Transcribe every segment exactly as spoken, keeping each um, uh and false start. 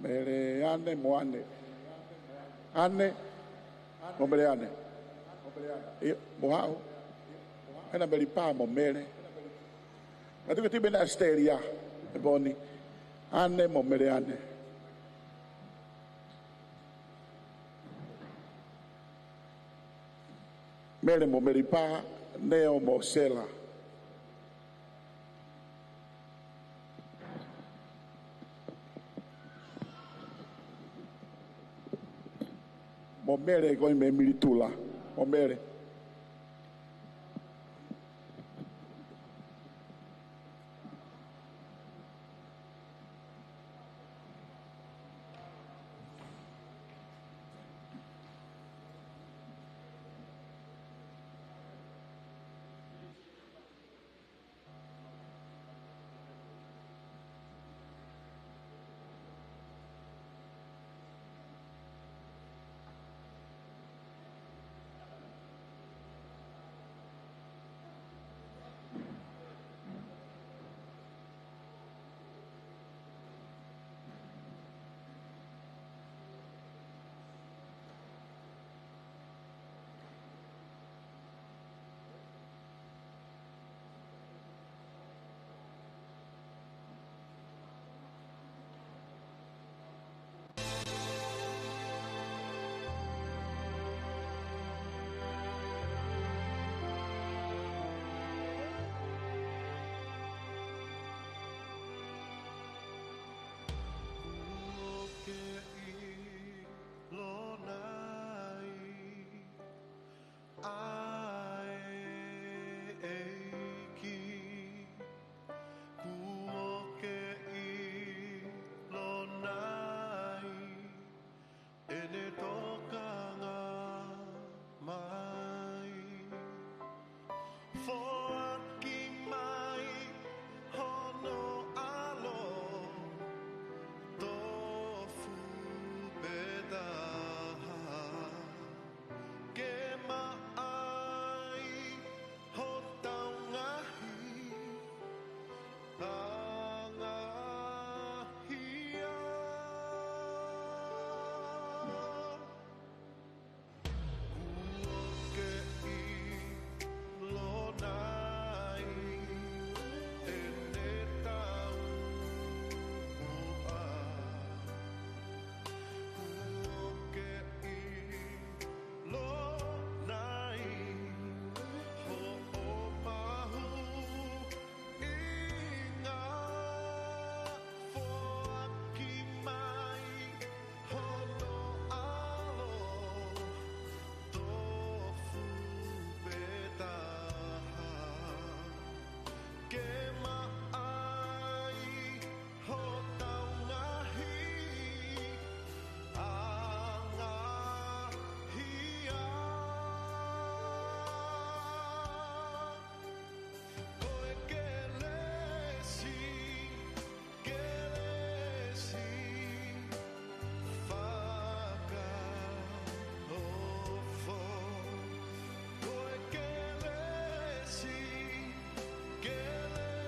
Mele ane mo ane. Ane mo Mele ane. ʻIo, mo haʻu. Hena Meli Pā mo Mele. Atu ke tipe na Australia. E poni. Ane mo Mele ane. Mele mo Meli Pā, Neo mo Sela. Mo Mele ko e mei Militula. Mo Mele. Kuo ke ʻilo nai ʻa e ʻEiki? Kuo ke ʻilo nai ʻene tokanga mai? Foaki mai hono ʻAlo tofu pē taha ke maʻa ai hotau ngaahi angahia. Kuo ke ʻilo nai ʻene taumuʻa? Kuo ke ʻilo nai hoʻo mahuʻinga? Foaki mai hono ʻAlo tofu pē taha ke maʻa ai hotau ngaahi angahia. Ko e kelesi, kelesi fakaofo. Ko e kelesi, kelesi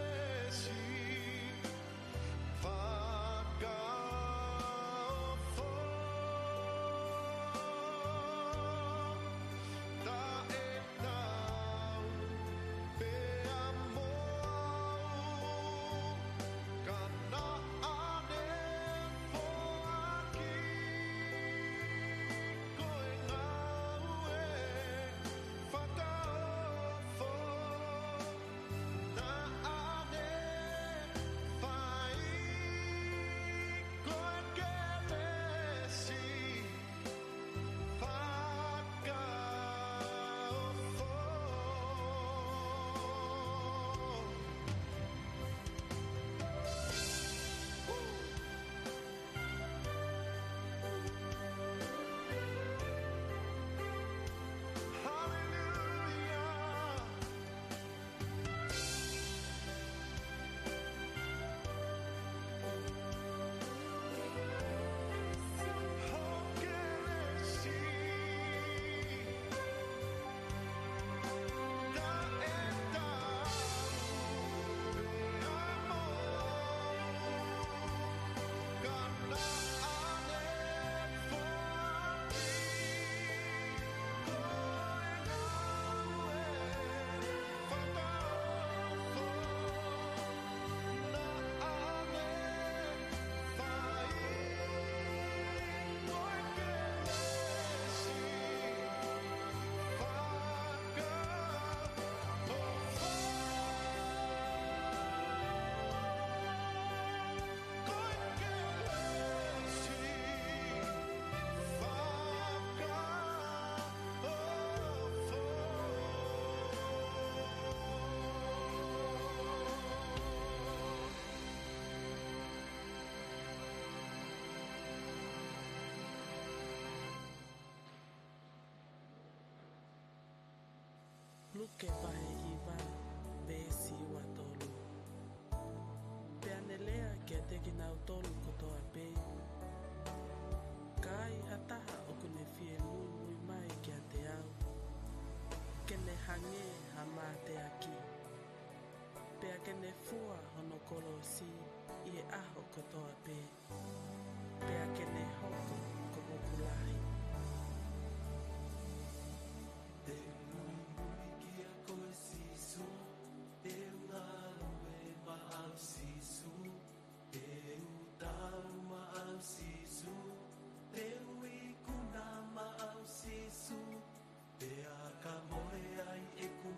Luke vahe hiva, veesi ua tolu. Pea ne lea kiate kinautolu kotoa pē: Ka ai ha taha ʻoku ne fie muimui mai kiate au, ke ne hangē ha mateaki, pea ke ne fua hono kolosi ʻi he ʻaho kotoa pē, pea ke ne hoko ko hoku lahi. Te u muimui kia koe Sīsū, te u ngāue maʻau Sīsū, te u tau maʻau Sīsū, te u ikuna maʻau Sīsū, pea ka mole ai ʻeku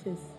Sis.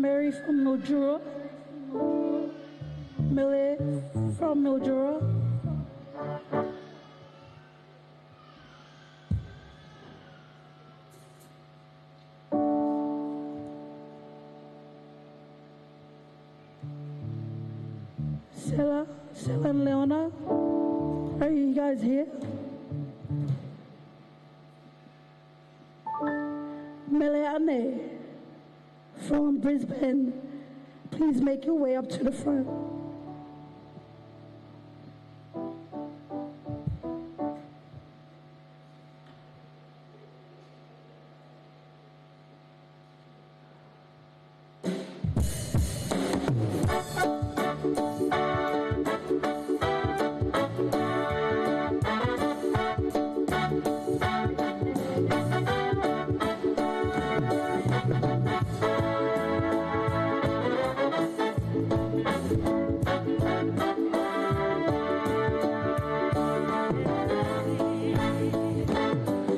Mary from Mildura. Mele from Mildura. Sela, Sela and Leona, are you guys here? Mele Ane from Brisbane, please make your way up to the front.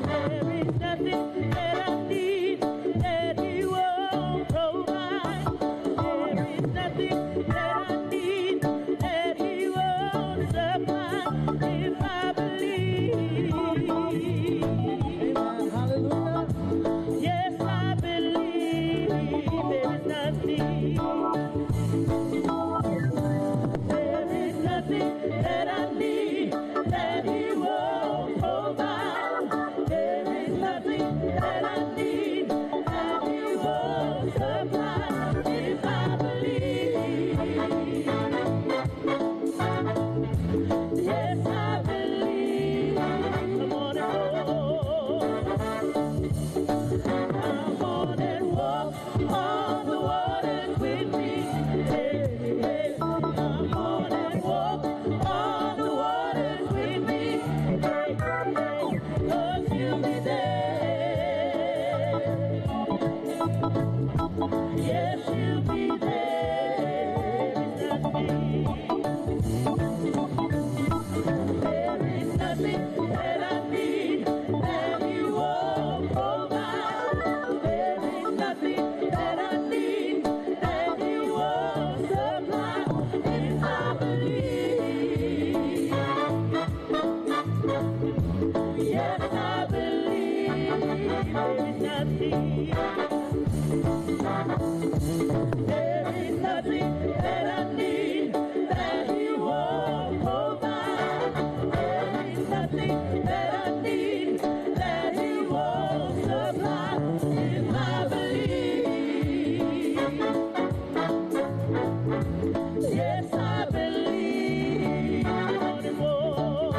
There is nothing that I need that he won't provide. There is nothing that I need that he won't supply if I believe. Amen. Hallelujah. Yes, I believe there is nothing. There is nothing that I need that he won't provide. There is nothing that I need that he won't supply if I believe. Yes, I believe. Come on and walk. Come on and walk on the waters with me. Hey, hey. Come on and walk on the waters with me. Hey, hey. 'Cause you'll be there. Yes, you'll be there. There is nothing that I need that you won't provide. There is nothing that I need that you won't supply. If I believe, yes, I believe there is nothing. There is nothing that I need that he won't provide. There is nothing that I need that he won't supply. If I believe, yes, I believe. Come on and walk.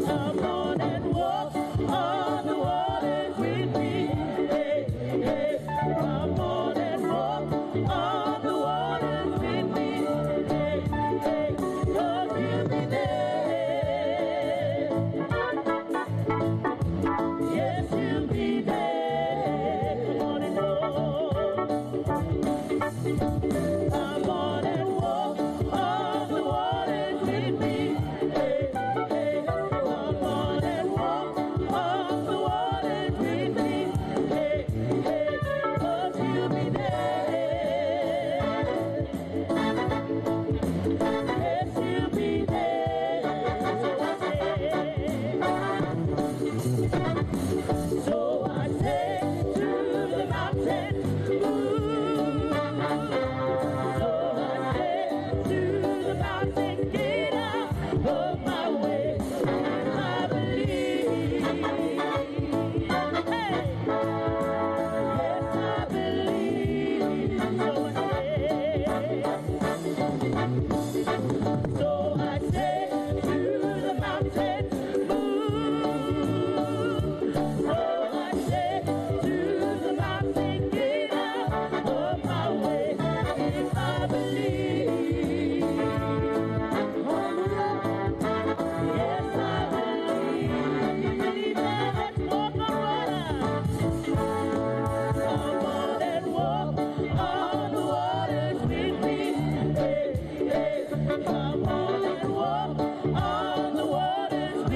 Come on and walk on the waters with me. Hey, hey. Come on and walk on the waters with me. Hey, hey. 'Cause you'll be there. Yes, you'll be there. Come on and walk. Come on and walk on the waters with me. Hey, hey. Come on and walk on the waters with me. Hey, hey. 'Cause you'll be there. Yes, you'll be there. So I say to the mountain, move. So I say to the mountain, get out of my way. I believe. Hey. Yes, I believe. So I say, so I say to the mountain, move. So I say to the mountain, get out of my way. If I believe, yes, I believe. Let's walk on water. Come on and walk on the waters with me. Hey, hey. Come on and walk on the waters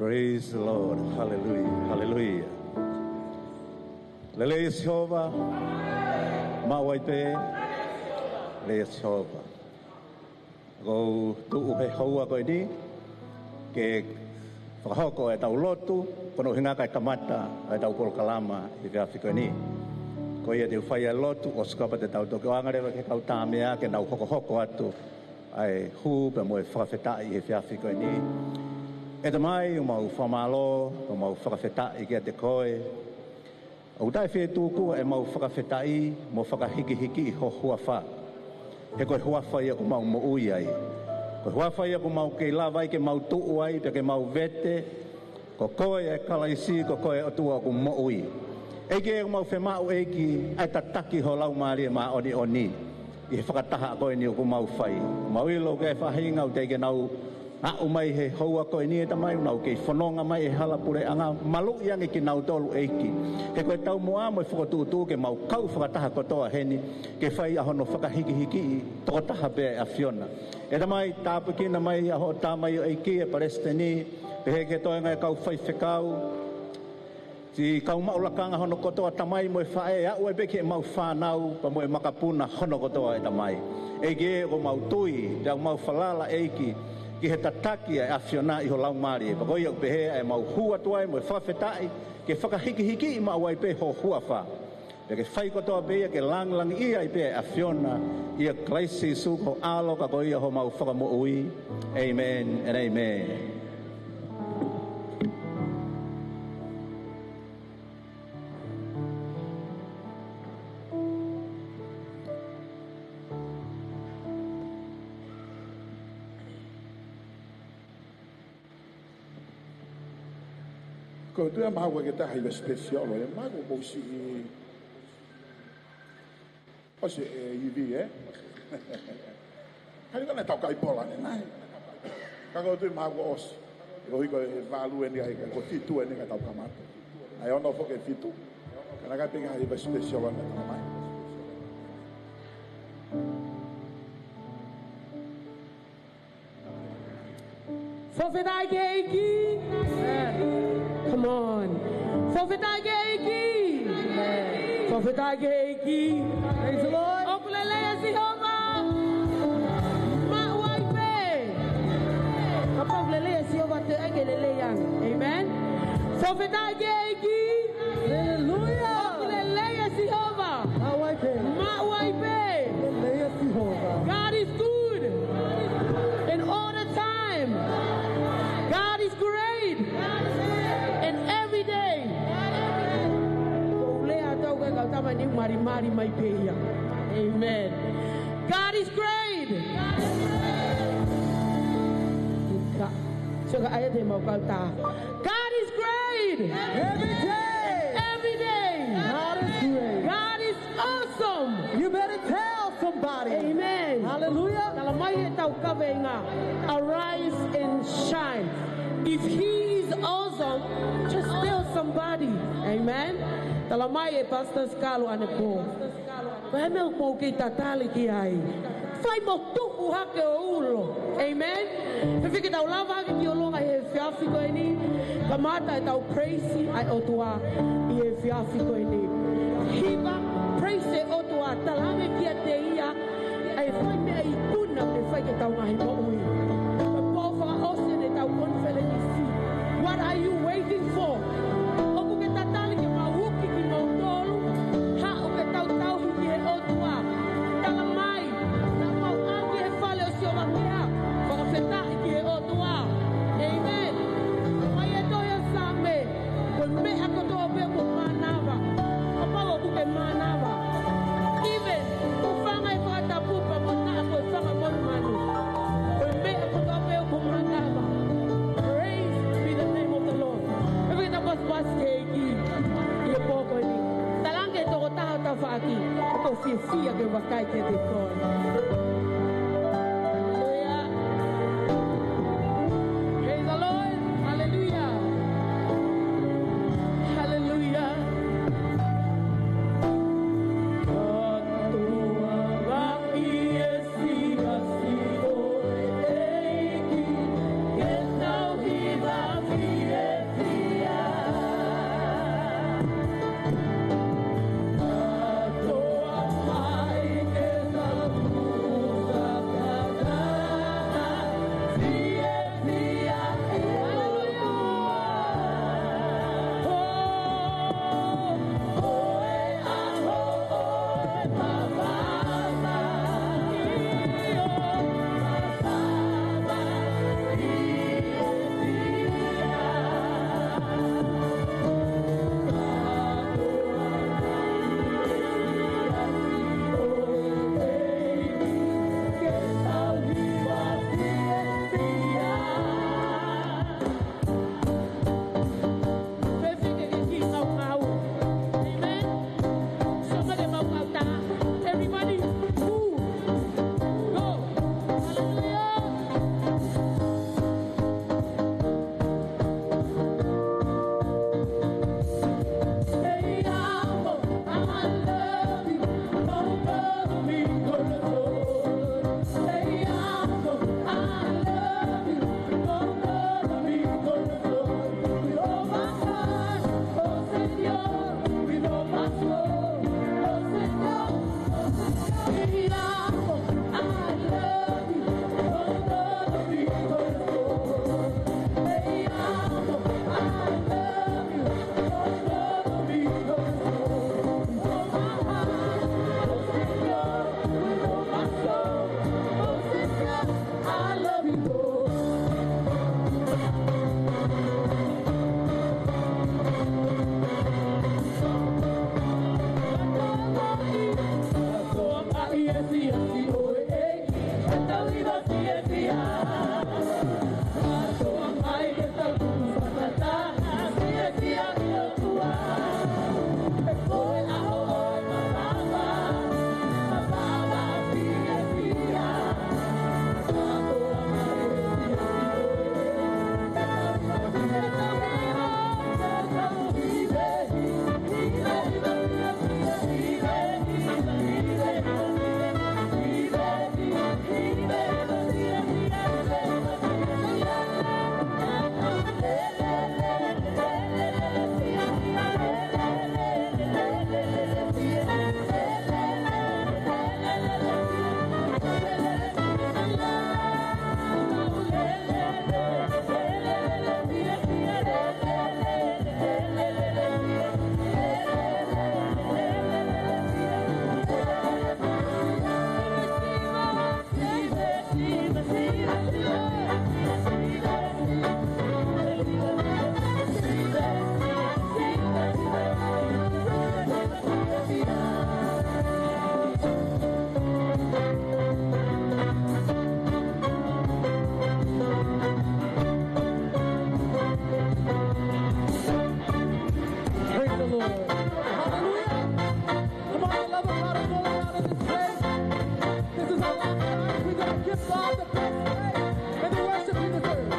Praise the Lord. Hallelujah. Hallelujah. Lelei ʻa Sihova. Maʻu ai pē. Lelei ʻa Sihova. ʻOku ou tuʻu he houa ko eni ke fakahoko ʻetau lotu, ko hono ʻuhinga kae kamata ʻetau polokalama he efiafi ko eni. Ko ia te u fai ʻa e lotu, ʻosi ko ia pea te tau toki ʻoange leva ki he kau tāmeʻa ke nau hokohoko atu ʻa e hū pea mo e fakafetaʻi he efiafi ko eni. ʻE Tamai, ʻoku mau fakamālō, ʻoku mau fakafetaʻi kiate koe. ʻOku taʻefietuku ʻemau fakafetaʻi mo fakahikihikiʻi ho huafa. He ko e huafa ia ʻoku mau moʻui ai. Ko e huafa ia ʻoku mau kei lava ai ke mau tuʻu ai, pea ke mau vete. Ko koe ʻa Kalaisi, ko koe ʻa e ʻOtua ʻoku moʻui. ʻEiki, ʻoku mau fiemaʻu ʻEiki, ʻa e tataki ho Laumālie Māʻoniʻoni ʻi he fakataha ko eni ʻoku mau fai. Mau ʻilo ʻoku ʻi ai e faʻahinga ʻoku teʻeki ke nau aʻu mai he houa ko eni ʻe Tamai, ʻoku nau kei fononga mai he hala puleʻanga, maluʻi ange kinautolu ʻEiki. He ko e taumuʻa mo e fokotuʻutuʻu ke mau kau fakataha kotoa heni, ke fai ʻa hono fakahikihikiʻi tokotaha pē ʻa e ʻAfiona. ʻE Tamai, tāpuekina mai ʻa hoʻo tamaioʻeiki ʻa e palesiteni, pehē ki he toenga ʻo e kau faifekau, siʻi kau maʻu lakanga hono kotoa, tamai mo e faʻē, aʻu ai pē ki heʻemau fānau, pea mo e makapuna hono kotoa ʻe Tamai. ʻEiki ē, ʻoku mau tui, pea ʻoku mau falala ʻEiki, ki he tataki ʻa e ʻAfiona ʻi ho Laumālie. Pea ko ia ʻoku pehē ʻa ʻemau hū atu ai mo e fakafetaʻi, ke fakahikihikiʻi maʻu ai pē ho huafa. Pea ke fai kotoa pē ia ke langilangiʻia ai pē ʻa e ʻAfiona, ʻia Kalaisi Sīsū ko ho ʻAlo ka ko ia homau Fakamoʻui. Amen and amen. Ko e tuʻu ia mahalo ko e taha hiva special, ʻe mahalo ko e siʻi ʻosi e ivi, ē? Ka ʻi ai ko ena tau kai pola ʻanenai. Ka ko e tuʻu ia mahalo ʻosi. ʻOku ʻi ai ko e valu eni ai, ko e fitu eni ka tau kamata. ʻA e ono foki e fitu. Ka naʻe ʻikai pē ke hiva special ʻanenai. Fakafetaʻi ki he ʻEiki. Come on. Fakafetaʻi ki he ʻEiki. Fakafetaʻi ki he ʻEiki. Praise the Lord. ʻOku lelei ʻa Sihova. Maʻu ai pē. Kapau ʻoku lelei ʻa Sihova, te ai ke lelei ange. Amen. Fakafetaʻi ki he ʻEiki. Hallelujah. ʻOku lelei ʻa Sihova. Maʻu ai pē. Maʻu ai pē. Lelei ʻa Sihova. God is good. And all the time. God is great. And every day. Ko e lea ʻa e kau tama ni, malimali mai pē ia. Amen. God is great. Ka, so ka ai te mau kau tā. God is great. Every day. Every day. God is great. God is awesome. You better tell somebody. Amen. Hallelujah. Tala mai he tau kaveinga, arise and shine. If he is awesome, just tell somebody. Amen. Tala mai ʻe Pastor Sikalo ʻanepō, ko e hā e meʻa ʻoku mou kei tatali ki ai? Fai mo tuʻu hake ʻo ulo. Amen. Fēfē ke tau lava hake ki ʻolunga he efiafi ko eni? Kamata ʻetau praise ʻa e ʻOtua ʻi he efiafi ko eni. Hiva, praise e ʻOtua, talaange kiate ia ʻa e fai meʻa ikuna ʻoku ne fai ki heʻetau ngaahi moʻui. Pea pō fakaʻosi ʻetau konifelenisi. What are you waiting for? ʻOku ke tatali ke mau uki kimoutolu? Haʻu ke tau tauhi ki he ʻOtua. Tala mai, naʻa mau ʻā ki he fale ʻo Sihova ke fakafetaʻi ki he ʻOtua. Amen. Mai e tohi ʻa Saame, ko e meʻa kotoa pē ʻoku mānava. Kapau ʻoku ke mānava. Even ko e fanga ʻi he fakatapu pea mo e naʻa ko e fanga monumanu. Ko e meʻa kotoa pē ʻoku mānava. Praise be the name of the Lord. Fēfē ke tau pasipasi ki he ʻEiki ʻi he pō ko eni? Talaange ki he tokotaha ʻo tafaʻaki, ʻoku ou fiefia ke vakai kiate koe. Hallelujah. Praise the Lord. Hallelujah. Hallelujah. Kātoa ngaahi siasi ʻo e ʻEiki, ke tau hiva ki he Praise the Lord. Hallelujah. Come on, beloved, God is all around in this place. This is our last night. We're gonna give God the best praise and the worship He deserves.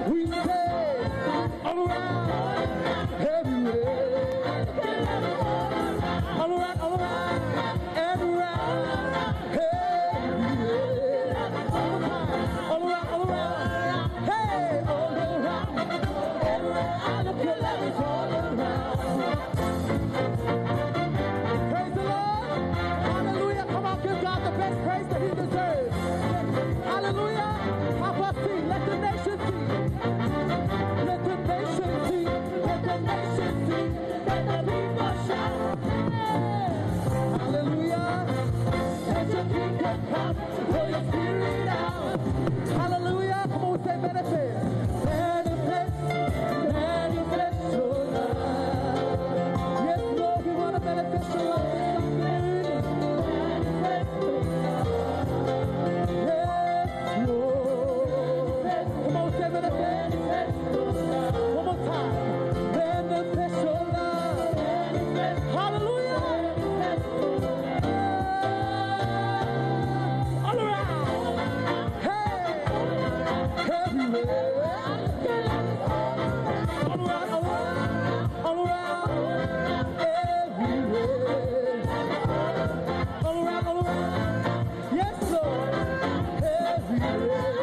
We say, all around, everywhere. All around, all around, everywhere. Hey, yeah. All around, all around. Hey, all around. Everywhere I look, your love is all around. Praise the Lord. Hallelujah. Come on, give God the best praise that He deserves. Hallelujah. Help us sing. Let the nation sing. Let the nation sing. Let the nation sing. Let the people shout. Hey! Hallelujah. Let your kingdom come. Pour your spirit out. Hallelujah. Come on, say manifest. Manifest. Manifest your love. Yes, Lord, we wanna manifest your love this afternoon. Manifest your love. Yes, Lord. Come on, say manifest. One more time. Manifest your love. Hallelujah. All around. Hey. Everywhere. All around, all around, all around. Everywhere. All around, all around. Yes, Lord. Everywhere.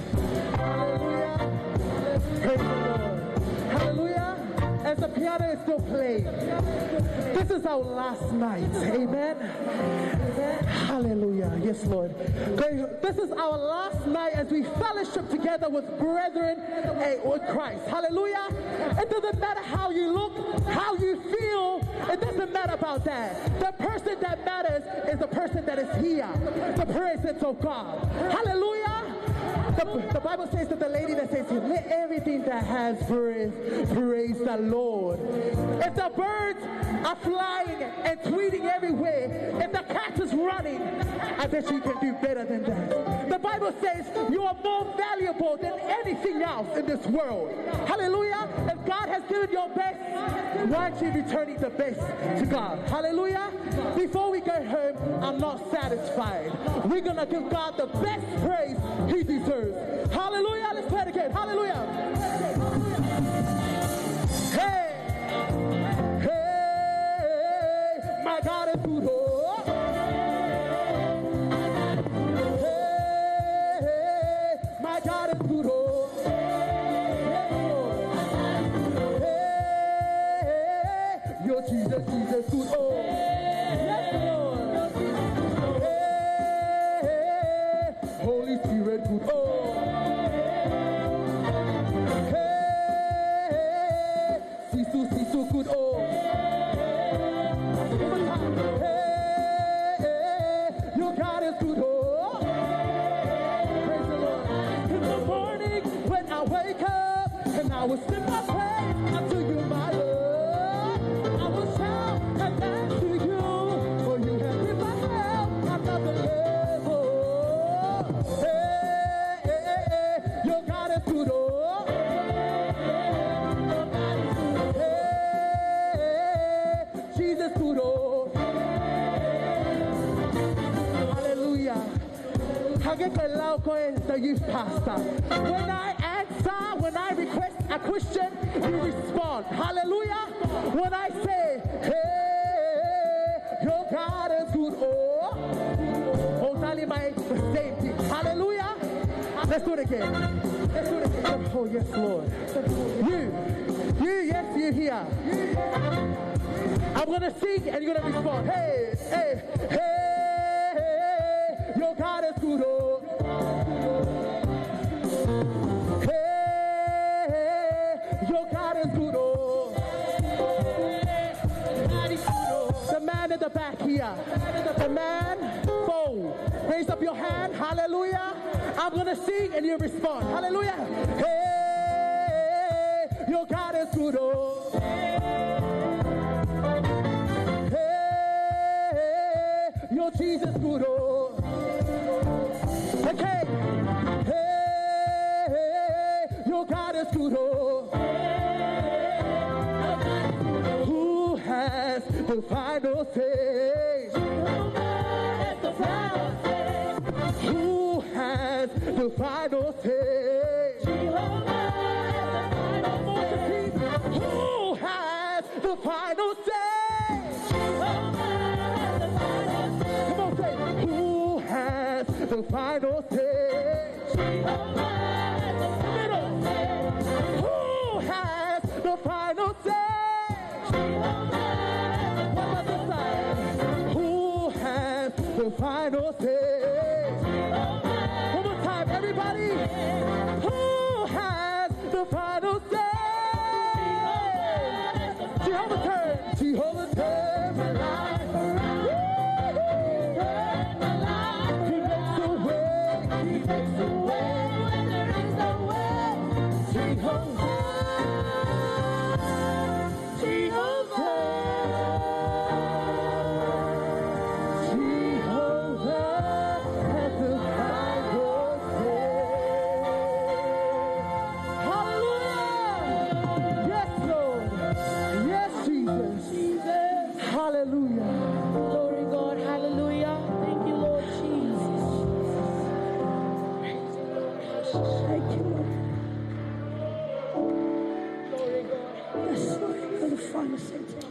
Hallelujah. Praise the Lord. Hallelujah. As the piano is still playing, this is our last night. Amen. Hallelujah. Yes, Lord. Okay, this is our last night as we fellowship together with brethren, eh, with Christ. Hallelujah. It doesn't matter how you look, how you feel. It doesn't matter about that. The person that matters is the person that is here. The presence of God. Hallelujah. The, the Bible says that the lady that says, "Let everything that has breath praise the Lord." If the birds are flying and tweeting everywhere, if the cat is running, I bet you can do better than that. The Bible says you are more valuable than anything else in this world. Hallelujah. If God has given your best, why aren't you returning the best to God? Hallelujah. Before we go home, I'm not satisfied. We're gonna give God the best praise He deserves. Hallelujah. Let's play it again. Hallelujah. Hey, hey, my God is good. Oh. Hey, hey, my God is good. Oh. Hey, hey, your Jesus, Jesus good. Oh. Yes, Lord. Hey, hey, He read good. Oh. Hey, Sisu, Sisu good. Oh. Hey, your God is good. Oh. Praise the Lord. In the morning when I wake up, and I will sing my praise unto you, my Lord. I will shout and dance to you, for you have been my help, another level. Hey, hey, hey, hey, your God is good, oh. Hey, Jesus good, oh. Hallelujah. Hangē ko e lau ko ē the youth pastor. When I answer, when I request a question, you respond. Hallelujah. When I say, hey, your God is good, oh, ʻo tali mai the same thing. Hallelujah. Let's do it again. Let's do it again. Oh, yes, Lord. You, you, yes, you here. I'm gonna sing and you're gonna respond. Hey, hey, hey, hey, your God is good, oh. Hey, hey, your God is good, oh. The man in the back here. The man, bow. Raise up your hand. Hallelujah. I'm gonna sing and you respond. Hallelujah. Hey, your God is good, oh. Hey, your Jesus good, oh. Okay. Hey, your God is good, oh. Who has the final say? Who has the final say? Who has the final say? Come on, say, who has the final say? Middle. Who has the final say? What about this side? Who has the final say? One more time, everybody. Who has the final say? Jehovah turn. Jehovah turn my life around. Turn my life around. He makes a way. He makes a way where there is no way. Jehovah. Jehovah. Jehovah has the final say. Hallelujah. Yes, Lord. Yes, Jesus. Hallelujah. Glory, God. Hallelujah. Thank you, Lord Jesus. Thank you, Lord. Glory, God. Yes, Lord. You're the final sentence.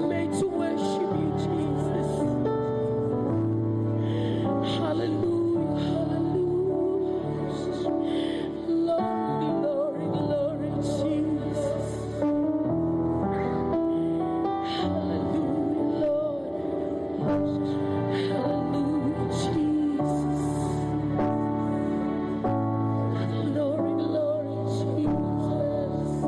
Made to worship you, Jesus. Hallelujah, hallelujah. Glory, glory, glory, Jesus. Hallelujah, Lord. Hallelujah, Jesus. Glory, glory, Jesus.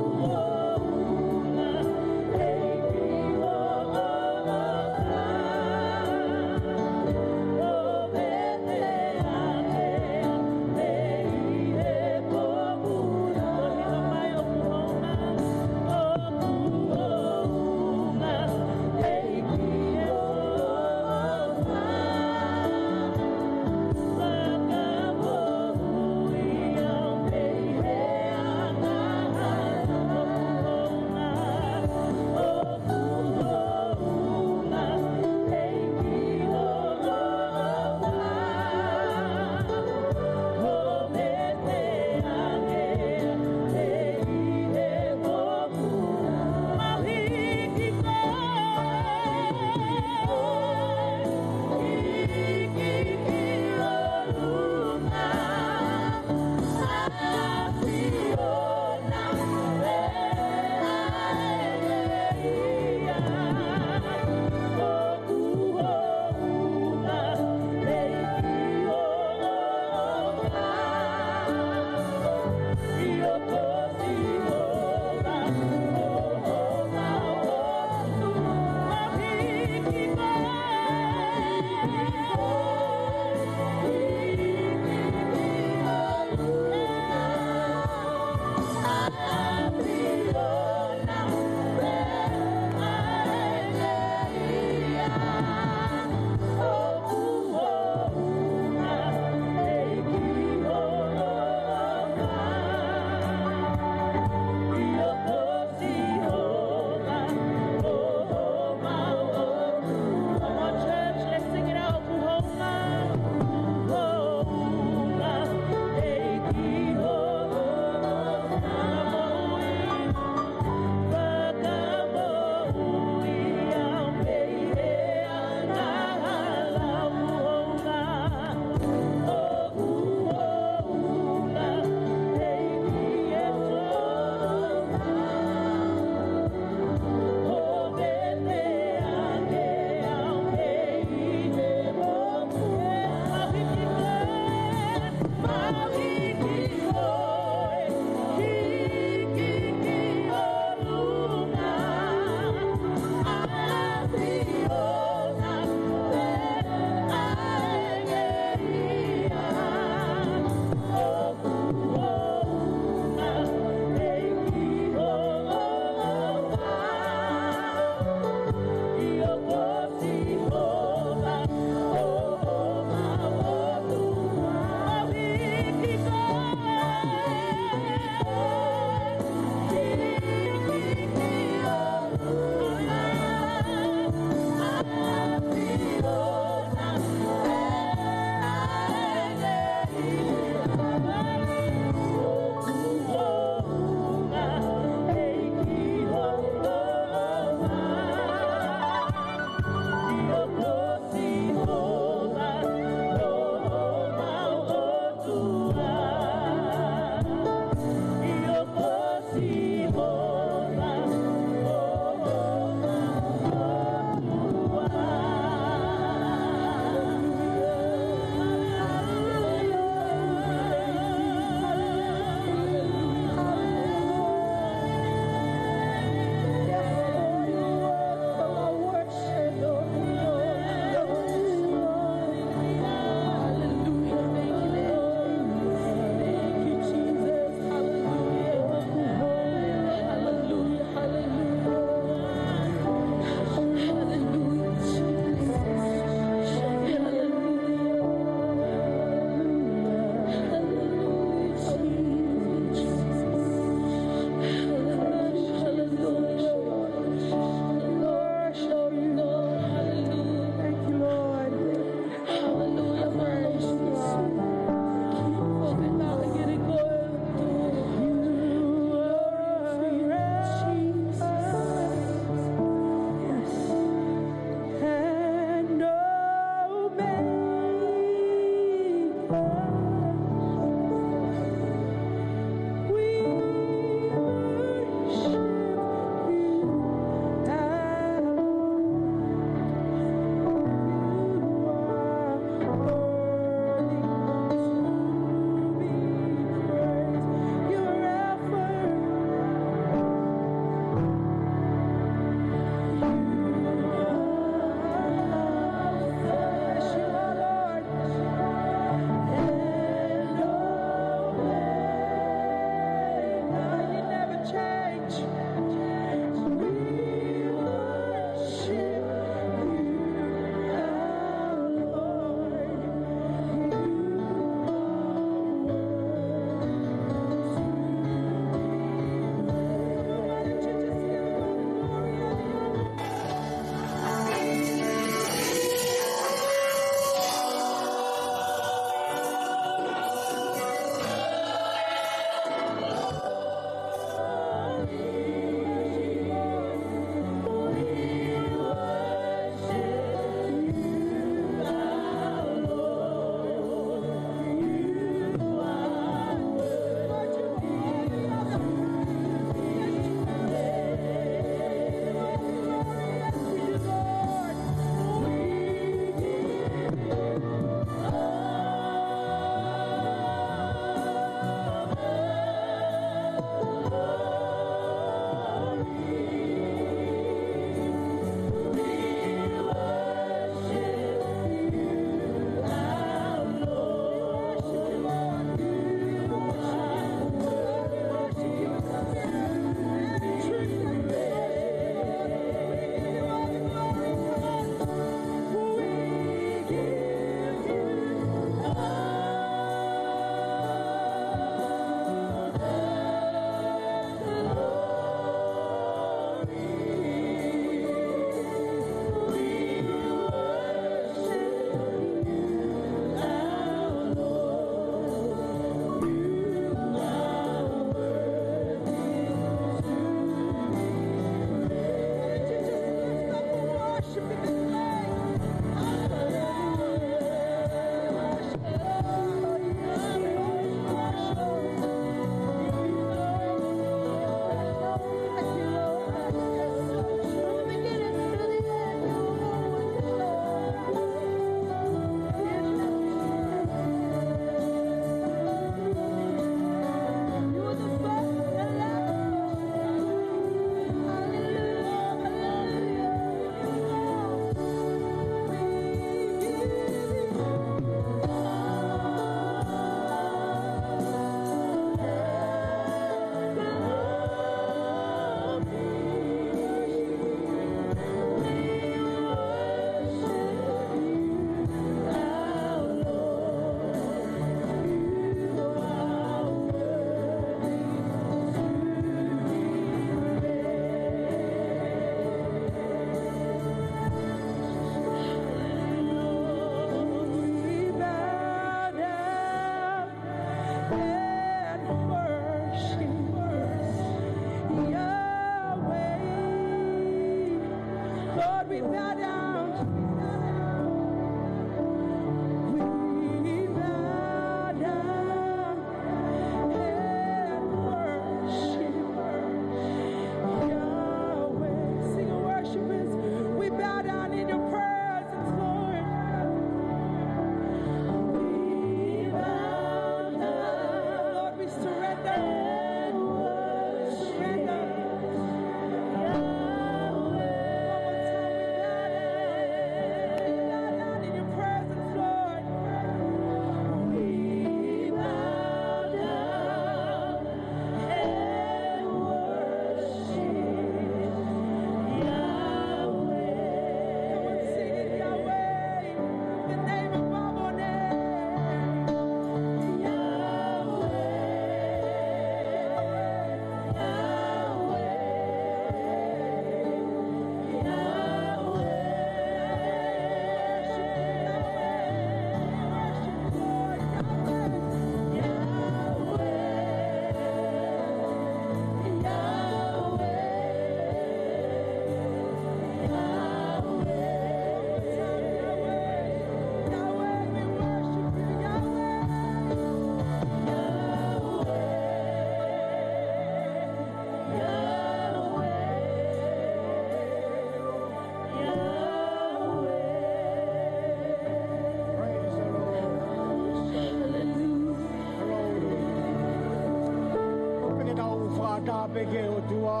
Pea ke ʻOtua.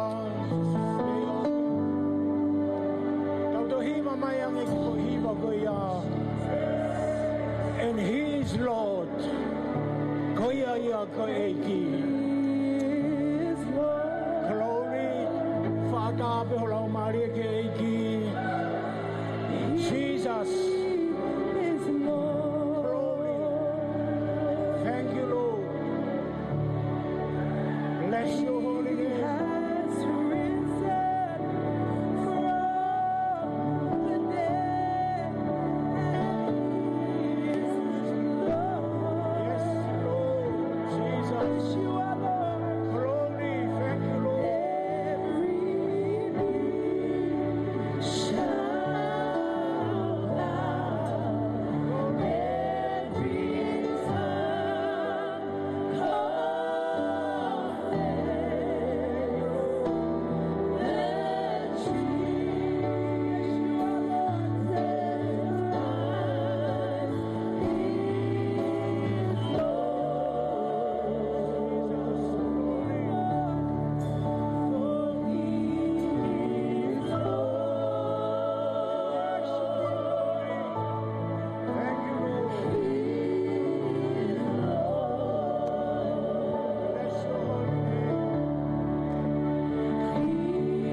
Tau toki hiva mai ange ki he hiva ko ia. And he is Lord. Ko ia ia ko e ʻEiki. Glory. Fakataha pē ho laumālie ki he ʻEiki. Jesus. Glory. Thank you, Lord. Bless your holy name. He has risen from the dead and he is Lord. Yes, Lord Jesus. You are Lord. Glory. Thank you, Lord. Every knee shall bow. Every tongue Thank you, Lord. Bless your holy name. He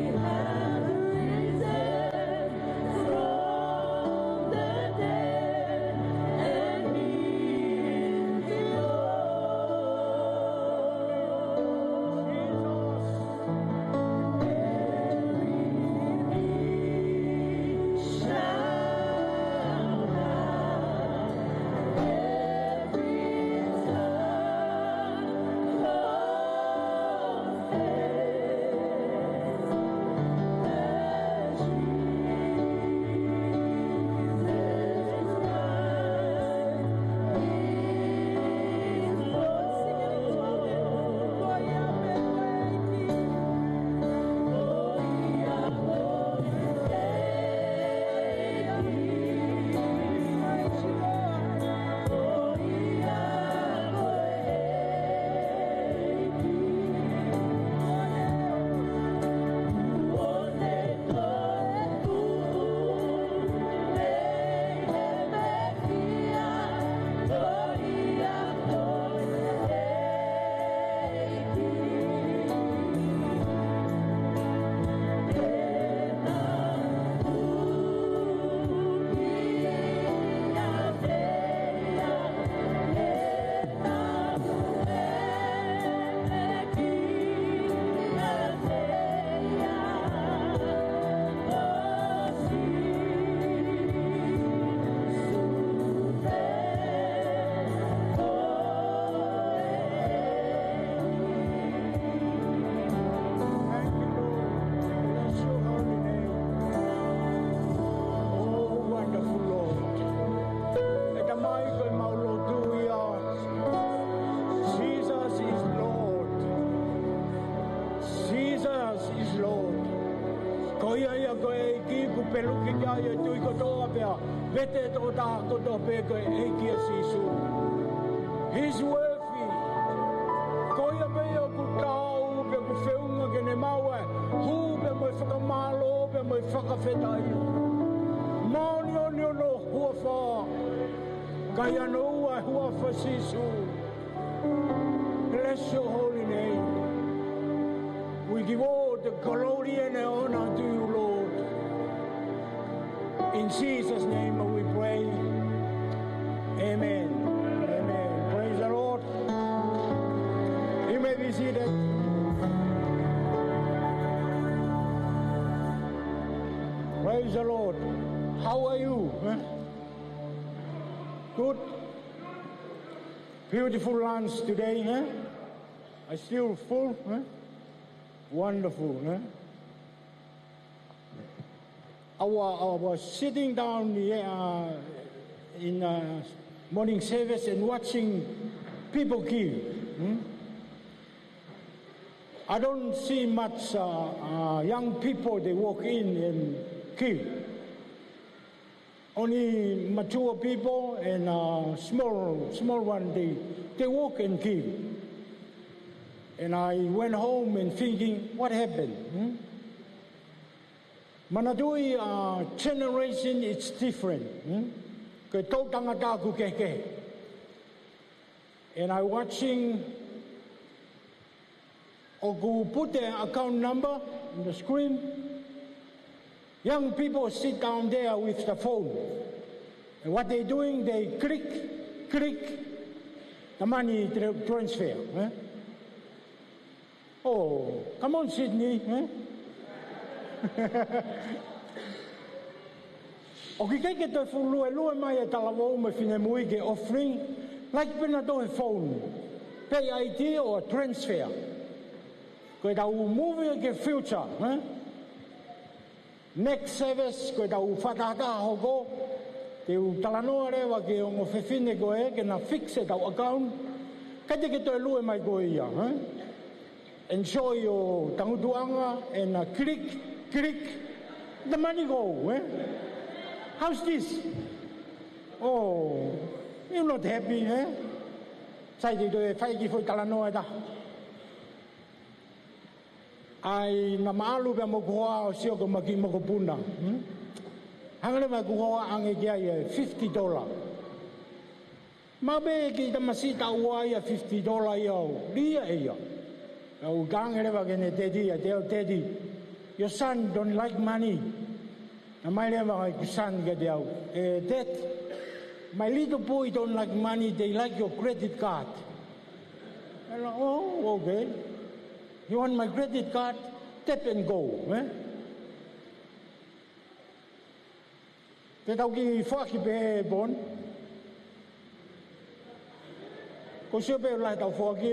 has risen from the dead, and he is Lord. Jesus. Thank you, Lord. Bless your holy name. Oh, wonderful Lord. ʻE Tamai, ko ʻemau lotu ia. Jesus is Lord. Jesus is Lord. Ko ia ia ko e ʻEiki, kuo peluki ki ai e tui kotoa pea vete e tokotaha kotoa pē ko e ʻEiki ʻa Sīsū. He's worthy. Ko ia pē ia ʻoku taau pea ʻoku feʻunga ke ne maʻu e hū pea mo e fakamālō pea mo e fakafetaʻi. Māʻoniʻoni hono huafa. Ka ʻi hono ua e huafa Sīsū. Bless your holy name. We give all the glory and the honor to you, Lord. In Jesus' name we pray. Amen. Amen. Praise the Lord. You may be seated. Praise the Lord. How are you? Huh? Good. Beautiful lunch today, huh? I still full, huh? Wonderful, huh? I wa-, I was sitting down here, uh, in, uh, morning service and watching people give, hmm? I don't see much, uh, uh, young people, they walk in and give. Only mature people and, uh, small, small one, they, they walk and give. And I went home and thinking, what happened? Hmm? Manatuʻi, uh, generation, it's different. Hmm? Ko e toʻu tangata ʻoku kehekehe. And I watching, ʻoku put the account number on the screen. Young people sit down there with the phone. And what they doing, they click, click, the money tra-, transfer. Eh? Oh, come on, Sydney. Eh? ʻOku ʻikai ke toe fuʻu luelue mai e talavou mo e finemui ke offering, like pē nautolu he phone. Pay I D or transfer. Ko ʻetau move ki he future, eh? Next service, ko ʻetau fakatahataha hoko, te u talanoa leva ki he ongo fefine ko ē, ke na fix ʻetau account, ʻikai te ke toe lue mai koe ia, eh? Enjoy ʻo tangutuʻanga, and, uh, click, click, the money go, eh? How's this? Oh, you're not happy, eh? Sai te toe fai ki he foʻi talanoa ʻe taha. ʻAi, naʻa ma ʻalu pea mo hoku hoa ʻo sio ki he maki mokopuna. Hmm? Hanga leva ʻe hoku hoa ʻange ki ai e fifty dollar. Maʻu pē kiʻi tamasiʻi taʻu ua ia, fifty dollar ia ʻo lī ʻe ia. Pea u tangi leva ki heʻene teti ia, te u teti. Your son don't like money. Naʻe ʻomai leva ʻe hoku son kiate au. Eh, Dad, my little boy don't like money, they like your credit card. And I, oh, okay. You want my credit card? Tap and go, eh? Te tau kiʻi foaki pē he bon. Ko e sio pē ʻoku lahi ʻetau foaki,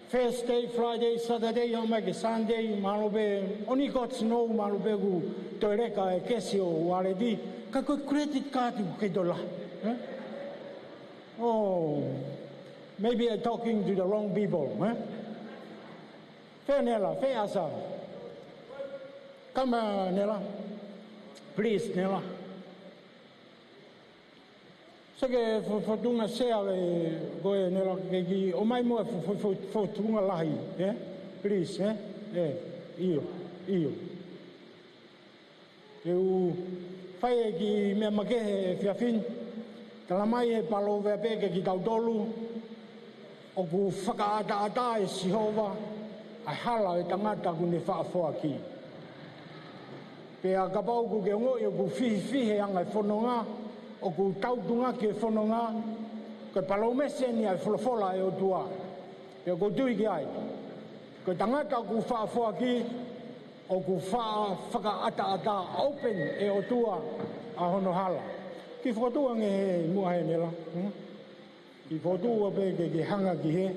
Thursday, Friday, Saturday, ʻo aʻu mai ki he Sunday, mahalo pē, only God knows, mahalo pē kuo toe leka e kesi ʻo e waleti, ka ko e credit card ʻoku kei toe lahi, eh? Oh, maybe I talking to the wrong people, eh? Fē Nela, fē Asa. Come, uh, Nela. Please, Nela. Sai ke fo-, fotunga sea le ko e Nela ke ki ʻomai mo e fo-, fo-, fo-, fotunga lahi, eh? Please, eh? Eh, ʻio, ʻio. Te u fai e kiʻi meʻa makehe he efiafi ni. Tala mai he palōveape kiate kitautolu, ʻoku fakaʻataʻatā ʻe Sihova ʻa e hala ʻo e tangata ʻoku ne faʻa foaki. Pea kapau ʻoku ke ongoʻi ʻoku fihifihi e anga e fononga, ʻoku tautunga ki he fononga, ko e palōmesi eni ʻa e folofola ʻa e ʻOtua. Pea ʻoku ou tui ki ai. Ko e tangata ʻoku faʻa foaki, ʻoku faʻa fakaʻataʻatā, open ʻe he ʻOtua ʻa hono hala. Kiʻi fokotuʻu ange he muʻa he Nela. Hmm? Kiʻi fokotuʻu pē ke, ke hanga ki he.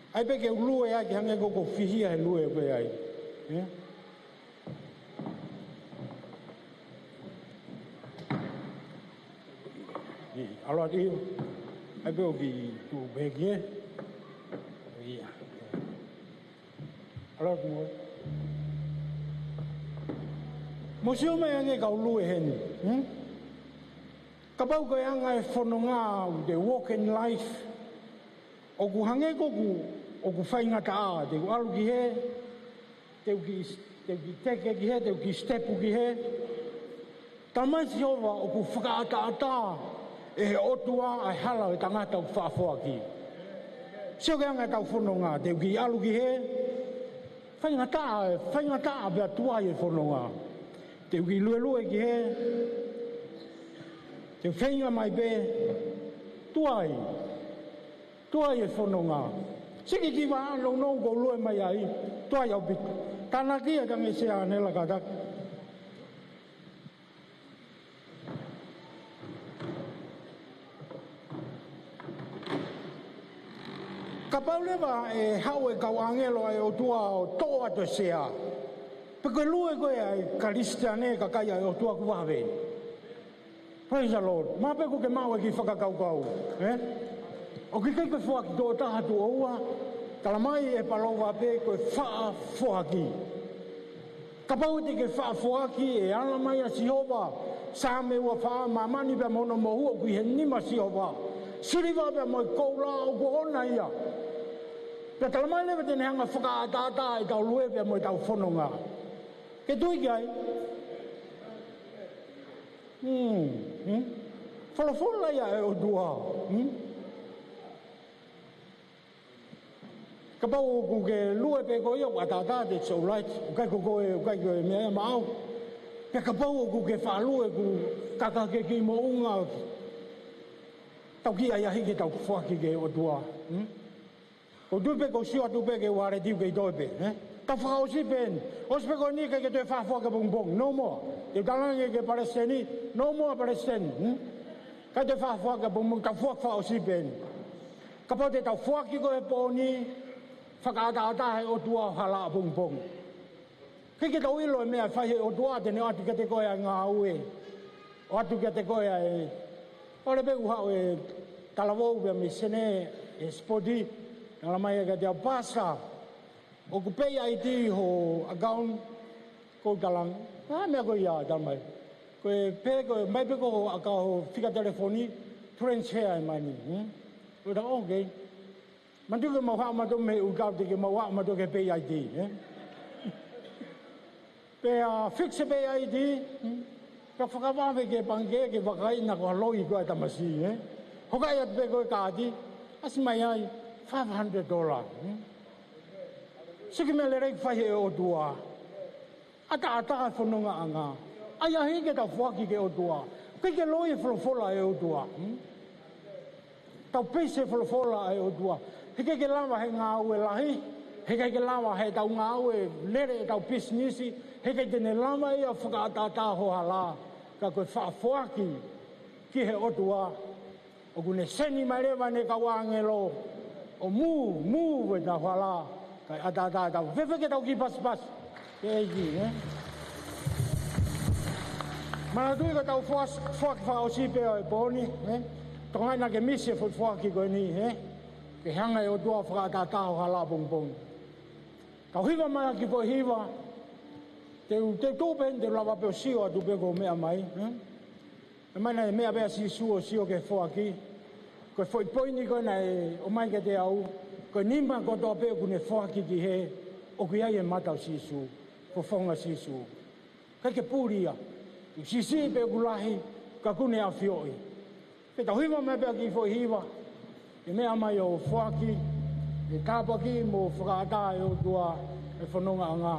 ʻAi pē ke u lue ai ke hangē ko ʻeku fihia he lue pē ai. Eh? ʻAlu atu ʻio. ʻAi pē ʻoku kiʻi tuʻu pē ki he. ʻIo. ʻAlu atu ʻio. Mou sio mai ange kau lue heni. Hmm? Kapau ko e anga e fononga ʻo e walk in life, ʻoku hangē ko ʻeku, ʻoku faingataʻa, te u ʻalu ki he, te u kiʻi, te u kiʻi teke ki he, te u kiʻi step ki he. Tala mai ʻe Sihova ʻoku fakaʻataʻatā ʻe he ʻOtua ʻa e hala ʻo e tangata ʻoku faʻa foaki. Sio ki he anga ʻetau fononga, te u kiʻi ʻalu ki he, faingataʻa, faingataʻa pea tuai e fononga. Te u kiʻi luelue ki he, te u feinga mai pē, tuai. Tuai e fononga. Siki ki vā nounou ʻoku ou lue mai ai, tuai ʻaupito. Tānaki ʻa e tangi Sea Nela kātaki. Kapau leva ʻe haʻu e kau ʻāngelo ʻa e ʻOtua ʻo toʻo atu e sea, pe ko e lue ko ē ʻa e Kalisitiane kakai ʻa e ʻOtua ʻoku vave. Praise the Lord. Mahalo pē ʻoku ke maʻu e kiʻi fakakaukau, eh? ʻOku ʻikai ko e foaki tokotaha tuʻo ua, tala mai ʻe he palōveape ko e faʻa foaki. Kapau te ke faʻa foaki ʻe ala mai ʻa Sihova, Saame ua fā, māmani pea mo hono mohu ʻoku ʻi he nima ʻo Sihova. Siliva pea mo e koula ʻoku ʻona ia. Pea talamai leva te ne hanga ʻo fakaʻataʻatā ʻetau lue pea mo ʻetau fononga. Ke tui ki ai. Hmm, hmm. Folofola ia ʻa e ʻOtua. Hmm. Kapau ʻoku ke lue pē koe ia ʻoku ʻataʻatā, it's all right. ʻOku ʻikai ko koe, ʻoku ʻikai ko e meʻa ia maʻau. Pea kapau ʻoku ke faʻa lue ʻoku kaka ke kei moʻunga. Tau kiʻi ʻahiʻahi ke tau foaki ki he ʻOtua. Hmm? ʻOku ou tui pē ʻoku ou sio atu pē ki he uāleti ʻoku kei toe pē, eh? Tau fakaʻosi pē eni. ʻOsi pē ko eni ʻikai ke toe faʻa foaki ʻapongipongi. No more. Te u talaange ki he palesiteni, no more palesiteni, hmm? ʻIkai toe faʻa foaki ʻapongipongi, tau foaki fakaʻosi pē eni. Kapau te tau foaki ko e pō ni, fakaʻataʻatā ʻe he ʻOtua ʻa e hala ʻapongipongi. ʻIkai ke tau ʻilo e meʻa ʻe fai ʻe he ʻOtua, te ne ʻoatu kiate koe ʻa e ngāue. ʻOatu kiate koe ʻa e, ʻoku lava pē ʻoku haʻu e talavou pea mei Senē he sipoti, talamai ia kiate au, Pastor, ʻoku pay I D ho account, ʻoku ou talaange, ʻa e meʻa ko ia, talamai. Ko e pē, ko e ʻomai pē ko hoʻo ʻakau, ho fika telefoni, transfer e mani, hmm? ʻOku ou talaange, okay. Manatuʻi ke mau haʻu mautolu mei he ʻū kau te ke mau haʻu mautolu ki he pay I D, eh? Pea fix e pay I D, hmm? Pea fakavave ki he pangikē ke vakai naʻa ko e loi ko e tamasiʻi, eh? Hokaʻi atu pē ko e kaati, ʻasi mai ai, five hundred dollar, hmm? Sio ki he meʻa lelei ʻoku fai ʻe he ʻOtua. ʻAtaʻatā e fonongaʻanga. ʻAhiʻahi ke tau foaki ki he ʻOtua. ʻIkai ke loi e folofola ʻa e ʻOtua. Hmm? Tau peisi e folofola ʻa e ʻOtua. Heʻikai ke lava ʻe he ngāue lahi. Heʻikai ke lava ʻe heʻetau ngāue lele ʻetau pisinisi. Heʻikai te ne lava ia ʻo fakaʻataʻatā ho hala. Ka ko e faʻa foaki ki he ʻOtua. ʻOku ne send mai leva ʻene kau ʻāngelo ʻo move, move ʻetau hala, kae ʻataʻatā ʻetau. Fēfē ke tau kiʻi pasipasi ki he ʻEiki, eh? Manatuʻi ko ʻetau foas-, foaki fakaʻosi pē ʻo e pō ni, eh? Tokangaʻi naʻa ke misi e foʻi foaki ko eni, eh? Ke hanga ʻe he ʻOtua ʻo fakaʻataʻatā ho hala ʻapongipongi. Tau hiva mai ha kiʻi foʻi hiva, te u, te u tuʻu pē, te u lava pē ʻo sio atu pē ko e meʻa mai, eh? ʻE mai naʻe meʻa pē ʻa Sīsū ʻo sio ki he foaki. Ko e foʻi poini ko ē naʻe ʻomai kiate au. Ko e nima kotoa pē ʻoku ne foaki ki hē, ʻoku ʻi ai e mata ʻo Sīsū. Fofonga ʻo Sīsū. ʻIkai ke puli ia. ʻOku siʻisiʻi pe ʻoku lahi, ka ʻoku ne ʻafioʻi. Ke tau hiva mai pē ha kiʻi foʻi hiva. ʻE meʻa mai ʻo foaki, ʻe tāpuaki mo fakaʻatā ʻe he ʻOtua e fonongaʻanga.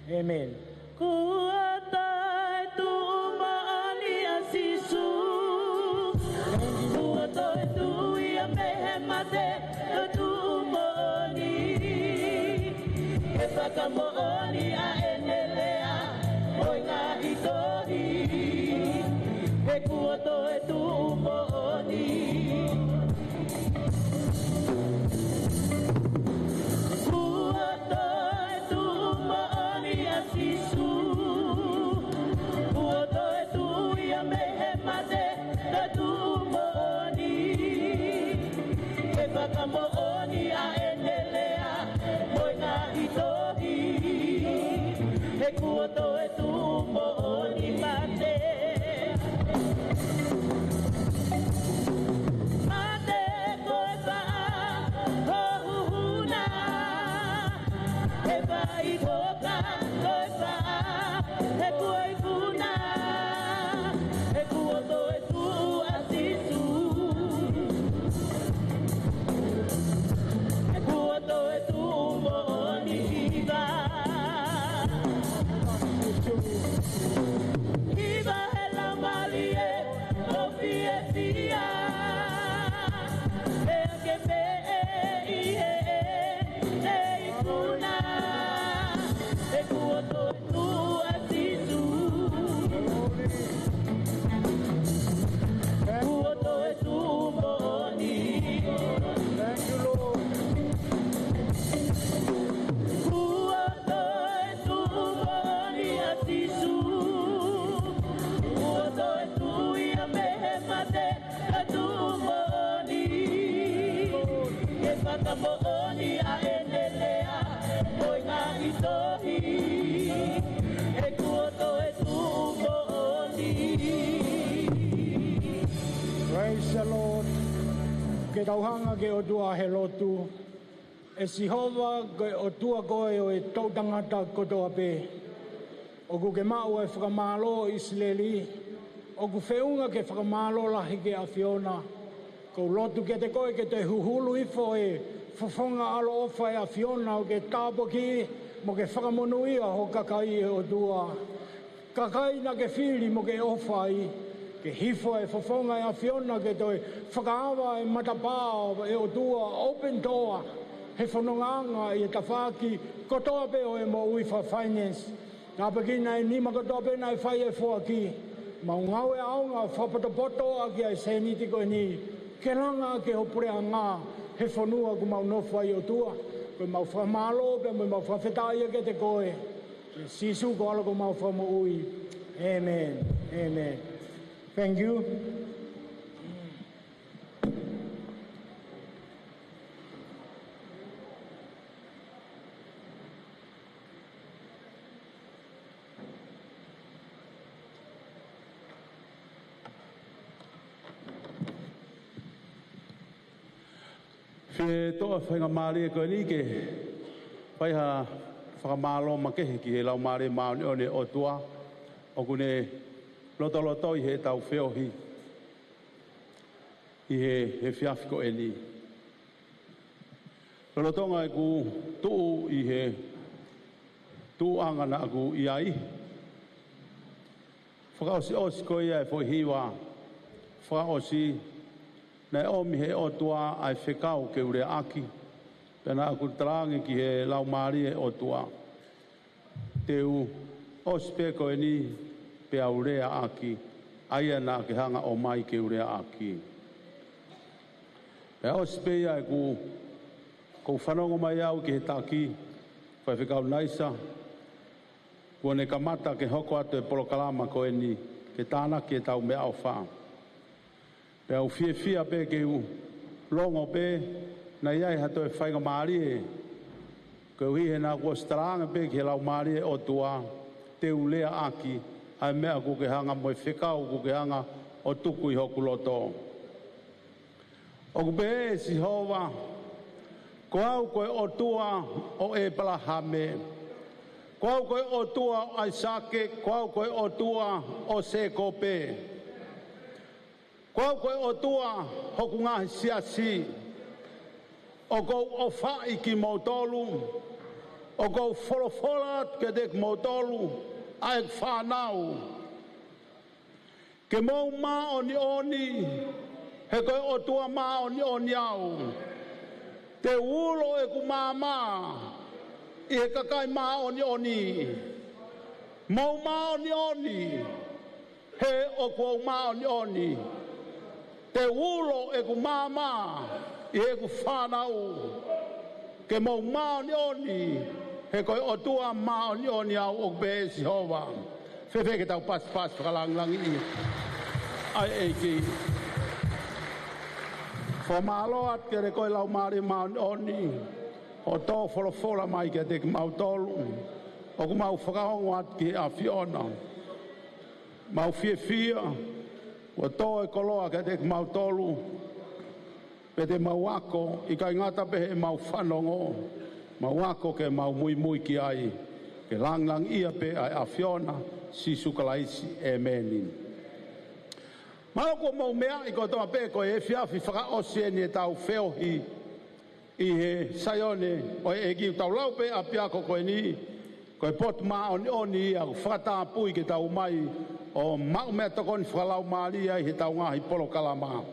ʻĒmeni. Kuo toe tuʻu moʻoni ʻa Sīsū. Kuo toe tuʻu ia mei he mate, toe tuʻu moʻoni. Ke fakamoʻoni ʻa ʻene lea, ʻo e ngaahi tohi. He kuo toe tuʻu moʻoni. Kuo toe tuʻu moʻoni ʻa Sīsū. Kuo toe tuʻu ia mei he mate, toe tuʻu moʻoni. Ke fakamoʻoni ʻa ʻene lea, mo e ngaahi tohi. He kuo toe tuʻu moʻoni mate. Mate ko e fā ho huhuna. He fai ko ka ko e fā, he kuo ikuna, he kuo toe tuʻu ʻa Sīsū. He kuo toe tuʻu moʻoni hiva. Hiva he laumālie ʻoku fiefia. He ake pē ʻi heʻene ikuna. He kuo toe tuʻu ʻa Sīsū. Kuo toe tuʻu moʻoni. Thank you, Lord. Kuo toe tuʻu moʻoni ʻa Sīsū. Kuo toe tuʻu ia mei he mate. Toe tuʻu moʻoni, ke fakamoʻoni ʻa ʻene lea, mo e ngaahi tohi, he kuo toe tuʻu moʻoni. Praise the Lord. Ke tau hanga ki he ʻOtua he lotu. ʻE Sihova, ko e ʻOtua koe ʻo e toʻutangata kotoa pē. ʻOku ke maʻu ʻa e fakamālō ʻo ʻIsileli, ʻoku feʻunga ke fakamālō lahi ki he ʻAfiona. ʻOku ou lotu kiate koe ke toe huhulu hifo e fofonga ʻaloʻofa ʻo e ʻAfiona ʻo ke tāpuakiʻi mo ke fakamonūʻia ho kakai ʻe ʻOtua. Kakai naʻa ke fili mo ke ʻofa ai, ke hifo e fofonga ʻo e ʻAfiona ke toe fakaava e matapā ʻo e ʻOtua, open door, he fonongaʻanga ʻi he tafaʻaki kotoa pē ʻo e moʻui fakafinance. Tāpuekina e nima kotoa pē naʻe fai e foaki, mau ngāue ʻaonga fakapotopoto ʻaki ʻa e sēniti ko eni, ke langa ʻaki ho puleʻanga he fonua ʻoku mau nofo ai ʻOtua. Ko e mau fakamālō pea mo e mau fakafetaʻi kiate koe. Sīsū ko e ʻAlo ko homau Fakamoʻui. ʻĒmeni. ʻĒmeni. Thank you. Fie toʻo e faingamālie ko eni ke fai ha fakamālō makehe ki he Laumālie Māʻoniʻoni ʻo e ʻOtua ʻoku ne lotolotoi heʻetau feohi ʻi he, he efiafi ko eni. Lolotonga ʻeku tuʻu ʻi he tuʻuʻanga naʻa ku ʻi ai, fakaʻosiʻosi ko ia e foʻi hiva fakaʻosi, naʻe ʻomi ʻe he ʻOtua ʻa e fekau ke u leaʻaki, pea naʻa ku talaange ki he Laumālie ʻo e ʻOtua, te u ʻosi pē ko eni pea u leaʻaki, ʻa ia naʻa ke hanga ʻo ʻomai ke u leaʻaki. Pea ʻosi pē ia ʻeku, ʻoku ou fanongo mai au ki he taki, Faifekau Naisa, kuo ne kamata ke hoko atu e polokalama ko eni, ke tānaki ʻetau meʻaʻofa. Pea u fiefia pē ke u longo pē, naʻe ʻi ai ha toe faingamālie, koeʻuhi he naʻa ku ʻosi talaange pē ki he Laumālie ʻo e ʻOtua, te u leaʻaki ʻa e meʻa kuo ke hanga mo e fekau kuo ke hanga ʻo tuku ʻi hoku loto. ʻOku pehē ʻe Sihova, ko au ko e ʻOtua ʻo ʻĒpalahame, ko au ko e ʻOtua ʻo ʻAisake, ko au ko e ʻOtua ʻo Sēkope. Ko au ko e ʻOtua hoku ngaahi siasi, ʻoku ou ʻofaʻi kimoutolu, ʻoku ou folofola atu kiate kimoutolu ʻa ʻeku fānau. Ke mou māʻoniʻoni, he ko e ʻOtua māʻoniʻoni au. Te u ulo ʻeku maama ʻi he kakai māʻoniʻoni. Mou māʻoniʻoni, he ʻoku ou māʻoniʻoni. Te u ulo ʻeku maama ʻi heʻeku fānau. Ke mou māʻoniʻoni, he ko e ʻOtua māʻoniʻoni au, ʻoku pehē ʻe Sihova. Fēfē ke tau pasipasi fakalangilangiʻi ʻa e ʻEiki. Fakamālō atu kiate koe Laumālie Māʻoniʻoni, hoʻo tō folofola mai kiate kimautolu, ʻoku mau fakaongo atu ki he ʻAfiona. Mau fiefia, kuo tō e koloa kiate kimautolu, pea te mau ako, ʻikai ngata pē heʻemau fanongo, mau ako ke mau muimui ki ai, ke langilangiʻia pē ʻa e ʻAfiona, Sīsū Kalaisi, ʻēmeni. Mālō kuo mou meaʻi kotoa pē ko e efiafi fakaʻosi eni ʻetau feohi ʻi he Saione ʻo e ʻEiki. Tau lau pē ʻapiako ko eni, ko e potu māʻoniʻoni ia ʻoku fakatapui ke tau mai ʻo maʻu meʻatokoni fakalaumālie ai heʻetau ngaahi polokalama.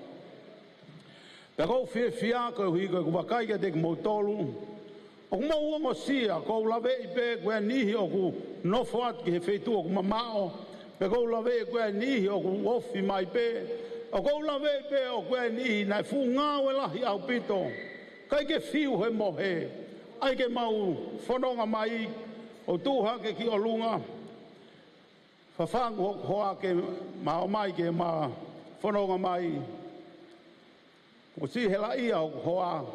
Pea ʻoku ou fiefia koeʻuhi ko ʻeku vakai kiate kimoutolu, ʻoku mou ongosia, ʻoku ou laveʻi pē ko e niʻihi ʻoku nofo atu ki he feituʻu ʻoku mamaʻo, pea ʻoku ou laveʻi ko e niʻihi ʻoku ofi mai pē, ʻoku ou laveʻi pē ʻoku ʻi ai e niʻihi naʻe fuʻu ngāue lahi ʻaupito, ʻikai ke fiu he mohe, ʻai ke mau fononga mai, ʻo tuʻu hake ki ʻolunga, fafangu hoku hoa ke ma ō mai ke ma fononga mai. Kuo siʻi helaʻia hoku hoa.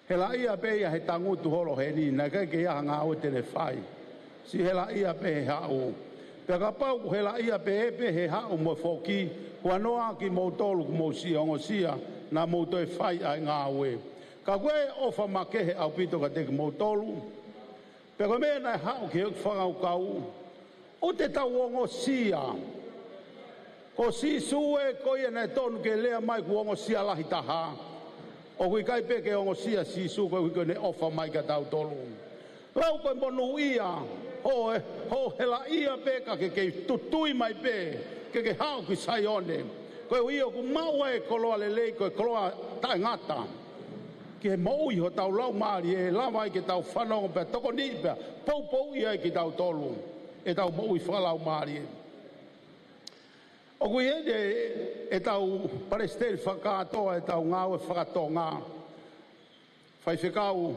Helaʻia pē ia he tangutu holo heni, naʻe ʻikai ke ʻi ai ha ngāue te ne fai. Siʻi helaʻia pē he haʻu. Pea kapau kuo helaʻia pē pē he haʻu mo e foki, huanoa kimoutolu kuo mou siʻi ongosia naʻa mou toe fai ʻa e ngāue. Ka ko e ʻofa makehe ʻaupito kiate kimoutolu. Pea ko e meʻa naʻe haʻu ki he fakakaukau, ʻoua te tau ongosia. Ko Sīsū ē, ko ia naʻe tonu ke lea mai kuo ongosia lahi taha. ʻOku ʻikai pē ke ongosia Sīsū koeʻuhi ko ʻene ʻofa mai kiate kitautolu. Lau ko e monūʻia, hoʻo, hoʻo helaʻia pē ka ke kei tutui mai pē, ke ke haʻu ki Saione. Koeʻuhi ʻoku maʻu ai e koloa lelei, ko e koloa taʻengata. Ki he moʻui hotau laumālie, ʻe lava ai ke tau fanongo pea tokoniʻi pea poupouʻi ai kitautolu ʻetau moʻui fakalaumālie. ʻOku ʻi heni ʻetau palesiteni fakakātoa ʻetau ngāue fakatonga, Faifekau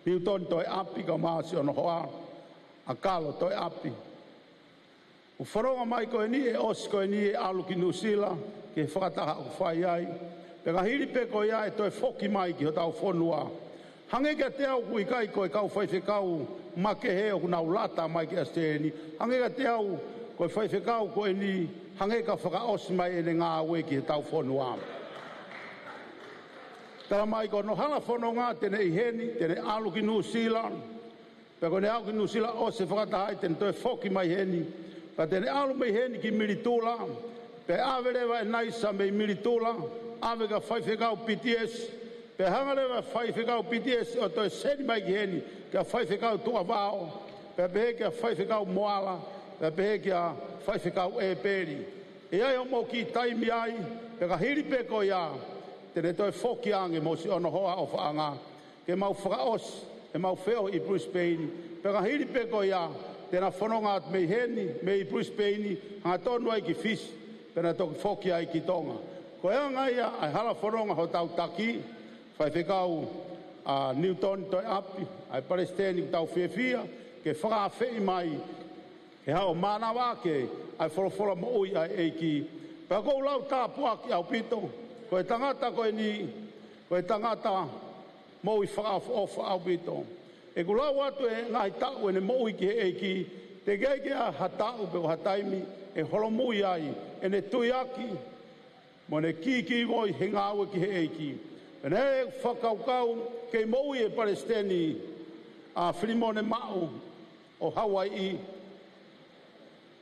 Niutoni Toeʻapi kae ʻumaʻā siʻono hoa, ʻa Kalo Toeʻapi. ʻOku fononga mai ko eni, ʻe ʻosi ko eni ʻene ʻalu ki Nuʻusila, ki he fakataha ʻoku fai ai. Pea ka hili pē ko ia ʻe toe foki mai ki hotau fonua. Hangē kiate au ʻoku ʻikai ko e kau faifekau makehe ʻoku nau lata mai ki ʻAositelēlia ni. Hangē kiate au ko e faifekau ko eni, hangē ka fakaʻosi mai ʻene ngāue ki hotau fonua. Tala mai ko hono hala fononga te ne ʻi heni, te ne ʻalu ki Nuʻusila. Pea ko ʻene aʻu ki Nuʻusila ʻosi e fakataha ai te ne toe foki mai heni. Pea te ne ʻalu mei heni ki Militula. Pea ʻave leva ʻe Naisa mei Militula, ʻave kia Faifekau Pitiesi. Pea hanga leva ʻe Faifekau Pitiesi ʻo toe seni mai ki heni kia Faifekau Tuʻavao. Pea pehē kia Faifekau Moala. Pea pehē kia Faifekau ʻEpeli. ʻE ʻi ai hoʻomou kiʻi taimi ai, pea ka hili pē ko ia, te ne toe foki ange mo siʻono hoa ʻofaʻanga ke mau fakaʻosi ʻemau feohi ʻi Brisbane. Pea ka hili pē ko ia, te na fononga atu mei heni, mei Brisbane, hangatonu ai ki Fisi, pea na toki foki ai ki Tonga. Ko e anga ia ʻa e hala fononga hotau taki, Faifekau ʻa Niutoni Toeʻapi, ʻa e palesiteni ʻoku tau fiefia ke fakaafeʻi mai ke haʻu ʻo mānava ʻaki ʻa e folofola moʻui ʻa e ʻEiki. Pea ʻoku ou lau tāpuaki ʻaupito, ko e tangata ko eni, ko e tangata moʻui fakaʻofoʻofa ʻaupito. ʻOku lau atu e ngaahi taʻu ʻene moʻui ki he ʻEiki, teʻeki ai ke ʻi ai ha taʻu pe ko ha taimi ʻe holomui ai ʻene tuiaki mo ʻene kīkīvoi he ngāue ki he ʻEiki. Pea naʻe fakakaukau ke moʻui e palesiteni ʻa Filimone Maʻu ʻo Hauaiʻi.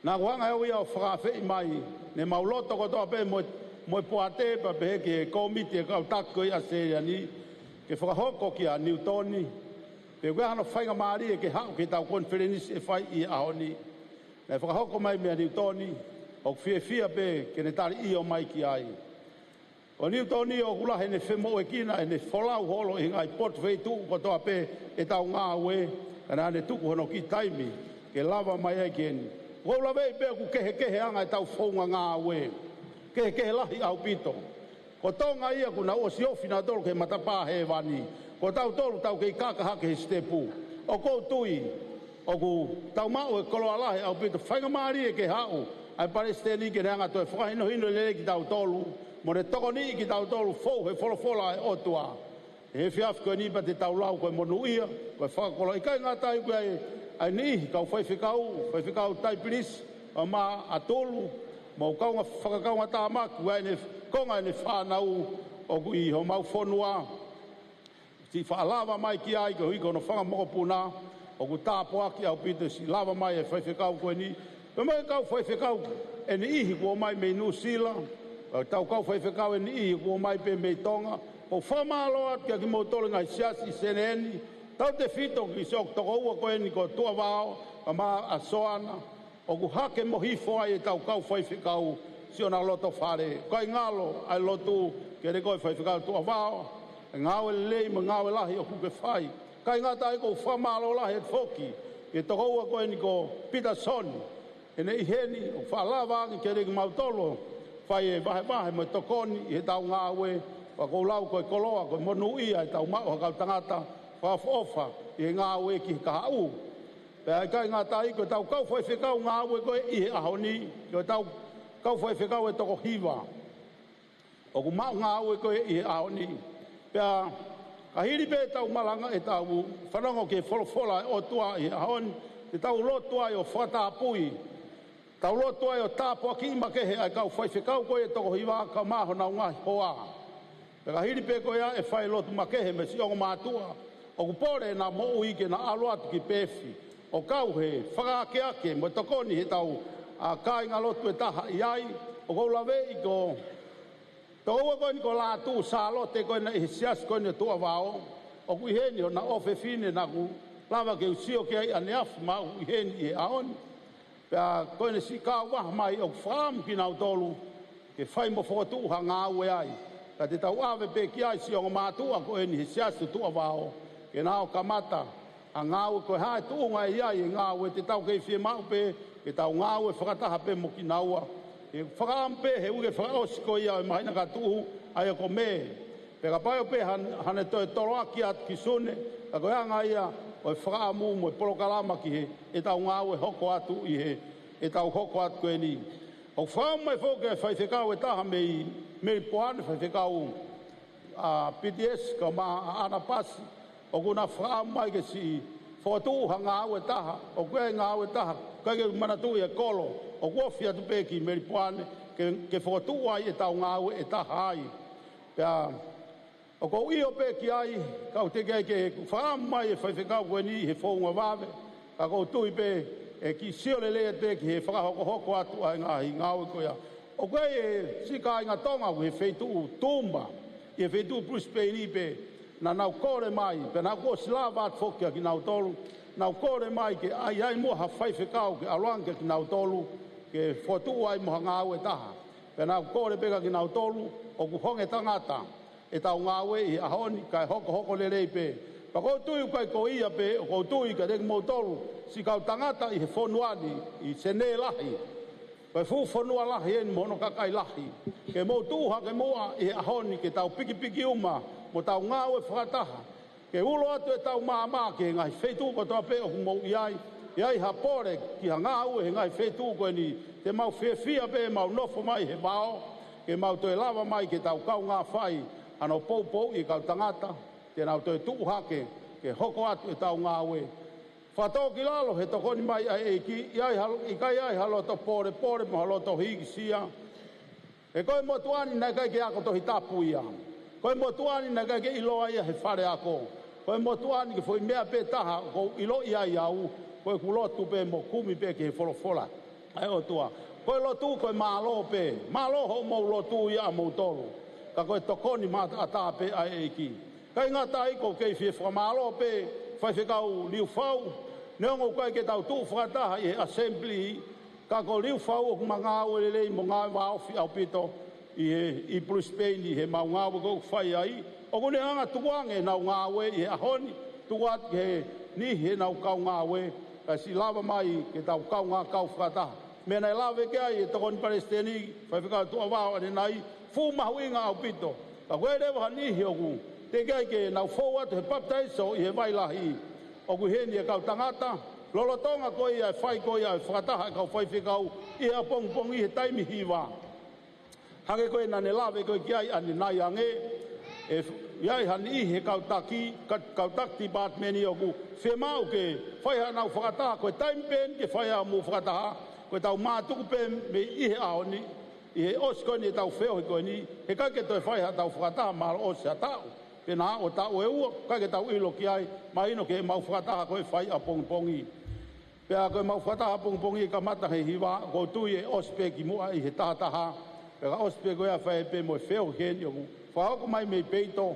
Naʻa ku hanga ʻe au ia ʻo fakaafeʻi mai, ne mau loto kotoa pē mo, mo e poate pea pehē ki he kōmiti e kau taki ko ia ʻAositelēlia ni, ke fakahoko kia Niutoni pe ʻoku ʻi ai hano faingamālie ke haʻu ki heʻetau konifelenisi ʻe fai ʻi he ʻaho ni. Naʻe fakahoko mai meia Niutoni, ʻoku fiefia pē ke ne tali ʻio mai ki ai. Ko Niutoni ʻoku lahi ʻene femoʻuekina ʻene folau holo ʻi he ngaahi potu feituʻu kotoa pē ʻetau ngāue, ka naʻa ne tuku hono kiʻi taimi ke lava mai ai ki heni. ʻOku ou laveʻi pē ʻoku kehekehe anga ʻetau founga ngāue. Kehekehe lahi ʻaupito. Ko Tonga ia kuo nau ʻosi ofi nautolu ki he matapā hēvani. Ko tautolu tau kei kaka hake he sitepu. ʻOku ou tui ʻoku tau maʻu e koloa lahi ʻaupito. Faingamālie ke haʻu ʻa e palesiteni ke ne hanga ʻo toe fakahinohino lelei kitautolu, mo ne tokoniʻi kitautolu fou he folofola ʻa e ʻOtua. He efiafi ko eni pea te tau lau ko e monūʻia, ko e fakakoloa. ʻIkai ngata ai, ʻoku ʻi ai ʻa e niʻihi kau faifekau, Faifekau Taipilisi, ʻa Maʻatulu, mo e kaunga fakakaungatāmaki, ʻoku ʻi ai ʻene konga ʻene fānau ʻoku ʻi homau fonua. Siʻi faʻa lava mai ki ai koeʻuhi ko hono fanga mokopuna, ʻoku tāpuaki ʻaupito siʻi lava mai e faifekau ko eni. Pea mo e kau faifekau ʻe niʻihi kuo ō mai mei Nuʻusila, ʻa ʻetau kau faifekau ʻe niʻihi kuo ō mai pē mei Tonga. ʻOku ou fakamālō atu kiate kimoutolu ngaahi siasi ʻi Senē ni, tautefito ki siʻoku tokoua ko eni ko Tuʻavao, kae ʻumaʻā ʻa Soana. ʻOku hake mo hifo ai ʻetau kau faifekau siʻona loto fale. ʻOku ʻikai ngalo ʻa e lotu kiate koe Faifekau Tuʻavao, ʻa e ngāue lelei mo e ngāue lahi ʻoku ke fai. ʻIkai ngata ai, ʻoku ou fakamālō lahi atu foki ki he tokoua ko eni ko Pita Soni, ʻene ʻi heni ʻo faʻa lava ange kiate kimautolu ʻo fai e vahevahe mo e tokoni ʻi heʻetau ngāue. Pea ʻoku ou lau ko e koloa, ko e monūʻia ʻetau maʻu ha kau tangata fakaʻofoʻofa ʻi he ngāue ki he kahaʻu. Pea ʻikai ngata ai, ko ʻetau kau faifekau ngāue ko ē ʻi he ʻaho ni, ko ʻetau kau faifekau ʻe toko hiva ʻoku maʻu ngāue ko ē ʻi he ʻaho ni. Pea ka hili pē ʻetau malanga, ʻetau fanongo ki he folofola ʻa e ʻOtua ʻi he ʻaho ni, te tau lotu ai ʻo fakatapui, tau lotu ai ʻo tāpuakiʻi makehe ʻa e kau faifekau ko ē ʻe toko hiva kae ʻumaʻā honau ngaahi hoa. Pea ka hili pē ko ia ʻe fai lotu makehe mei he siʻi ongo mātuʻa ʻoku pole ʻena moʻui ke na ʻalu atu ki Peefi ʻo kau he fakaakeake mo e tokoni heʻetau kāingalotu ʻe taha ʻi ai. ʻOku ou laveʻi ko e tokoua ko eni ko Lātū Sālote ko ena ʻi he siasi ko eni ʻo Tuʻavao. ʻOku ʻi heni hona ʻofefine naʻa ku lava ke u sio ki ai ʻaneafi, ma ʻoku ʻi heni ʻi he ʻaho ni. Pea ko ʻene siʻi kau vaha mai, ʻoku fakaʻamu kinautolu ke fai mo fokotuʻu ha ngāue ai. Ka te tau ʻave pē ki ai siʻi ongo mātuʻa ko eni he siasi ʻo Tuʻavao ke na ō ʻo kamata ha ngāue. Ko e hā e tuʻunga ʻe ʻi ai e ngāue, te tau kei fiemaʻu pē ke tau ngāue fakataha pē mo kinaua. ʻE fakaʻamu pē he uike fakaʻosi ko ia ʻo e māhina ka tuʻu, ʻa ia ko Mē. Pea kapau pē han-, hane toe toloaki atu ki Sune, ka ko e anga ia ʻo e fakaʻamu mo e polokalama ki he ʻetau ngāue hoko atu ʻi he ʻetau hoko atu ko eni. ʻOku fakaʻamu mai foki e faifekau ʻe taha mei Melipoane, faifekau ʻa Piti ʻEsi kae ʻumaʻā ʻAna Pasi, ʻoku na fakaʻamu mai ke siʻi fokotuʻu ha ngāue ʻe taha. ʻOku ʻi ai e ngāue ʻe taha, ʻikai ke u manatuʻi e kolo, ʻoku ofi atu pē ki Melipoane ke, ke fokotuʻu ai ʻetau ngāue ʻe taha ai. Pea ʻoku ou ʻio pē ki ai, ka ʻoku teʻeki ai ke fakaʻamu mai e faifekau ko eni he founga vave, ka ʻoku ou tui pē ʻe kiʻi sio lelei atu pē ki he fakahokohoko atu ʻa e ngaahi ngāue ko ia. ʻOku ʻi ai e siʻi kāinga Tonga ʻoku ʻi he feituʻu Tuma, ʻi he feituʻu Brisbane pē, naʻa nau kole mai, pea naʻa ku ʻosi lava atu foki kia kinautolu, nau kole mai ke ʻai ai muʻa ha faifekau ke ʻalu ange kia kinautolu, ke fokotuʻu ai mo ha ngāue ʻe taha. Pea naʻa ku kole pē kia kinautolu, ʻoku honge tangata ʻetau ngāue ʻi he ʻaho ni, kae hokohoko lelei pē. Pea ʻoku ou tui ʻoku ʻikai ko ia pē, ʻoku ou tui kiate kimoutolu siʻi kau tangata ʻi he fonua ni, ʻi Senē lahi, ko e fuʻu fonua lahi eni mo hono kakai lahi, ke mou tuʻu hake muʻa ʻi he ʻaho ni ke tau pikipiki uma mo tau ngāue fakataha, ke ulo atu ʻetau maama ki he ngaahi feituʻu kotoa pē ʻoku mou ʻi ai. ʻI ai ha pole ki ha ngāue he ngaahi feituʻu ko eni, te mau fiefia pē ʻemau nofo mai he vao, ke mau toe lava mai ke tau kaungā fai hano poupouʻi e kau tangata, te nau toe tuʻu hake ke hoko atu ʻetau ngāue. Fakatōkilalo he tokoni mai ʻa e ʻEiki, ʻikai ha, ʻikai ʻi ai ha loto pōlepole mo ha loto hīkisia. He ko e motuʻa ni naʻe ʻikai ke ako Tohi Tapu ia. Ko e motuʻa ni naʻe ʻikai ke ʻiloa ia he faleako. Ko e motuʻa ni ko e foʻi meʻa pē taha ʻoku ou ʻiloʻi ai au, ko ʻeku lotu pē mo kumi pē ki he folofola ʻa e ʻOtua. Ko e lotu ko e mālō pē. Mālō hoʻomou lotu ia ʻamoutolu. Ka ko e tokoni maʻataʻatā pē ʻa e ʻEiki. ʻIkai ngata ai, ʻoku ou kei fie fakamālō pē Faifekau Liufau, neongo ʻoku ʻikai ke tau tuʻu fakataha ʻi he assembly, ka ko Liufau ʻoku ma ngāue lelei mo ngāue vāofi ʻaupito ʻi he, ʻi Brisbane ʻi heʻemau ngāue ʻoku fai ai. ʻOku ne hanga tukuange ʻenau ngāue ʻi he ʻaho ni, tuku atu ki he niʻihi ʻenau kau ngāue, kae siʻi lava mai ke tau kaungā kau fakataha. Meʻa naʻe lave ki ai e Tokoni Palesiteni, Faifekau Tuʻavao ʻanenai, fuʻu mahuʻinga ʻaupito. Ka ko e leva ha niʻihi ʻoku teʻeki ai ke nau fou atu he papitaiso ʻi he vai lahi, ʻoku ʻi heni e kau tangata, lolotonga ko ia e fai ko ia e fakataha e kau faifekau ʻi he ʻapongipongi he taimi hiva. Hangē ko ē naʻa ne lave ko ē ki ai ʻanenai ange, ʻe f-, ʻi ai ha niʻihi he kau taki, ka-, kau taki department ʻoku fiemaʻu ke fai haʻanau fakataha, ko e taimi pē eni ke fai haʻamou fakataha, ko ʻetau mātuku pē mei he ʻaho ni, ʻi he ʻosi ko eni ʻetau feohi ko eni, he ʻikai ke toe fai haʻatau fakataha mahalo ʻosi ha taʻu, pe naʻa ʻo taʻu ʻe ua, ʻikai ke tau ʻilo ki ai, mahino ke mau fakataha ko e fai ʻapongipongi. Pea ko ʻemau fakataha ʻapongipongi ʻe kamata he hiva, ʻoku ou tui ʻe ʻosi pē kimuʻa ʻi he taha taha, pea ka ʻosi pē ko ia fai pē mo e feohi ko eni ʻoku fakahoko mai mei peito,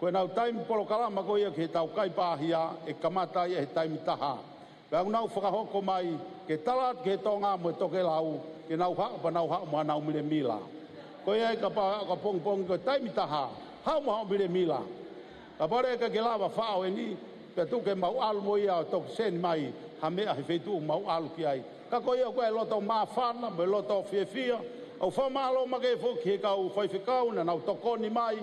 ko ʻenau taimi polokalama ko ia ki heʻetau kai pāhia ʻe kamata ia he taimi taha. Pea ʻoku nau fakahoko mai ke tala atu ki he Tonga mo e tokelau, ke nau haʻu pea nau haʻu mo haʻanau milemila. Ko ia ai kapau ʻe aʻu ki ʻapongipongi ko e taimi taha, haʻu mo haʻo milemila. Kapau leva ʻe ʻikai ke lava faʻo eni, pea tuku ke mau ʻalu mo ia ʻo toki send mai ha meʻa he feituʻu mau ʻalu ki ai. Ka ko ia ko e loto māfana, mo e loto fiefia, ʻoku fakamālō makehe foki ki he kau faifekau naʻa nau tokoni mai,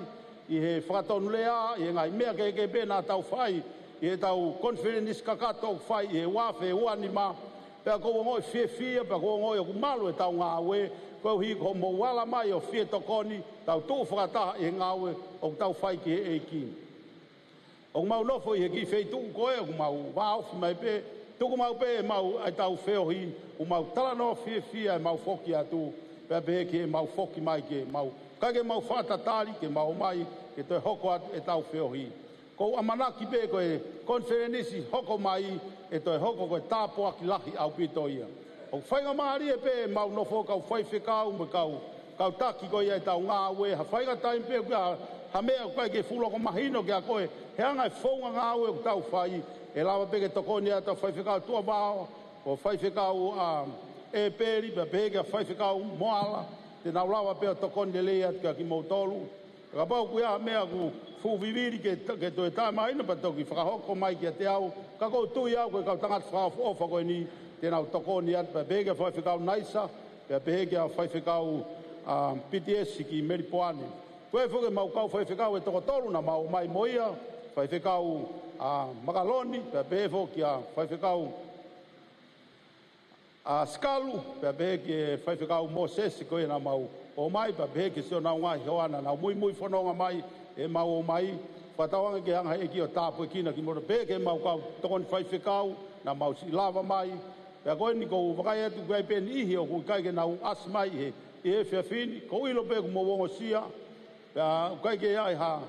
ʻi he fakatonulea, ʻi he ngaahi meʻa kehekehe pē naʻa tau fai, ʻi heʻetau konifelenisi kakato ʻoku fai ʻi he ua afe ua nima, pea ʻoku ou ongoʻi fiefia, pea ʻoku ou ongoʻi ʻoku malu ʻetau ngāue, koeʻuhi ko hoʻomou ala mai ʻo fie tokoni, tau tuʻu fakataha ʻi he ngāue ʻoku tau fai ki he ʻEiki. ʻOku mau nofo ʻi he kiʻi feituʻu ko ē ʻoku mau vāofi mai pē, tuku maʻu pē ʻemau, ʻetau feohi, ʻoku mau talanoa fiefia ʻemau foki atu Pea pehē ke mau foki mai ke mau, kae ke mau fakatatali ke mau mai ke toe hoko atu ʻetau feohi. ʻOku ou ʻamanaki pē ko e konifelenisi hoko mai ʻe toe hoko ko e tāpuaki lahi ʻaupito ia. ʻOku faingamālie pē ʻemau nofo kau faifekau mo e kau, kau taki ko ia ʻetau ngāue, ha faʻahinga taimi pē ʻoku ʻi ai ha, ha meʻa ʻoku ʻikai ke fuʻu loko mahino kiate koe he anga e founga ngāue ʻoku tau fai, ʻe lava pē ke tokoni atu ʻa Faifekau Tuʻavao, ko Faifekau ʻa ʻEpeli, pea pehē kia Faifekau Moala, te nau lava pē ʻo tokoni lelei atu kia kimoutolu. Kapau ʻoku ʻi ai ha meʻa ʻoku fuʻu vivili ke, ke toe taʻemaʻu ʻena pea toki fakahoko mai kiate au, ka ʻoku ou tui au ko e kau tangata fakaʻofoʻofa ko eni, te nau tokoni atu, pea pehē kia Faifekau Naisa, pea pehē kia Faifekau, ʻa, Pitiesi ki Melipoane. Ko e foki ʻemau kau faifekau ʻe toko tolu naʻa mau ō mai mo ia, Faifekau, ʻa, Makaloni, pea pehē foki kia Faifekau ʻa Sikalu, pea pehē kia Faifekau Mōsese ko ia naʻa mau ō mai, pea pehē kia siʻonau ngaahi hoa naʻa nau muimui fononga mai ʻemau ō mai, fakatauange ke hanga ʻe he ʻEiki ʻo tāpuekina kimoutolu, pehē ki heʻemau kau tokoni faifekau naʻa mau siʻi lava mai. Pea ko eni ʻoku ou vakai atu ʻoku ʻi ai pē niʻihi ʻoku ʻikai ke nau ʻasi mai ʻi he, ʻi he efiafi ni, ʻoku ou ʻilo pē ʻoku mou ongosia, pea ʻoku ʻikai ke ʻi ai ha,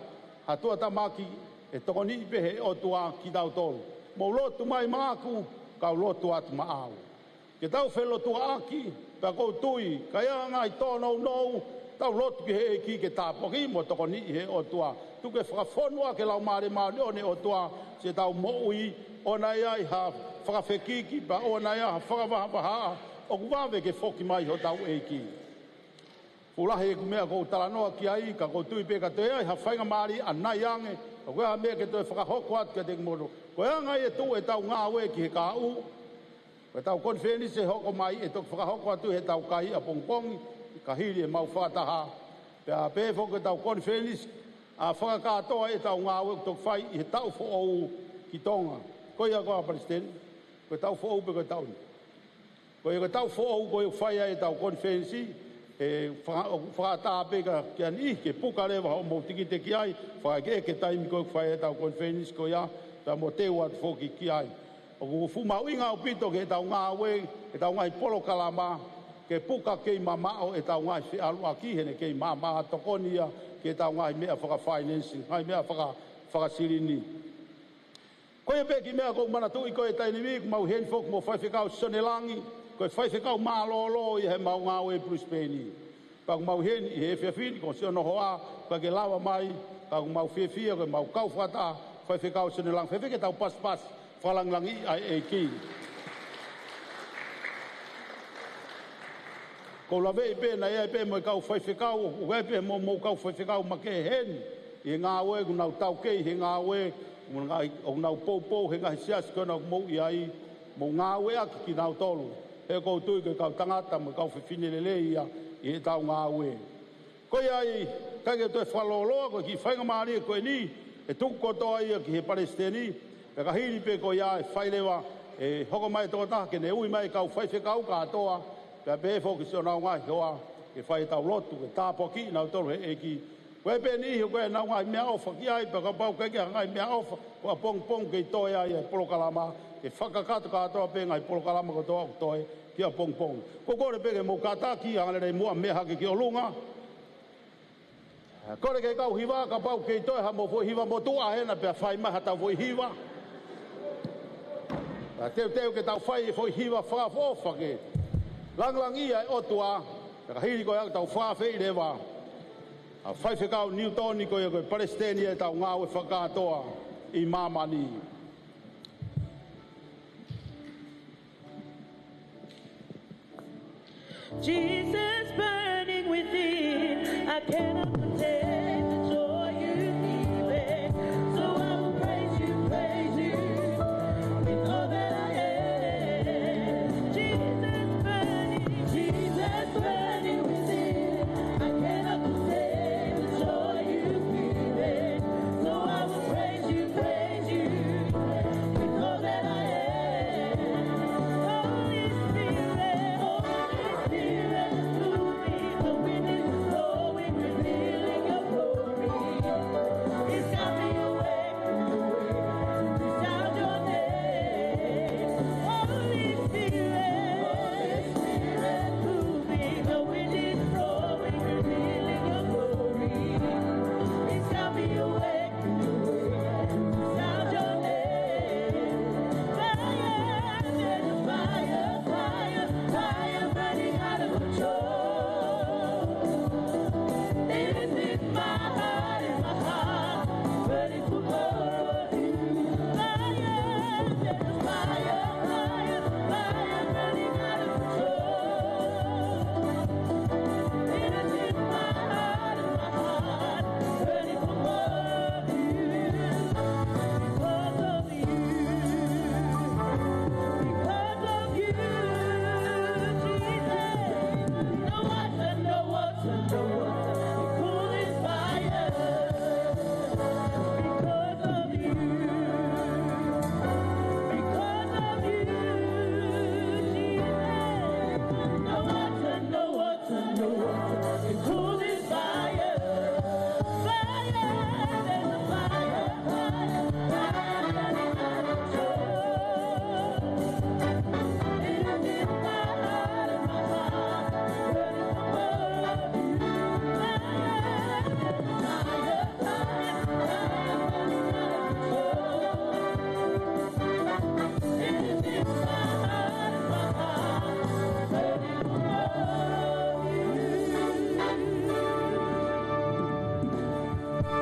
ha tuʻutāmaki, ʻe tokoniʻi pē ʻe he ʻOtua kitautolu. Mou lotu mai maʻaku, kau lotu atu maʻau. Ke tau felotuaʻaki, pea ʻoku ou tui, ka ʻi ai ha ngaahi tōnounou, tau lotu ki he ʻEiki ke tāpuakiʻi mo tokoniʻi ʻe he ʻOtua. Tuku ke fakafonu ʻaki e Laumālie Māʻoniʻoni ʻo e ʻOtua siʻetau moʻui, ʻoua naʻa ʻi ai ha fakafekiki, pea ʻoua naʻa ʻi ai ha fakavahavahaʻa, ʻoku vave ke foki mai hotau ʻEiki. Fuʻu lahi ʻeku meʻa ʻoku ou talanoa ki ai, ka ʻoku ou tui pē ka toe ʻi ai ha faingamālie ʻanai ange, ʻoku ʻi ai ha meʻa ke toe fakahoko atu kiate kimoutolu. Ko e anga ia e tuʻu ʻetau ngāue ki he kahaʻu, ko ʻetau konifelenisi ʻe hoko mai ʻe toki fakahoko atu heʻetau kai ʻapongipongi, ka hili ʻemau fakataha. Pea pehē foki ko ʻetau konifelenisi ʻa fakakātoa ʻetau ngāue ʻoku toki fai ʻi he taʻu foʻou ki Tonga. Ko ia ko ā Palesiteni, ko e taʻu foʻou pe ko e taʻu ni? Ko ia ko e taʻu foʻou ko ia ʻoku fai ai ʻetau konifelenisi, ʻe faka-, ʻoku fakaʻatā pē kia, kia niʻihi ke puka leva hoʻomou tikite ki ai, fakaʻekeʻeke taimi ko ē ʻoku fai ai ʻetau konifelenisi ko ia, pea mo teu atu foki ki ai. ʻOku fuʻu mahuʻinga ʻaupito ki heʻetau ngāue, ʻetau ngaahi polokalama, ke puka kei mamaʻo ʻetau ngaahi feʻaluʻaki, he naʻe kei maʻamaʻa tokoni ia ki heʻetau ngaahi meʻa fakafinance, ngaahi meʻa faka-, fakasilini. Ko ia pē kiʻi meʻa ʻoku ou manatuʻi ko e taimi ni, ʻoku mau ʻi heni foki mo Faifekau Sione Langi, ko e faifekau mālōlō ia heʻemau ngāue ʻi Brisbane. Pea ʻoku mau ʻi heni ʻi he efiafi ni, ko siʻono hoa, ʻoku ʻikai ke lava mai, ka ʻoku mau fiefia, ko ʻemau kau fakataha, Faifekau Sione Langi, fēfē ke tau pasipasi, fakalangilangiʻi ʻa e ʻEiki. ʻOku ou laveʻi pē naʻe ʻi ai pē mo e kau faifekau, ʻoku ʻi ai pē mo, mo e kau faifekau makehe heni, ʻi he ngāue, ʻoku nau taukei he ngāue, ʻoku nau, ʻoku nau poupou he ngaahi siasi ko ena ʻoku mou ʻi ai, mou ngāueʻaki kinautolu. He ʻoku ou tui ko e kau tangata mo e kau fefine lelei ia ʻi heʻetau ngāue. Ko ia ai, ʻikai ke toe fakalōloa, ko e kiʻi faingamālie ko eni, ʻe tuku kotoa ia ki he Palesiteni, pea ka hili pē ko ia ʻe fai leva, ʻe hoko mai e tokotaha ke ne ui mai e kau faifekau kātoa, pea pehē foki siʻonau ngaahi hoa, ke fai ʻetau lotu, ke tāpuakiʻi kinautolu ʻe he ʻEiki. Ko e pē niʻihi ʻoku ʻi ai ʻenau ngaahi meʻaʻofa ki ai, pea kapau ʻoku ʻikai ke ʻi ai ha ngaahi meʻaʻofa, ko ʻapongipongi kei toe ai e polokalama, ke fakakakato kātoa pē ngaahi polokalama kotoa ʻoku toe ki ʻapongipongi. ʻOku ou kole pē ke mou kātaki, hanga lelei muʻa mea hake ki ʻolunga. Kole ki he kau hiva, kapau ʻoku kei toe ha mou foʻi hiva motuʻa hena pea fai mai haʻatau foʻi hiva. Ka teuteu ke tau fai e foʻi hiva fakaʻofoʻofa ke langilangiʻia e ʻOtua, ka hili ko ia ʻoku tau fakaafeʻi leva ʻa Faifekau Niutoni ko ia ko e Palesiteni ʻetau ngāue fakakātoa ʻi māmani. Jesus burning within, I cannot contain the joy you've given. So I will praise you, praise you with all that I am. Jesus burning, Jesus burning within, I cannot contain the joy you've given. So I will praise you, praise you with all that I am. Holy Spirit, Holy Spirit,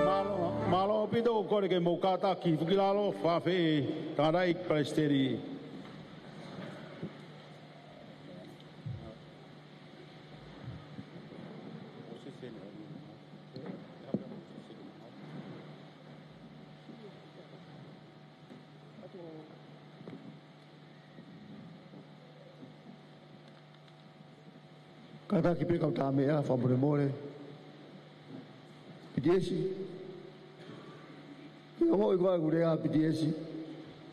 Mālō, mālō ʻaupito, kole ke mou kātaki, Fuakilalo, Fafe, Tangataʻeiki Palesiteni. Kātaki pē kau tā meʻa, fakamolemole. Pitiesi. Ke ongoʻi ko ʻeku lea, Pitiesi.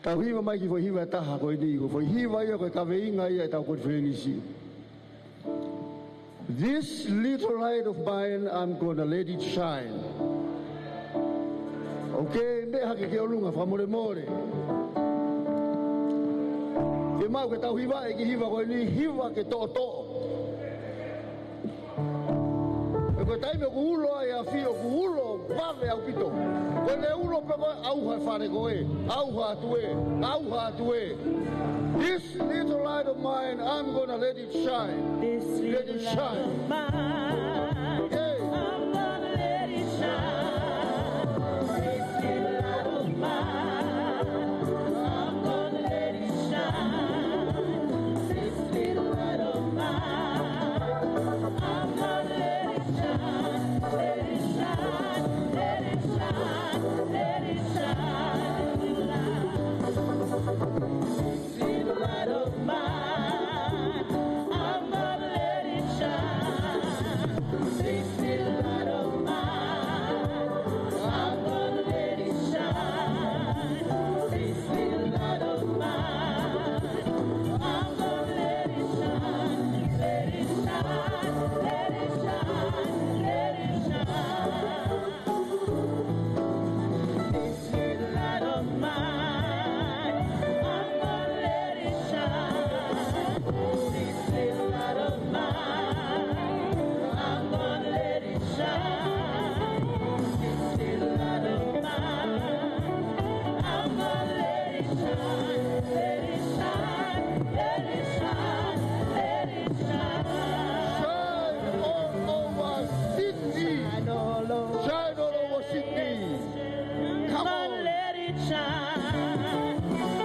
Tau hiva mai ki he foʻi hiva ʻe taha ko eni, ko e foʻi hiva ia ko e kaveinga ia ʻetau konifelenisi. This little light of mine, I'm gonna let it shine. Okay, meʻa hake ki ʻolunga, fakamolemole. Ke maʻu ke tau hiva ʻe ki he hiva ko eni, hiva ke toʻotoʻo. He ko e taimi ʻoku ulo ai ʻa e afi ʻoku ulo vave ʻaupito. Ko ʻene ulo pē ko ē ʻauha e fale ko ē, ʻauha atu ē, ʻauha atu ē. This little light of mine, I'm gonna let it shine. This little light of mine, I'm gonna let it shine. This little light of mine, I'm gonna let it shine. This little light of mine, I'm gonna let it shine, let it shine, let it shine, let it shine. This little light of mine, I'm gonna let it shine. This little light of mine, I'm gonna let it shine. This little light of mine, I'm gonna let it shine. Let it shine, let it shine, let it shine. This little light of mine, I'm gonna let it shine. This little light of mine, I'm gonna let it shine. This little light of mine, I'm gonna let it shine. Let it shine, let it shine, let it shine. Shine all over Sydney. Shine all over. Shine all over Sydney. Come on. Let it shine.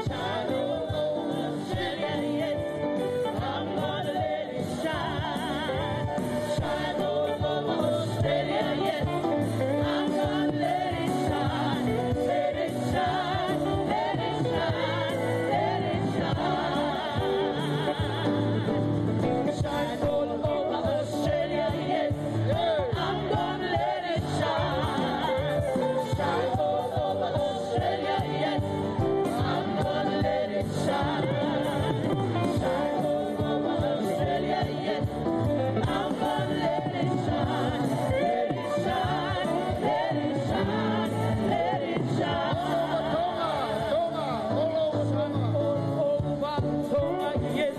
Shine all over Australia, yes. I'm gonna let it shine. Shine all over Australia, yes. I'm gonna let it shine. Let it shine, let it shine, let it shine. Shine all over Australia, yes. I'm gonna let it shine. Shine all over Australia, yes. I'm gonna let it shine. Shine all over Australia, yes. I'm gonna let it shine. Let it shine, let it shine, let it shine. All over Tonga, Tonga, all over Tonga. All over Tonga, yes.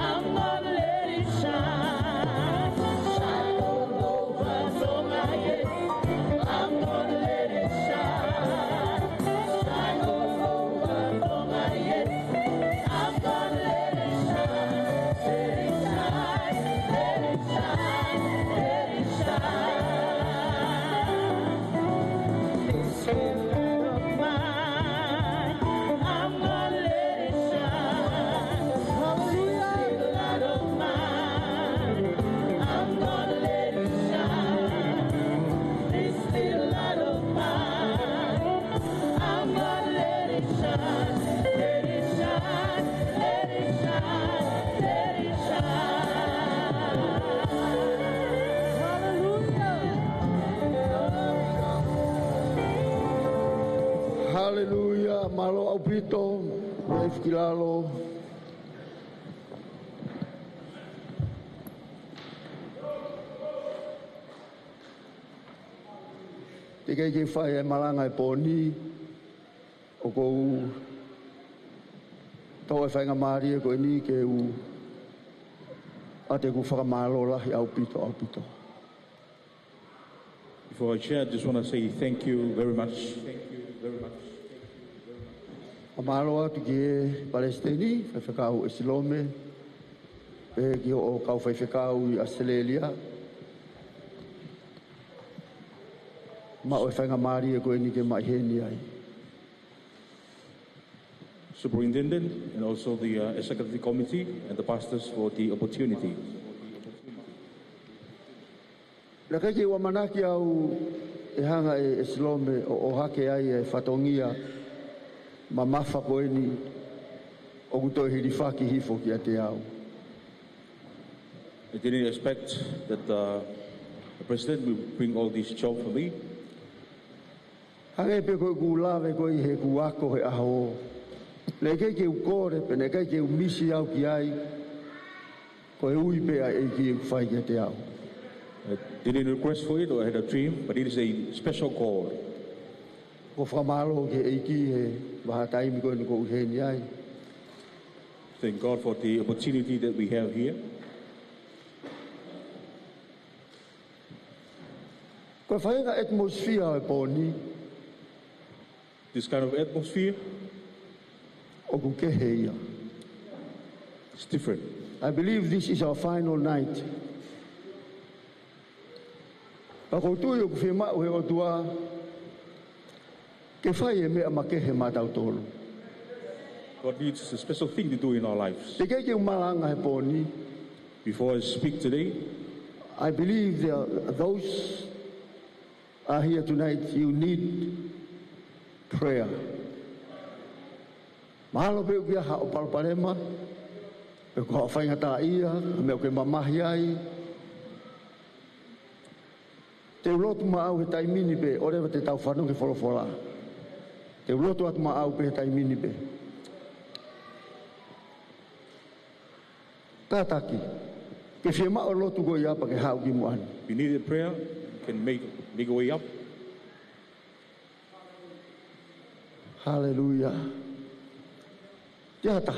I'm gonna let it shine. Shine all over Tonga, yes. I'm gonna let it shine. Shine all over Tonga, yes. I'm gonna let it shine. Let it shine, let it shine, let it shine. This little light of mine, I'm gonna let it shine. Hallelujah. This little light of mine, I'm gonna let it shine. This little light of mine, I'm gonna let it shine. Let it shine, let it shine, let it shine. Hallelujah. Hallelujah. Mālō ʻaupito, Fuakilalo. Teʻeki ai ke fai e malanga he pō ni, ʻoku ou toʻo e faingamālie ko eni ke u ʻoatu ʻeku fakamālō lahi ʻaupito, ʻaupito. Before I share, I just wanna say thank you very much. Thank you very much. Fakamālō atu ki he Palesiteni, Faifekau ʻEsilome, pea ki hoʻo kau faifekau ʻi ʻAositelēlia. Maʻu e faingamālie ko eni ke ma ʻi heni ai. Superintendent and also the, uh, executive committee and the pastors for the opportunity. Naʻe ʻikai ke u ʻamanaki au ʻe hanga ʻe ʻEsilome ʻo ʻohake ai e fatongia mamafa ko eni ʻoku toe hilifaki hifo kiate au. I didn't expect that, uh, the president will bring all this job for me. Hangē pē ko ʻeku lave ko ē heʻeku ako he ʻaho. Naʻe ʻikai ke u kole, pea naʻe ʻikai ke u misi au ki ai. Ko e ui pē ʻa e ʻEiki ʻoku fai kiate au. I didn't request for it or I had a dream, but it is a special call. ʻOku ou fakamālō ki he ʻEiki he vahaʻa taimi ko eni ʻoku ou ʻi heni ai. Thank God for the opportunity that we have here. Ko e faʻahinga atmosphere ʻo e pō ni, this kind of atmosphere, ʻoku kehe ia. It's different. I believe this is our final night. Pea ʻoku ou tui ʻoku fiemaʻu ʻe he ʻOtua ke fai e meʻa makehe maʻatautolu. God needs a special thing to do in our lives. Teʻeki ai ke u malanga he pō ni. Before I speak today, I believe there are those are here tonight, you need prayer. Mahalo pē ʻoku ʻi ai haʻo palopalema, pe ko haʻo faingataʻaʻia, meʻa ʻoku ke mamahi ai. Te u lotu maʻau he taimi ni pē, ʻo leva te tau fanongo ki he folofola. Te u lotu atu maʻau pē he taimi ni pē. Kātaki, ke fiemaʻu e lotu ko ia pea ke haʻu ki muʻa ni. We need a prayer, can make, make a way up. Haleluia. Te ata.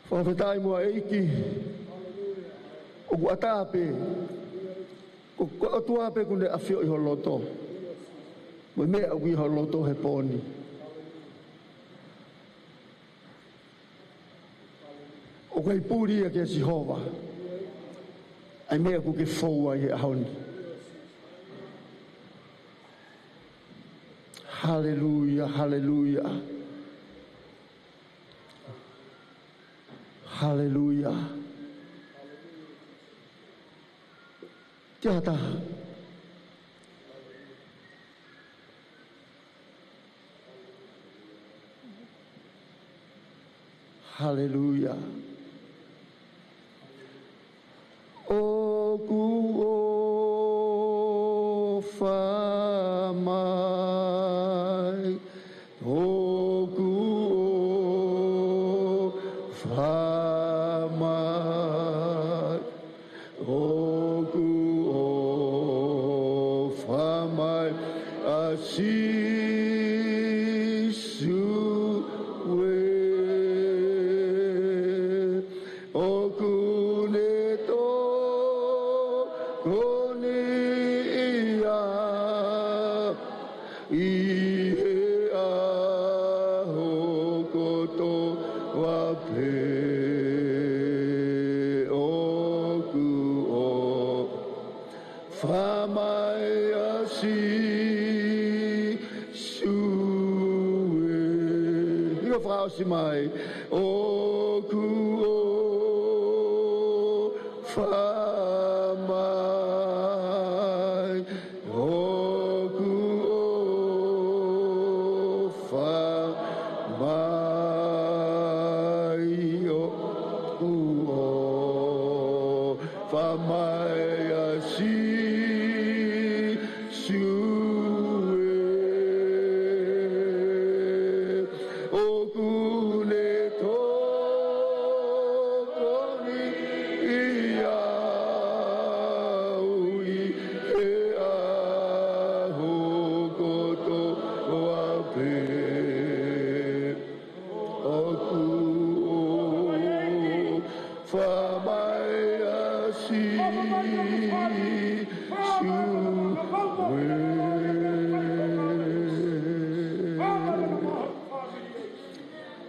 Fakafetaʻi mo e ʻEiki. ʻOku ʻatā pē. Ko, ko e ʻOtua pē ʻoku ne ʻafio ʻi ho loto. Mo e meʻa ʻoku ʻi ho loto he pō ni. ʻOku ʻikai puli ia kia Sihova ʻa e meʻa ʻoku ke fou ai he ʻaho ni. Haleluia, haleluia. Haleluia. Te ata. Haleluia. ʻOku ʻofa mai, ʻoku ʻofa mai. ʻOku ʻofa mai ʻa Sīsū ē. ʻOku ne tokoni ia ʻi he ʻaho kotoa pē. ʻOku ʻofa mai ʻa Sīsū ē. Hiko fakaʻosi mai. ʻOku ʻofa mai. ʻOku ʻofa mai, ʻoku ʻofa mai ʻa Sīsū ē. ʻOku ne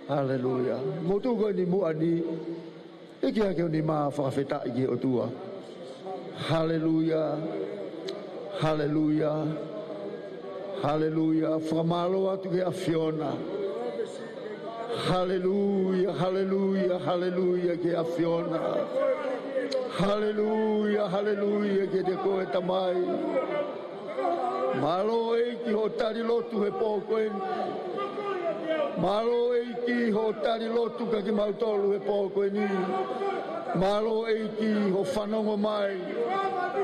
Haleluia. Mou tuʻu ko eni muʻa ni, ʻeke hake ho nima, fakafetaʻi ki he ʻOtua. Haleluia. Haleluia. Haleluia. Fakamālō atu ki he ʻAfiona. Haleluia, haleluia, haleluia ki he ʻAfiona. Haleluia, haleluia kiate koe Tamai. Mālō ʻEiki hoʻo tali lotu he pō ko eni. Mālō ʻEiki hoʻo tali lotu kia kimautolu he pō ko eni. Mālō ʻEiki hoʻo fanongo mai.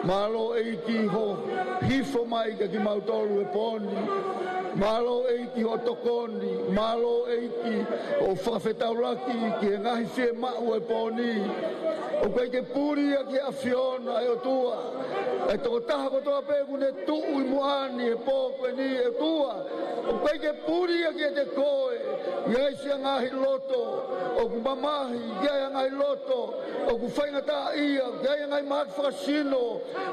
Mālō ʻEiki hoʻo hifo mai kia kimautolu he pō ni. Mālō ʻEiki hoʻo tokoni. Mālō ʻEiki hoʻo fakafetaulaki ki he ngaahi fiemaʻu he pō ni. ʻOku ʻikai ke puli ia ki he ʻAfiona ʻe ʻOtua. ʻA e tokotaha kotoa pē ʻoku ne tuʻu ʻi muʻa ni he pō ko eni ʻe ʻOtua. ʻOku ʻikai ke puli ia kiate koe. ʻOku ʻi ai siʻa ngaahi loto ʻoku mamahi, ʻoku ʻi ai ha ngaahi loto ʻoku faingataʻaʻia, ʻoku ʻi ai ha ngaahi mahaki fakasino,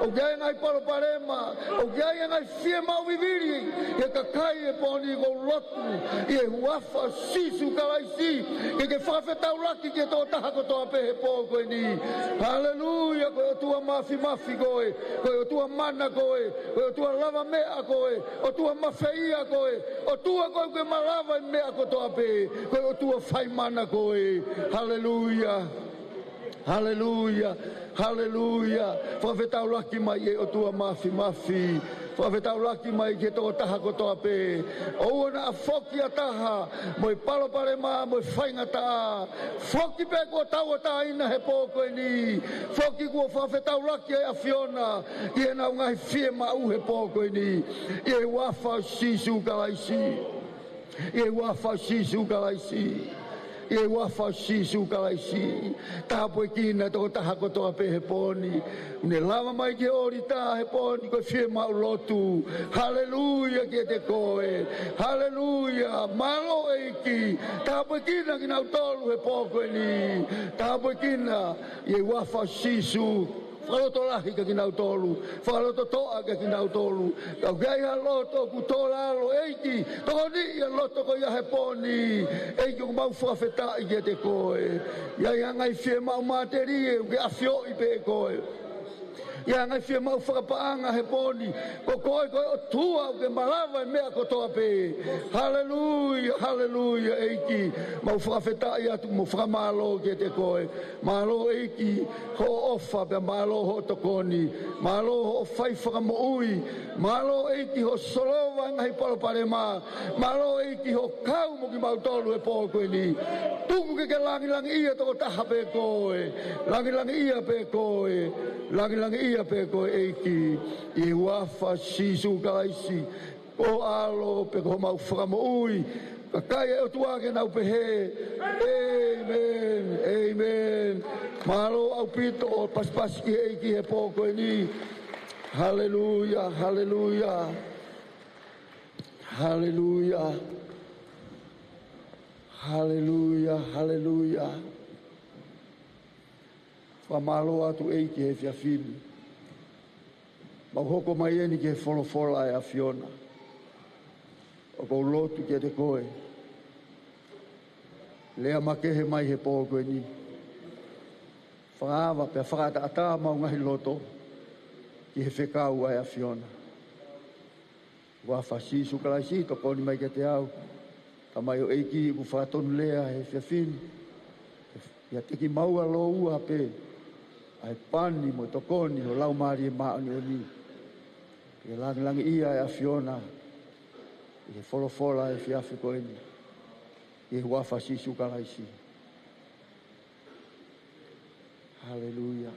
ʻoku ʻi ai ha ngaahi palopalema, ʻoku ʻi ai ha ngaahi fiemaʻu vivili ʻa e kakai he pō ni. ʻOku ou lotu ʻi he huafa ʻo Sīsū Kalaisi ke ke fakafetaulaki ki he tokotaha kotoa pē he pō ko eni. Haleluia, ko e ʻOtua mafimafi koe, ko e ʻOtua mana koe, ko e ʻOtua lavameʻa koe, ʻOtua mafeia koe, ʻOtua koe ʻoku ke malava ʻa e meʻa kotoa pē, ko e ʻOtua fai mana koe. Haleluia. Haleluia. Haleluia. Fakafetaulaki mai ʻe ʻOtua mafimafi. Fakafetaulaki mai ki he tokotaha kotoa pē. ʻOua naʻa foki ha taha mo e palopalema mo e faingataʻa. Foki pē kuo tauʻatāina he pō ko eni. Foki kuo fakafetaulaki ʻa e ʻAfiona ki heʻenau ngaahi fiemaʻu he pō ko eni. ʻI he huafa ʻo Sīsū Kalaisi. ʻI he huafa ʻo Sīsū Kalaisi. ʻI he huafa ʻo Sīsū Kalaisi. Tāpuekina e tokotaha kotoa pē he pō ni. ʻOku ne lava mai ki he ʻōlita he pō ni ko e fiemaʻu lotu. Haleluia kiate koe. Haleluia. Mālō ʻEiki. Tāpuekina kinautolu he pō ko eni. Tāpuekina ʻi he huafa ʻo Sīsū. Fakalotolahi kia kinautolu, fakalototoʻa kia kinautolu. Ka ʻoku ʻi ai ha loto ʻoku tō lalo, ʻEiki, tokoniʻi ʻa e loto ko ia he pō ni. ʻEiki, ʻoku mau fakafetaʻi kiate koe. ʻI ai ha ngaahi fiemaʻu matelie, ʻoku ke ʻafioʻi pē ʻe koe. ʻI ai ha ngaahi fiemaʻu fakapaʻanga he pō ni, ko koe ko e ʻOtua ʻoku ke malava ʻa e meʻa kotoa pē. Haleluia, haleluia, ʻEiki. Mau fakafetaʻi atu, mau fakamālō kiate koe. Mālō ʻEiki hoʻo ʻofa pea mālō hoʻo tokoni. Mālō hoʻo fai fakamoʻui. Mālō ʻEiki hoʻo solova e ngaahi palopalema. Mālō ʻEiki hoʻo kau mo kimautolu he pō ko eni. Tuku ke ke langilangiʻia tokotaha pē koe. Langilangiʻia pē koe. Langilangiʻia pē koe ʻEiki. ʻI he huafa ʻo Sīsū Kalaisi. Ko ho ʻAlo pē ko homau Fakamoʻui. Kakai ʻa e ʻOtua ke nau pehē, ʻĒmeni, ʻēmeni. Mālō ʻaupito hoʻo pasipasi ki he ʻEiki he pō ko eni. Haleluia, haleluia. Haleluia. Haleluia, haleluia. Fakamālō atu ʻEiki he efiafi ni. Mau hoko mai eni ki he folofola ʻa e ʻAfiona. ʻOku ou lotu kiate koe. Lea makehe mai he pō ko eni. Fakaava pea fakaʻataʻatā homau ngaahi loto ki he fekau ʻa e ʻAfiona. Huafa ʻo Sīsū Kalaisi, tokoni mai kiate au. Tamai ʻEiki, ʻoku fakatonulea he efiafi ni. ʻIate kimaua lōua pē ʻa e pani mo e tokoni ho Laumālie Māʻoniʻoni. Ke langilangiʻia ʻa e ʻAfiona ʻi he folofola he efiafi ko eni. ʻI he huafa ʻo Sīsū Kalaisi. Haleluia.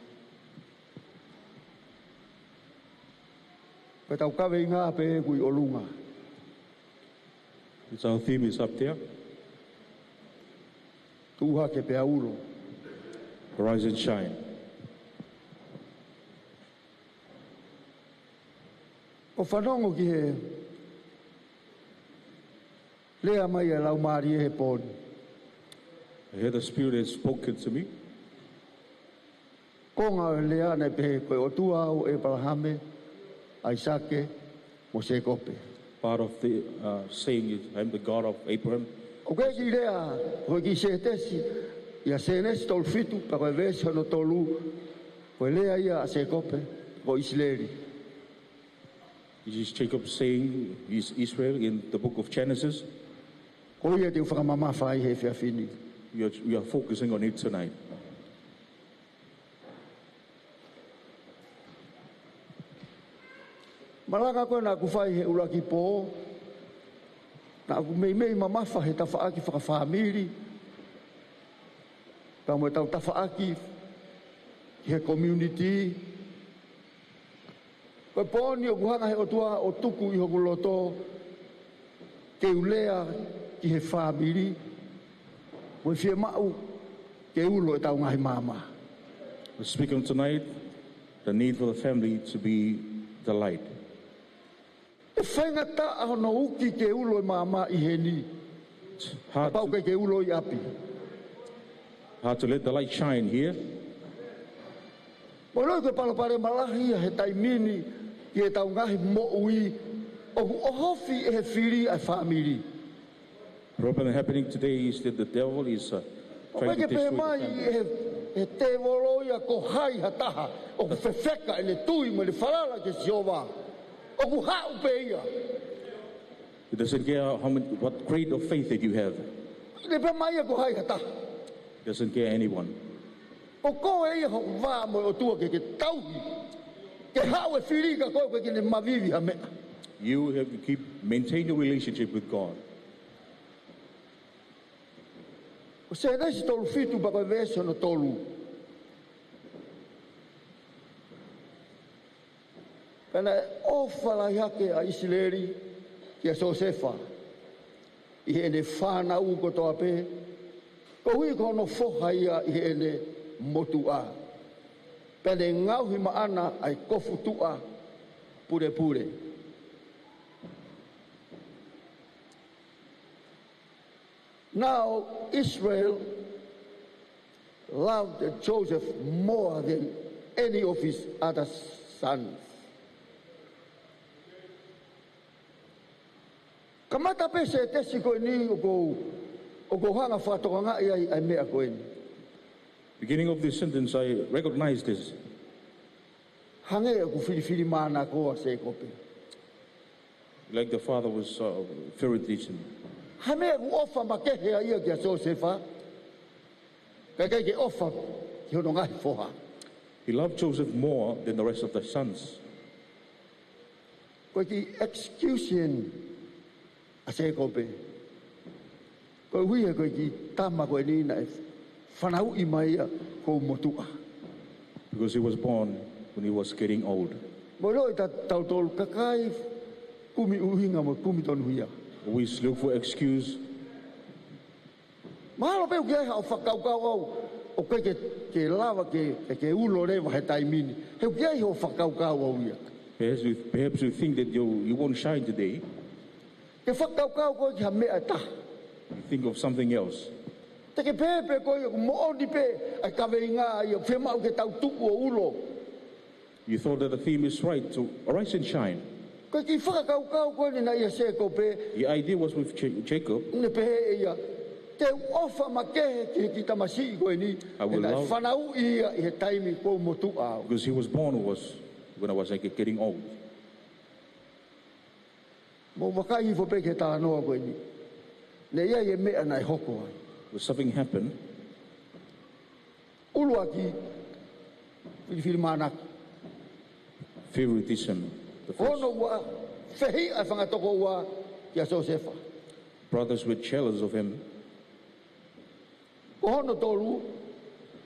Ko ʻetau kaveinga pē ʻoku ʻi ʻolunga. It's our theme is up there. Tuʻu hake pea ulo. Rise and shine. ʻO fanongo ki he lea mai ʻa e Laumālie he pō ni. I hear the Spirit has spoken to me. Konga ʻo e lea naʻe pehē, ko e ʻOtua ʻo ʻĒpalahame, ʻAisake, mo Sēkope. Part of the uh, saying is, "I am the God of Abraham, ʻOku ʻi ai e kiʻi lea, ko e kiʻi sētesi, ʻia Sēnesi tolu fitu, pea ko e veesi hono tolu, ko e lea ia ʻa Sēkope, ko ʻIsileli. This is Jacob saying, is Israel in the book of Genesis. Ko ia te u fakamamafa ai he efiafi ni. We are, we are focusing on it tonight. Malanga ko ē naʻa ku fai he ʻuluaki pō, naʻa ku meimei mamafa he tafaʻaki fakafāmili, pea mo e tau tafaʻaki he community. Ko e pō ni ʻoku hanga he ʻOtua ʻo tuku ʻi hoku loto ke u lea ki he fāmili, mo e fiemaʻu ke ulo ʻetau ngaahi maama. We're speaking tonight, the need for the family to be the light. ʻE faingataʻa hono uki ke ulo e maama ʻi heni. Hard Kapau to, ke ke ulo ʻi ʻapi. Hard to let the light shine here. Mou ʻiloʻi ko e palopalema lahi ia he taimi ni ki heʻetau ngaahi moʻui, ʻoku ʻohofi ʻe he fili ʻa e fāmili. Problem happening today is that the devil is, uh, trying to destroy the family. ʻOku ʻikai ke pehē mai ʻe he, he tēvolo ia ko hai ha taha ʻoku fefeka ʻene tui mo ʻene falala kia Sihova. ʻOku haʻu pē ia. He doesn't care how many, what grade of faith that you have. ʻIkai ke pehē mai ia ko hai ha taha. He doesn't care anyone. Ko koe ia hoʻo vā mo e ʻOtua ke ke tauhi. Ke haʻu e fili ka koe ʻoku ʻikai ke ne mavivi ha meʻa. You have to keep, maintain your relationship with God. Ko Sēnesi tolu fitu pea ko e veesi hono tolu. Pea naʻe ʻofa lahi hake ʻa ʻIsileli kia Siosefa ʻi heʻene fānau kotoa pē, koeʻuhi ko hono foha ia ʻi heʻene motuʻa. Pea ne ngaohi maʻana ʻa e kofu tuʻa pulepule. Now Israel loved Joseph more than any of his other sons. Kamata pē sētesi ko eni ʻoku ou, ʻoku ou hanga fakatokangaʻi ai ʻa e meʻa ko eni. Beginning of this sentence, I recognize this. Hangē ʻoku filifilimānako ʻa Sēkope. Like the father was, uh, favoritism. Hangē ʻoku ʻofa makehe ia kia Siosefa, kae ʻikai ke ʻofa ki hono ngaahi foha. He loved Joseph more than the rest of the sons. Ko e kiʻi excuse eni ʻa Sēkope. Koeʻuhi he ko e kiʻi tama ko eni naʻe fanauʻi mai ia kuo motuʻa. Because he was born when he was getting old. Mou ʻiloʻi ʻe tautolu kakai kumi ʻuhinga mo kumi tonuhia. Always look for excuse. Mahalo pē ʻoku ʻi ai haʻo fakakaukau ʻoku ʻikai ke, ke lava ke, ke, ke ulo leva he taimi ni. He ʻoku ʻi ai hoʻo fakakaukau ia. Perhaps you, perhaps you think that you, you won't shine today. Ke fakakaukau koe ki ha meʻa ʻe taha. You think of something else. Te ke pehē pē koe ʻoku moʻoni pē ʻa e kaveinga ia, fiemaʻu ke tau tuʻu ʻo ulo. You thought that the theme is right, so arise and shine. Ko e kiʻi fakakaukau ko eni naʻe ʻia Sēkope. The idea was with Ja-, Jacob. Ne pehē ʻe ia, te u ʻofa makehe ki he kiʻi tamasiʻi ko eni, I will love, he naʻe fanauʻi ia ʻi he taimi kuo u motuʻa au. Because he was born was when I was, like, getting old. Mou vakai hifo pē ki he talanoa ko eni. Ne ʻi ai e meʻa naʻe hoko ai. Well, something happened. ʻUluaki, filifilimānako. Favoritism, the first. Ko hono ua, fehiʻa e fanga tokoua kia Siosefa. Brothers were jealous of him. Ko hono tolu,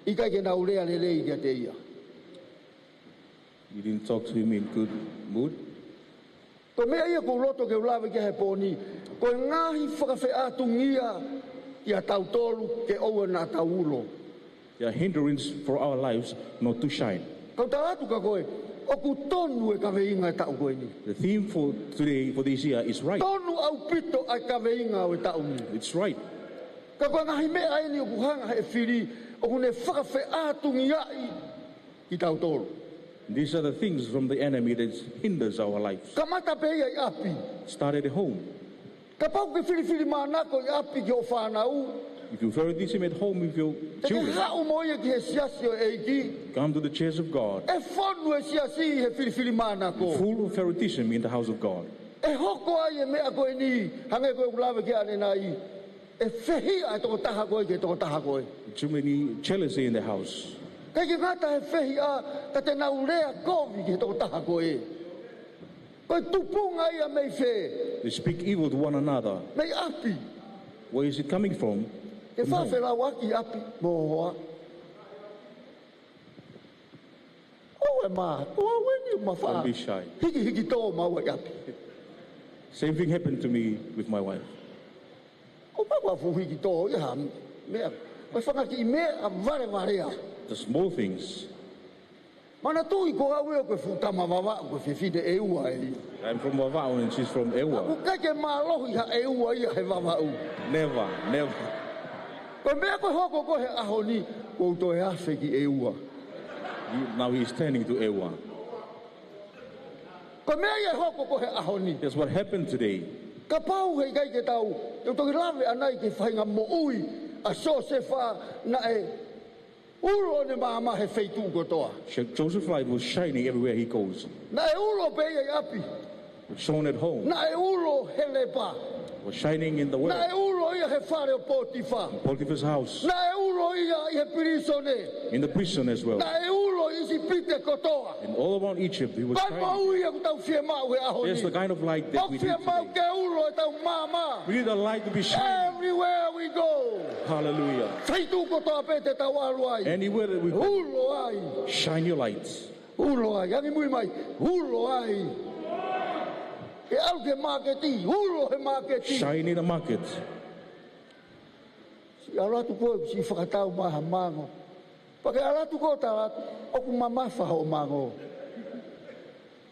ʻikai ke nau lea lelei kiate ia. He didn't talk to him in good mood. Ko e meʻa ia ʻoku ou loto ke u lave ki ai he pō ni, ko e ngaahi fakafeʻātungia kia tautolu ke ʻoua naʻa tau ulo. They are hindrance for our lives not to shine. Kau tala atu kia koe, ʻoku tonu e kaveinga e taʻu ko eni. The theme for today, for this year, is right. Tonu ʻaupito ʻa e kaveinga ʻo e taʻu ni. It's right. Ka ko e ngaahi meʻa eni ʻoku hanga he fili, ʻoku ne fakafeʻātungiaʻi kitautolu. These are the things from the enemy that hinders our lives. Kamata pē ia ʻi ʻapi. Start at home. Kapau ʻoku ke filifilimānako ʻi ʻapi ki hoʻo fānau, If you favoritism at home with your children, te ke haʻu mo ia ki he siasi ʻo e ʻEiki. Come to the church of God. ʻE fonu e siasi ʻi he filifilimānako. Full of favoritism in the house of God. ʻE hoko ai e meʻa ko eni, hangē ko ʻeku lave ki ai ʻanenai, ʻe fehiʻa e tokotaha ko ē ki he tokotaha ko ē. Too many jealousy in the house. ʻIkai ke ngata he fehiʻa, ka te nau lea kovi ki he tokotaha ko ē. Ko e tupunga ia mei fē? They speak evil to one another. Mei ʻapi. Where is it coming from? Ke From home. Fāfelauaki ʻapi mo hoa. ʻOua ʻe mā, ʻoua ʻeni ma fā. Don't be shy. Hikihiki tō maua ʻi ʻapi. Same thing happened to me with my wife. ʻOku mau a fuʻu hiki tō ia ha meʻa. Ko e fanga kiʻi meʻa valevalea. The small things. Manatuʻi ko au ʻoku ou fuʻu tama Vavaʻu, ko e fefine ʻEua ē. I'm from Vavaʻu and she's from ʻEua. ʻOku ʻikai ke mālohi ha ʻEua ia he Vavaʻu. Never, never. Ko e meʻa ko ē hoko ko ē he ʻaho ni, ʻoku ou toe afe ki ʻEua. He, now he's turning to ʻEua. Ko e meʻa ia ʻe hoko ko ē he ʻaho ni. That's what happened today. Kapau he ʻikai ke tau, te u toki lave ʻanai ki he faʻahinga moʻui ʻa Siosefa naʻe ulo ʻene maama he feituʻu kotoa. Jo-, Joseph's light was shining everywhere he goes. Naʻe ulo pē ia ʻi ʻapi. Shone at home. Naʻe ulo he lepa. Was shining in the world. Naʻe ulo ia he fale ʻo Potifa. In Potiphar's house. Naʻe ulo ia ʻi he pilīsone. In the prison as well. Naʻe ulo ʻi ʻIsipite kotoa. And all around Egypt, he was shining. Ko e moʻui ia ʻoku tau fiemaʻu he ʻaho ni. That's the kind of light that we need today. ʻOku fiemaʻu ke ulo ʻetau maama. We need a light to be shining. Everywhere we go. Hallelujah. Feituʻu kotoa pē te tau ʻalu ai. Anywhere that we go. Ulo ai. Shine your lights. Ulo ai. Angimui mai. Ulo ai. Ke ʻalu ki he māketi. Ulo he māketi. Shine in the market. Siʻi ʻalu atu koe, siʻi fakatau mai ha mango. Pea ke ʻalu atu koe ʻo tala atu, ʻoku mamafa hoʻo mango.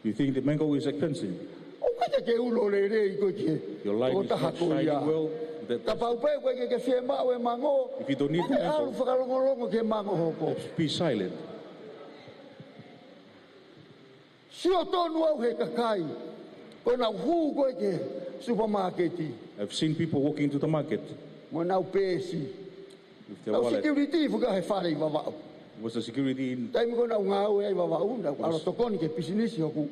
You think the mango is expensive? ʻOku ʻikai ke ke ulo lelei koe ki he tokotaha ko ia. Your light is not shining well. That, that's Kapau pē ʻoku ʻikai ke ke fiemaʻu e mango, If you don't need the mango, ʻoku ke ʻalu fakalongolongo ki he mango hoko. Be silent. Sio tonu au he kakai, ko ʻenau hū ko ē ki he supermarket. I've seen people walking to the market Mo ʻenau pēsi. With their wallet. Nau security foki he fale ʻi Vavaʻu. Was the security in Taimi ko ē naʻa ku ngāue ai ʻi Vavaʻu, naʻa ku ʻalu ʻo tokoni ki he pisinisi hoku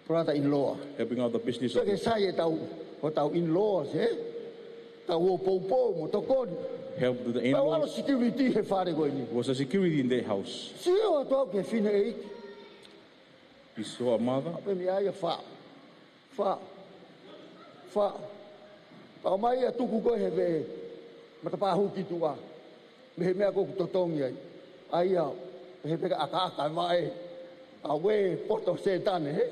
brother-in-law. Helping out the business of Sio ki he sai ʻetau, hotau in-laws, ē? Tau ō poupou mo tokoni. Help to the in-laws. Naʻa ku ʻalu ʻo security he fale ko eni. Was a security in their house. Sio atu au ki he fineʻeiki. He saw a mother. Pea meʻa ia, faʻo. Faʻo. Faʻo. Pea ʻomai ia tuku ko ē he veʻe matapā hū ki tuʻa. Mei he meʻa ko ē ʻoku totongi ai. ʻA ia, he peka ʻakaʻaka e vaʻe. ʻAuē, poto Sētane, ē?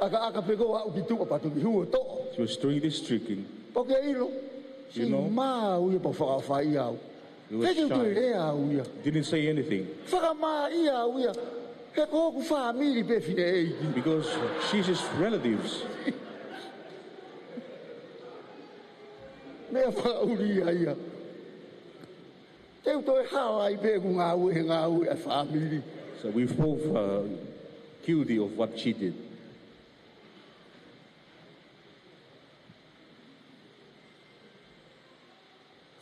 ʻAkaʻaka pē ko ē ʻo aʻu ki tuʻa pea toki hū ʻo toʻo. She was doing this tricking. Pea ʻoku ke ʻilo. You know? Siʻi mā au ia pea u fakaʻofaʻia au. He ʻikai ke u toe lea au ia. Didn't say anything. Fakamāʻia au ia. He ko hoku fāmili pē fineʻeiki. Because she's his relatives. Meʻa fakaʻuli ia ia. Te u toe hala ai pē ʻeku ngāue he ngāue ʻa e fāmili. So we've both, uh, guilty of what she did.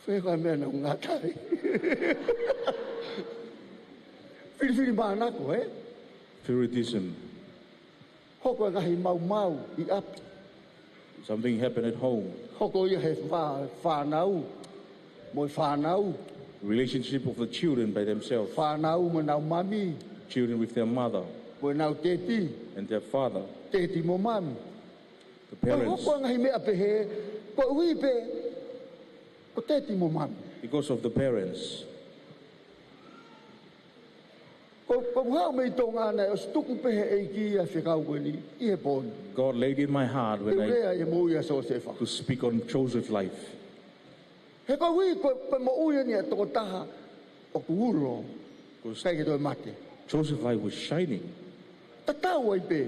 Fē ko e meʻa naʻa ku ngata ai? Filifilimānako, ē? Favoritism. Hoko e ngaahi maumau ʻi ʻapi. Something happened at home. Hoko ia he fā-, fānau. Mo e fānau. Relationship of the children by themselves. Fānau mo ʻenau mami. Children with their mother. Mo ʻenau teti. And their father. Teti mo mami. The parents. Ko e hoko e ngaahi meʻa pehē, koeʻuhi pē ko teti mo mami. Because of the parents. Ko, ko ʻeku haʻu mei Tonga naʻe ʻosi tuku pē he ʻEiki ʻa e fekau ko eni ʻi he pō ni. God laid in my heart when I Te u lea ʻi he moʻui ʻa Siosefa. To speak on Joseph's life. He koeʻuhi ko e, ko e moʻui eni ʻa e tokotaha ʻoku ulo. Because ʻIkai ke toe mate. Joseph's life was shining. Tatau ai pē.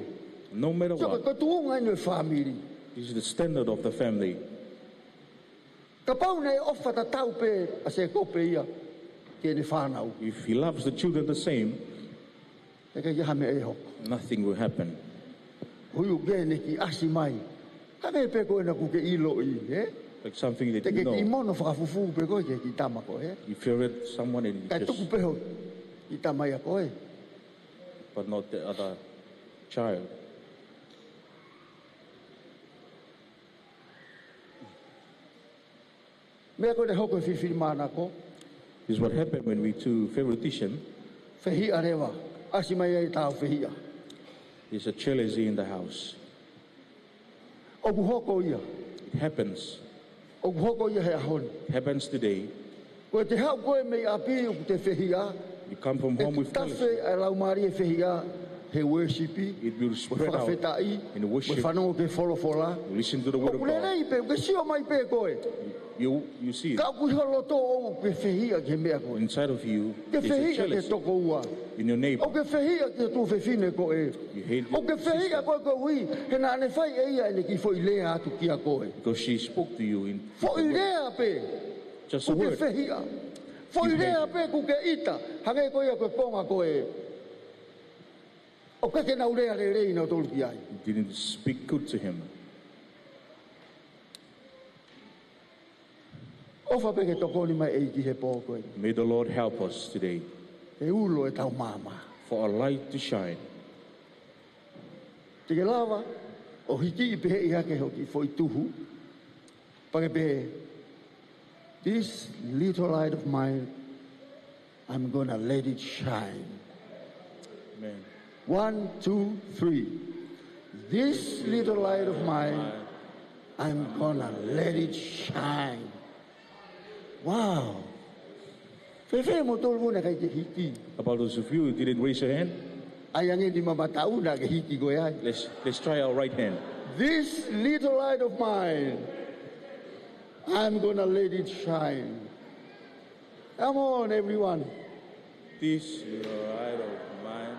No matter what. So, ko, ko e tuʻunga eni ʻo e fāmili. This is the standard of the family. Kapau naʻe ʻofa tatau pē ʻa Sēkope ia ki heʻene fānau. If he loves the children the same, He ʻikai ke ha meʻa ʻe hoko. Nothing will happen. Hui ʻoku ke ne kiʻi ʻasi mai. Hangē pē ko ena ʻoku ke ʻiloʻi, ē? Like something that you know. Te ke kiʻi mono fakafufū pē koe ki he kiʻi tama ko ē. You favored someone and you just. Kae tuku pē ho kiʻi tama ia ko ē. But not the other child. Meʻa ko ē naʻe hoko he filifilimānako. This is what happened when we do favoritism. Fehiʻa leva. ʻAsi mai ai e tau fehiʻa. There's a jealousy in the house. ʻOku hoko ia. It happens. ʻOku hoko ia he ʻaho ni. It happens today. Ko ʻete haʻu koe mei ʻapi ʻoku te fehiʻa. You come from home with jealousy. ʻE tafe ʻa e laumālie fehiʻa he worship. It will spread out in worship. Mo e fakafetaʻi. Mo e fanongo ki he folofola. You listen to the word of God. ʻOku lelei pē, ʻoku ke sio mai pē koe. You, you see it. Ka ʻoku ʻi ho loto ʻoku ke fehiʻa ki he meʻa ko ē. Inside of you, there's a jealousy. ʻOku ke fehiʻa ki he tokoua. In your neighbor. ʻOku ke fehiʻa ki he tuofefine ko ē. You hate your sister. ʻOku ke fehiʻa koe koeʻuhi he naʻa ne fai ʻe ia ʻene kiʻi foʻi lea atu kia koe. Because she spoke to you in evil way. Foʻi lea pē. Just a word. ʻOku ke fehiʻa. You hate it. Foʻi lea pē ʻoku ke ʻita. Hangē ko ia ko e konga ko ē. ʻOku ʻikai ke nau lea lelei nautolu ki ai. You didn't speak good to him. ʻOfa pē ke tokoni mai e ʻEiki he pō ko eni. May the Lord help us today. Ke ulo ʻetau maama. For our light to shine. Te ke lava ʻo hiki pē hake ho kiʻi foʻi tuhu. Pea ke pehē, "This little light of mine, I'm gonna let it shine." Amen. One, two, three. "This little light of mine, I'm gonna let it shine." Wow. Fēfē moutolu naʻe ʻikai ke hiki? About those of you who didn't raise your hand. ʻAi ange e nima mataʻu naʻa ke hiki koe ai. Let's, let's try our right hand. "This little light of mine, I'm gonna let it shine." Come on, everyone. This little light of mine,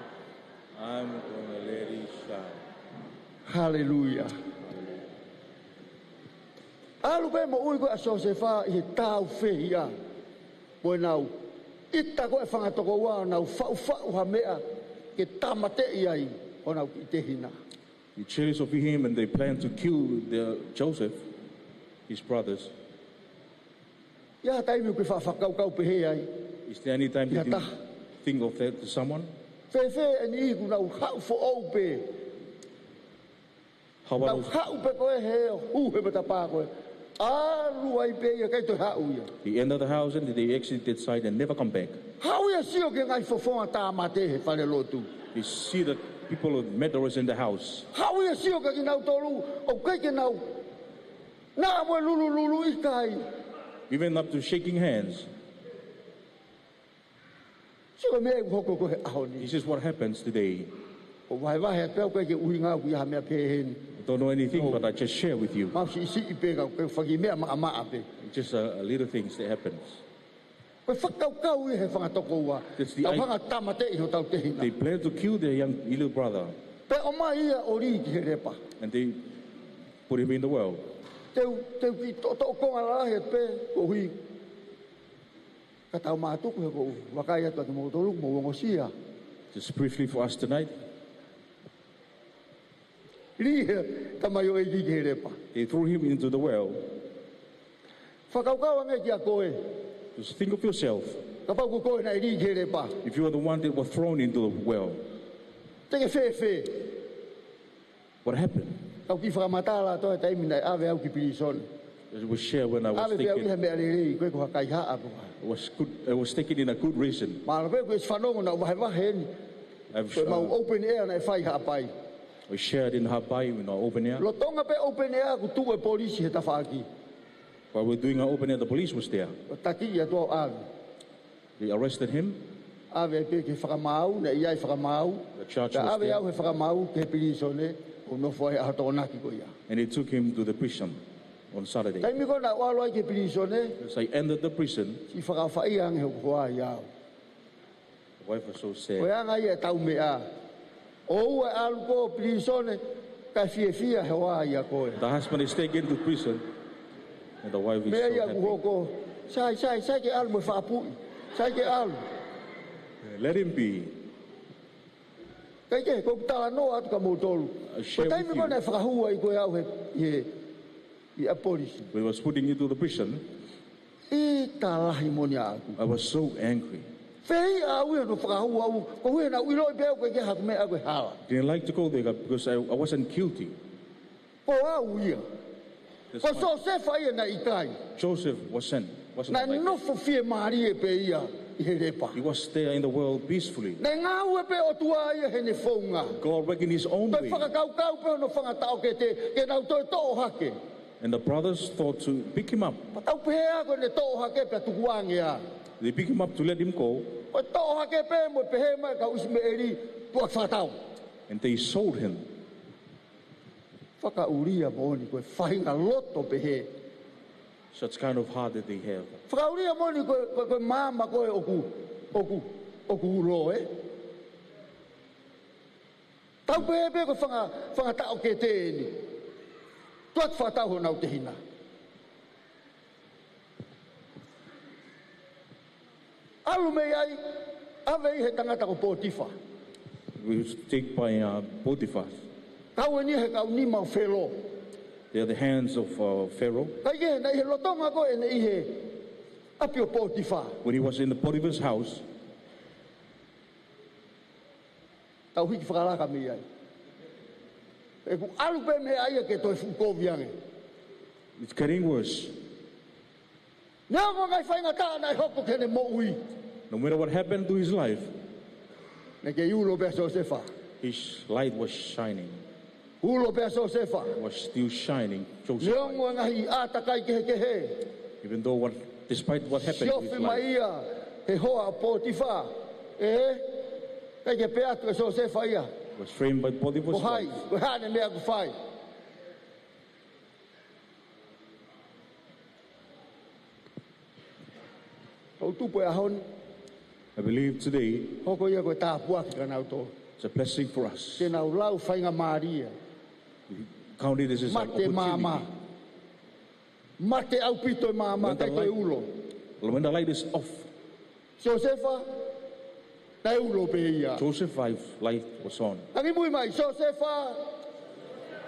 I'm gonna let it shine. Hallelujah. ʻAlu pē moʻui ko ē ʻa Siosefa ʻi he tau fehiʻa. Mo ʻenau ʻita ko ē e fanga tokoua ʻo nau faʻufaʻu ha meʻa ke tāmateʻi ai honau kiʻi tehina. They jealous of him and they plan to kill their Joseph, his brothers. ʻI ai ha taimi ʻoku ke faʻa fakakaukau pehē ai? Is there any time that you think of that to someone? Fēfē e niʻihi ʻoku nau haʻu foʻou pē? How about those? Nau haʻu pē ko ē he hū he matapā ko ē. ʻAlu ai pē ia, ʻikai toe haʻu ia. They enter the house and they exit that side and never come back. Haʻu ia ʻo sio ki he ngaahi fofonga tāmate he fale lotu. They see the people of murderers in the house. Haʻu ia ʻo sio kia kinautolu ʻoku ʻikai ke nau naʻa mo e lulululu ʻikai. Even up to shaking hands. Sio ki he meʻa ʻoku hoko ko ē he ʻaho ni. This is what happens today. ʻOku vahevahe atu pē au, ʻikai ke ʻuhinga au ki ha meʻa pehē ni. I don't know anything, but I just share with you. Mau siʻisiʻi pē ka ʻoku ke faki meʻa maʻamaʻa pē. Just a, a little things that happens. Ko e fakakaukau ia he fanga tokoua. That's the idea. Tau hanga tāmateʻi hotau tehina. They plan to kill their young little brother. Pea ʻomai ia ʻo lī ki he lepa. And they put him in the well. Te u, te u kiʻi toʻotoʻo konga lalahi atu pē, koeʻuhi ka tau mātuku he ʻoku ou vakai atu kiate kimoutolu, mou ongosia. Just briefly for us tonight. Lī he tamaioʻeiki ki he lepa. They threw him into the well. Fakakaukau ange kia koe. Just think of yourself. Kapau ko koe naʻe lī ki he lepa. If you are the one that was thrown into the well. Te ke fēfē? What happened? Kau kiʻi fakamatala atu he taimi naʻe ʻave au ki pilīsone. As we share when I was taken. ʻAve pē au ʻi ha meʻa lelei, ʻikai ko ha kaihaʻa ko ha. I was good, I was taken in a good reason. Mahalo pē kuo ʻosi fanongo naʻa ku vahevahe eni. I've, uh, Ko ʻemau open air naʻe fai Haʻapai. We shared in Haʻapai in our open air. Lolotonga pē open air kuo tuʻu e polisi he tafaʻaki. While we were doing our open air, the police was there. Kuo taki atu au ʻave. They arrested him. ʻAve pē ki he fakamaau, naʻe ʻi ai e fakamaau. The judge was there. Ka ʻave au he fakamaau ki he pilīsone, ʻo nofo ai he ʻaho Tokonaki ko ia. And they took him to the prison on Saturday. Taimi ko ē naʻa ku ʻalu ai ki he pilīsone. As I entered the prison, siʻi fakaʻofaʻia ange hoku hoa ʻiate au. The wife was so sad. Ko e anga ia ʻetau meʻa. ʻOua ʻe ʻalu koe ki pilīsone, kae fiefia he hoa ʻiate koe. The husband is taken to prison, and the wife is so happy. Meʻa ia ʻoku hoko. Sai, sai, sai ke ʻalu mo e fakapuʻi. Sai ke ʻalu. Let him be. Kae kehe, ko ʻeku talanoa atu kia moutolu. I share with you. Ko e taimi ko ē naʻe fakahū ai ko ē au he, he, he ʻapi polisi. When he was putting into the prison, ʻita lahi moʻoni ʻaʻaku. I was so angry. Fehiʻa au ia hono fakahū au, koeʻuhi naʻá ku ʻiloʻi pē au ʻoku ʻikai haku meʻa ko e hala. Didn't like to go there because I, I wasn't guilty. Ko au ia. That's fine. Ko Siosefa ia naʻe ʻikai. Joseph wasn't, wasn't like that. Naʻe nofo fiemālie pē ia ʻi he lepa. He was there in the world peacefully. Naʻe ngāue pē ʻOtua ia heʻene founga. God worked in his own way. Toe fakakaukau pē hono fanga taʻokete ke nau toe toʻo hake. And the brothers thought to pick him up. Pea tau pehē ko ʻene toʻo hake pea tukuange ia. They pick him up to let him go. Ko e toʻo hake pē mo e pehē mai kau ʻIsimeʻeli, tuʻa fakatau. And they sold him. Fakaʻulia moʻoni ko e faʻahinga loto pehē. Such kind of heart that they have. Fakaʻulia moʻoni ko e, ko e, ko e maama ko ē ʻoku, ʻoku, ʻoku ulo, ē? Tau pehē pē ko e fanga, fanga taʻokete eni. Tuʻa fakatau honau tehina. ʻAlu mei ai, ʻave ia he tangata ko Potifa. He was taken by, uh, Potiphar. Kau eni he kau nima ʻo Felo. They are the hands of, uh, Pharaoh. Kae kehe, naʻe ʻi he lolotonga ko ē ʻene ʻi he ʻapi ʻo Potifa. When he was in the Potiphar's house, tau hiki fakalaka mei ai. ʻOku ʻalu pē meʻa ia ke toe fuʻu kovi ange. It's getting worse. Neongo e ngaahi faingataʻa naʻe hoko ki heʻene moʻui. No matter what happened to his life, naʻe kei ulo pē ʻa Siosefa. His light was shining. Ulo pē ʻa Siosefa. Was still shining, Joseph. Neongo e ngaahi ʻātakai kehekehe. Even though what, despite what happened to his life. Siofi mai ia he hoa ʻo Potifa. Ē, ʻikai ke pehē atu ʻe Siosefa ia. Was framed by Potiphar's wife. Ko hai, ko e hā ʻene meʻa ʻoku fai. ʻOku ou tui ko e ʻaho ni, I believe today, hoko ia ko e tāpuaki kia nautolu. It's a blessing for us. Te nau lau faingamālie. We count it as an opportunity. Mate maama. Mate ʻaupito e maama, ʻikai ko e ulo. When the light, when the light is off. Siosefa, naʻe ulo pē ia. Joseph's light was on. Angimui mai, Siosefa,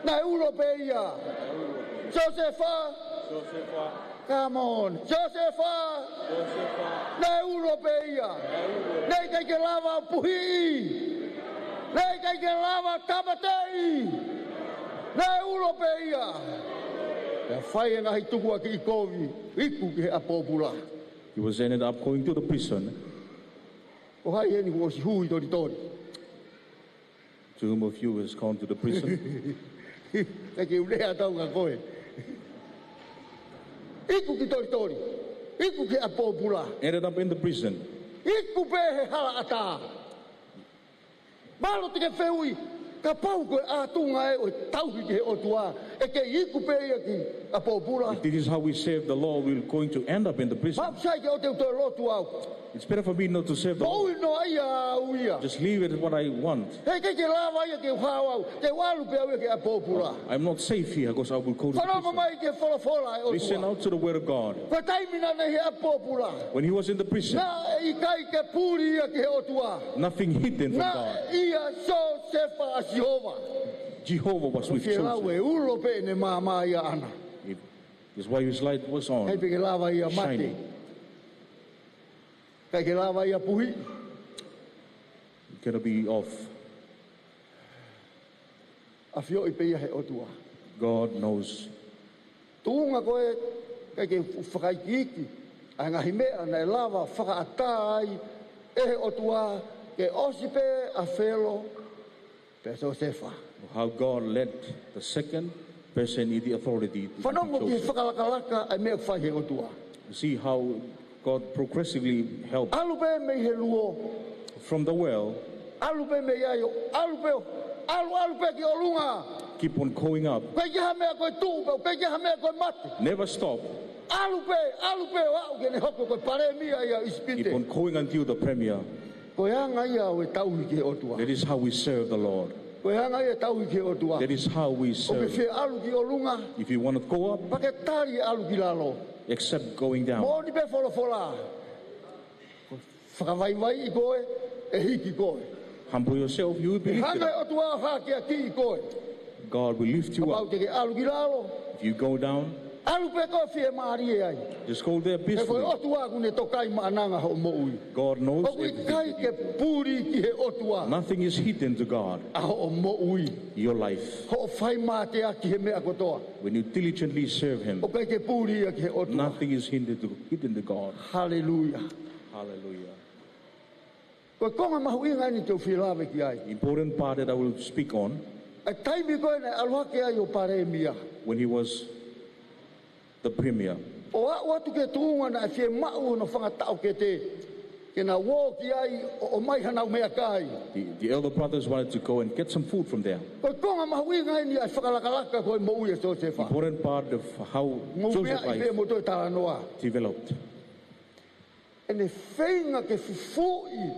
naʻe ulo pē ia. Siosefa. Siosefa. Come on. Siosefa. Siosefa. Naʻe ulo pē ia. Naʻe ulo. Naʻe ʻikai ke lava puhiʻi. Naʻe ʻikai ke lava tāmateʻi. Naʻe ulo pē ia. Pea fai e ngaahi tukuakiʻi kovi, iku ki he ʻapi pōpula. He was ended up going to the prison. Ko hai eni kuo ʻosi hū ʻi tolitoli? To whom of you has gone to the prison? Kae ke u lea atu kia koe. Iku ki tolitoli. Iku ki he ʻapi pōpula. Ended up in the prison. Iku pē he hala ʻatā. Mahalo te ke fehuʻi, kapau ko e ʻātunga ē ʻo e tauhi ki he ʻOtua, ʻe kei iku pē ia ki he ʻapi pōpula. If this is how we serve the Lord, we're going to end up in the prison. Maʻu sai ke ʻoua te u toe lotu au. It's better for me not to serve the Lord. Moʻui noa ia au ia. Just leave it as what I want. He ʻikai ke lava ia ke u hao au, te u ʻalu pē au ia ki he ʻapi pōpula. I'm not safe here 'cause I will go to the prison. Fanongo mai ki he folofola ʻa e ʻOtua. Listen out to the word of God. Ko e taimi naʻá ne ʻi he ʻapi pōpula. When he was in the prison, naʻe ʻikai ke puli ia ki he ʻOtua. Nothing hidden from God. Naʻe ʻia Siosefa ʻa Sihova. Jehovah was with Joseph. Ke lau e ulo pē ʻene maama ia ʻaʻana. If, that's why his light was on. ʻIkai pē ke lava ia mate. Shining. ʻIkai ke lava ia puhiʻi. It cannot be off. ʻAfioʻi pē ia he ʻOtua. God knows. Tuʻunga ko ē, ʻikai ke fakaikiiki ʻa e ngaahi meʻa naʻe lava fakaʻatā ai ʻe he ʻOtua ke ʻosi pē ʻa Felo pea Siosefa. How God led the second person in the authority to be Joseph. Fanongo ki he fakalakalaka ʻa e meʻa ʻoku fai he ʻOtua. See how God progressively helped. ʻAlu pē mei he luo. From the well. ʻAlu pē mei ai ʻo, ʻalu pē ʻo, ʻalu, ʻalu pē ki ʻolunga. Keep on going up. ʻIkai ke ʻi ai ha meʻa ko e tuʻu pē, ʻikai ke ʻi ai ha meʻa ko e mate. Never stop. ʻAlu pē, ʻalu pē ʻo aʻu ke ne hoko ko e palēmia ia ʻo ʻIsipite. Keep on going until the premier. Ko e anga ia ʻo e tauhi ki he ʻOtua. That is how we serve the Lord. Ko e anga ia e tauhi ki he ʻOtua. That is how we serve. ʻOku ke fie ʻalu ki ʻolunga. If you want to go up, pea ke tali ʻalu ki lalo. Accept going down. Moʻoni pē folofola. Fakavaivaiʻi koe, ʻe hiki koe. Humble yourself, you will be lifted up. Hanga e ʻOtua ʻo hakeakiʻi koe. God will lift you up. Kapau te ke ʻalu ki lalo, if you go down, ʻalu pē koe fiemālie ai. Just go there peacefully. He ko e ʻOtua ʻoku ne tokaimaʻananga hoʻo moʻui. God knows everything. ʻOku ʻikai ke puli ki he ʻOtua. Nothing is hidden to God. ʻA hoʻo moʻui. Your life. Hoʻo fai mateaki he meʻa kotoa. When you diligently serve Him, ʻoku ʻikai ke puli ia ki he ʻOtua. Nothing is hidden to, hidden to God. Hallelujah. Hallelujah. Ko e konga mahuʻinga eni te u fie lave ki ai. Important part that I will speak on. ʻA e taimi ko ē naʻe ʻalu hake ai ʻo palēmia. When he was the premier. ʻO aʻu atu ki he tuʻunga naʻe fiemaʻu hono fanga taʻokete ke nau ō ki ai ʻo ʻomai hanau meʻakai. The, the elder brothers wanted to go and get some food from there. Ko e konga mahuʻinga eni ʻa e fakalakalaka ko ē moʻui ʻa Siosefa. Important part of how Joseph life developed. Mou meaʻi pē mo toe talanoa. ʻEne feinga ke fufuuʻi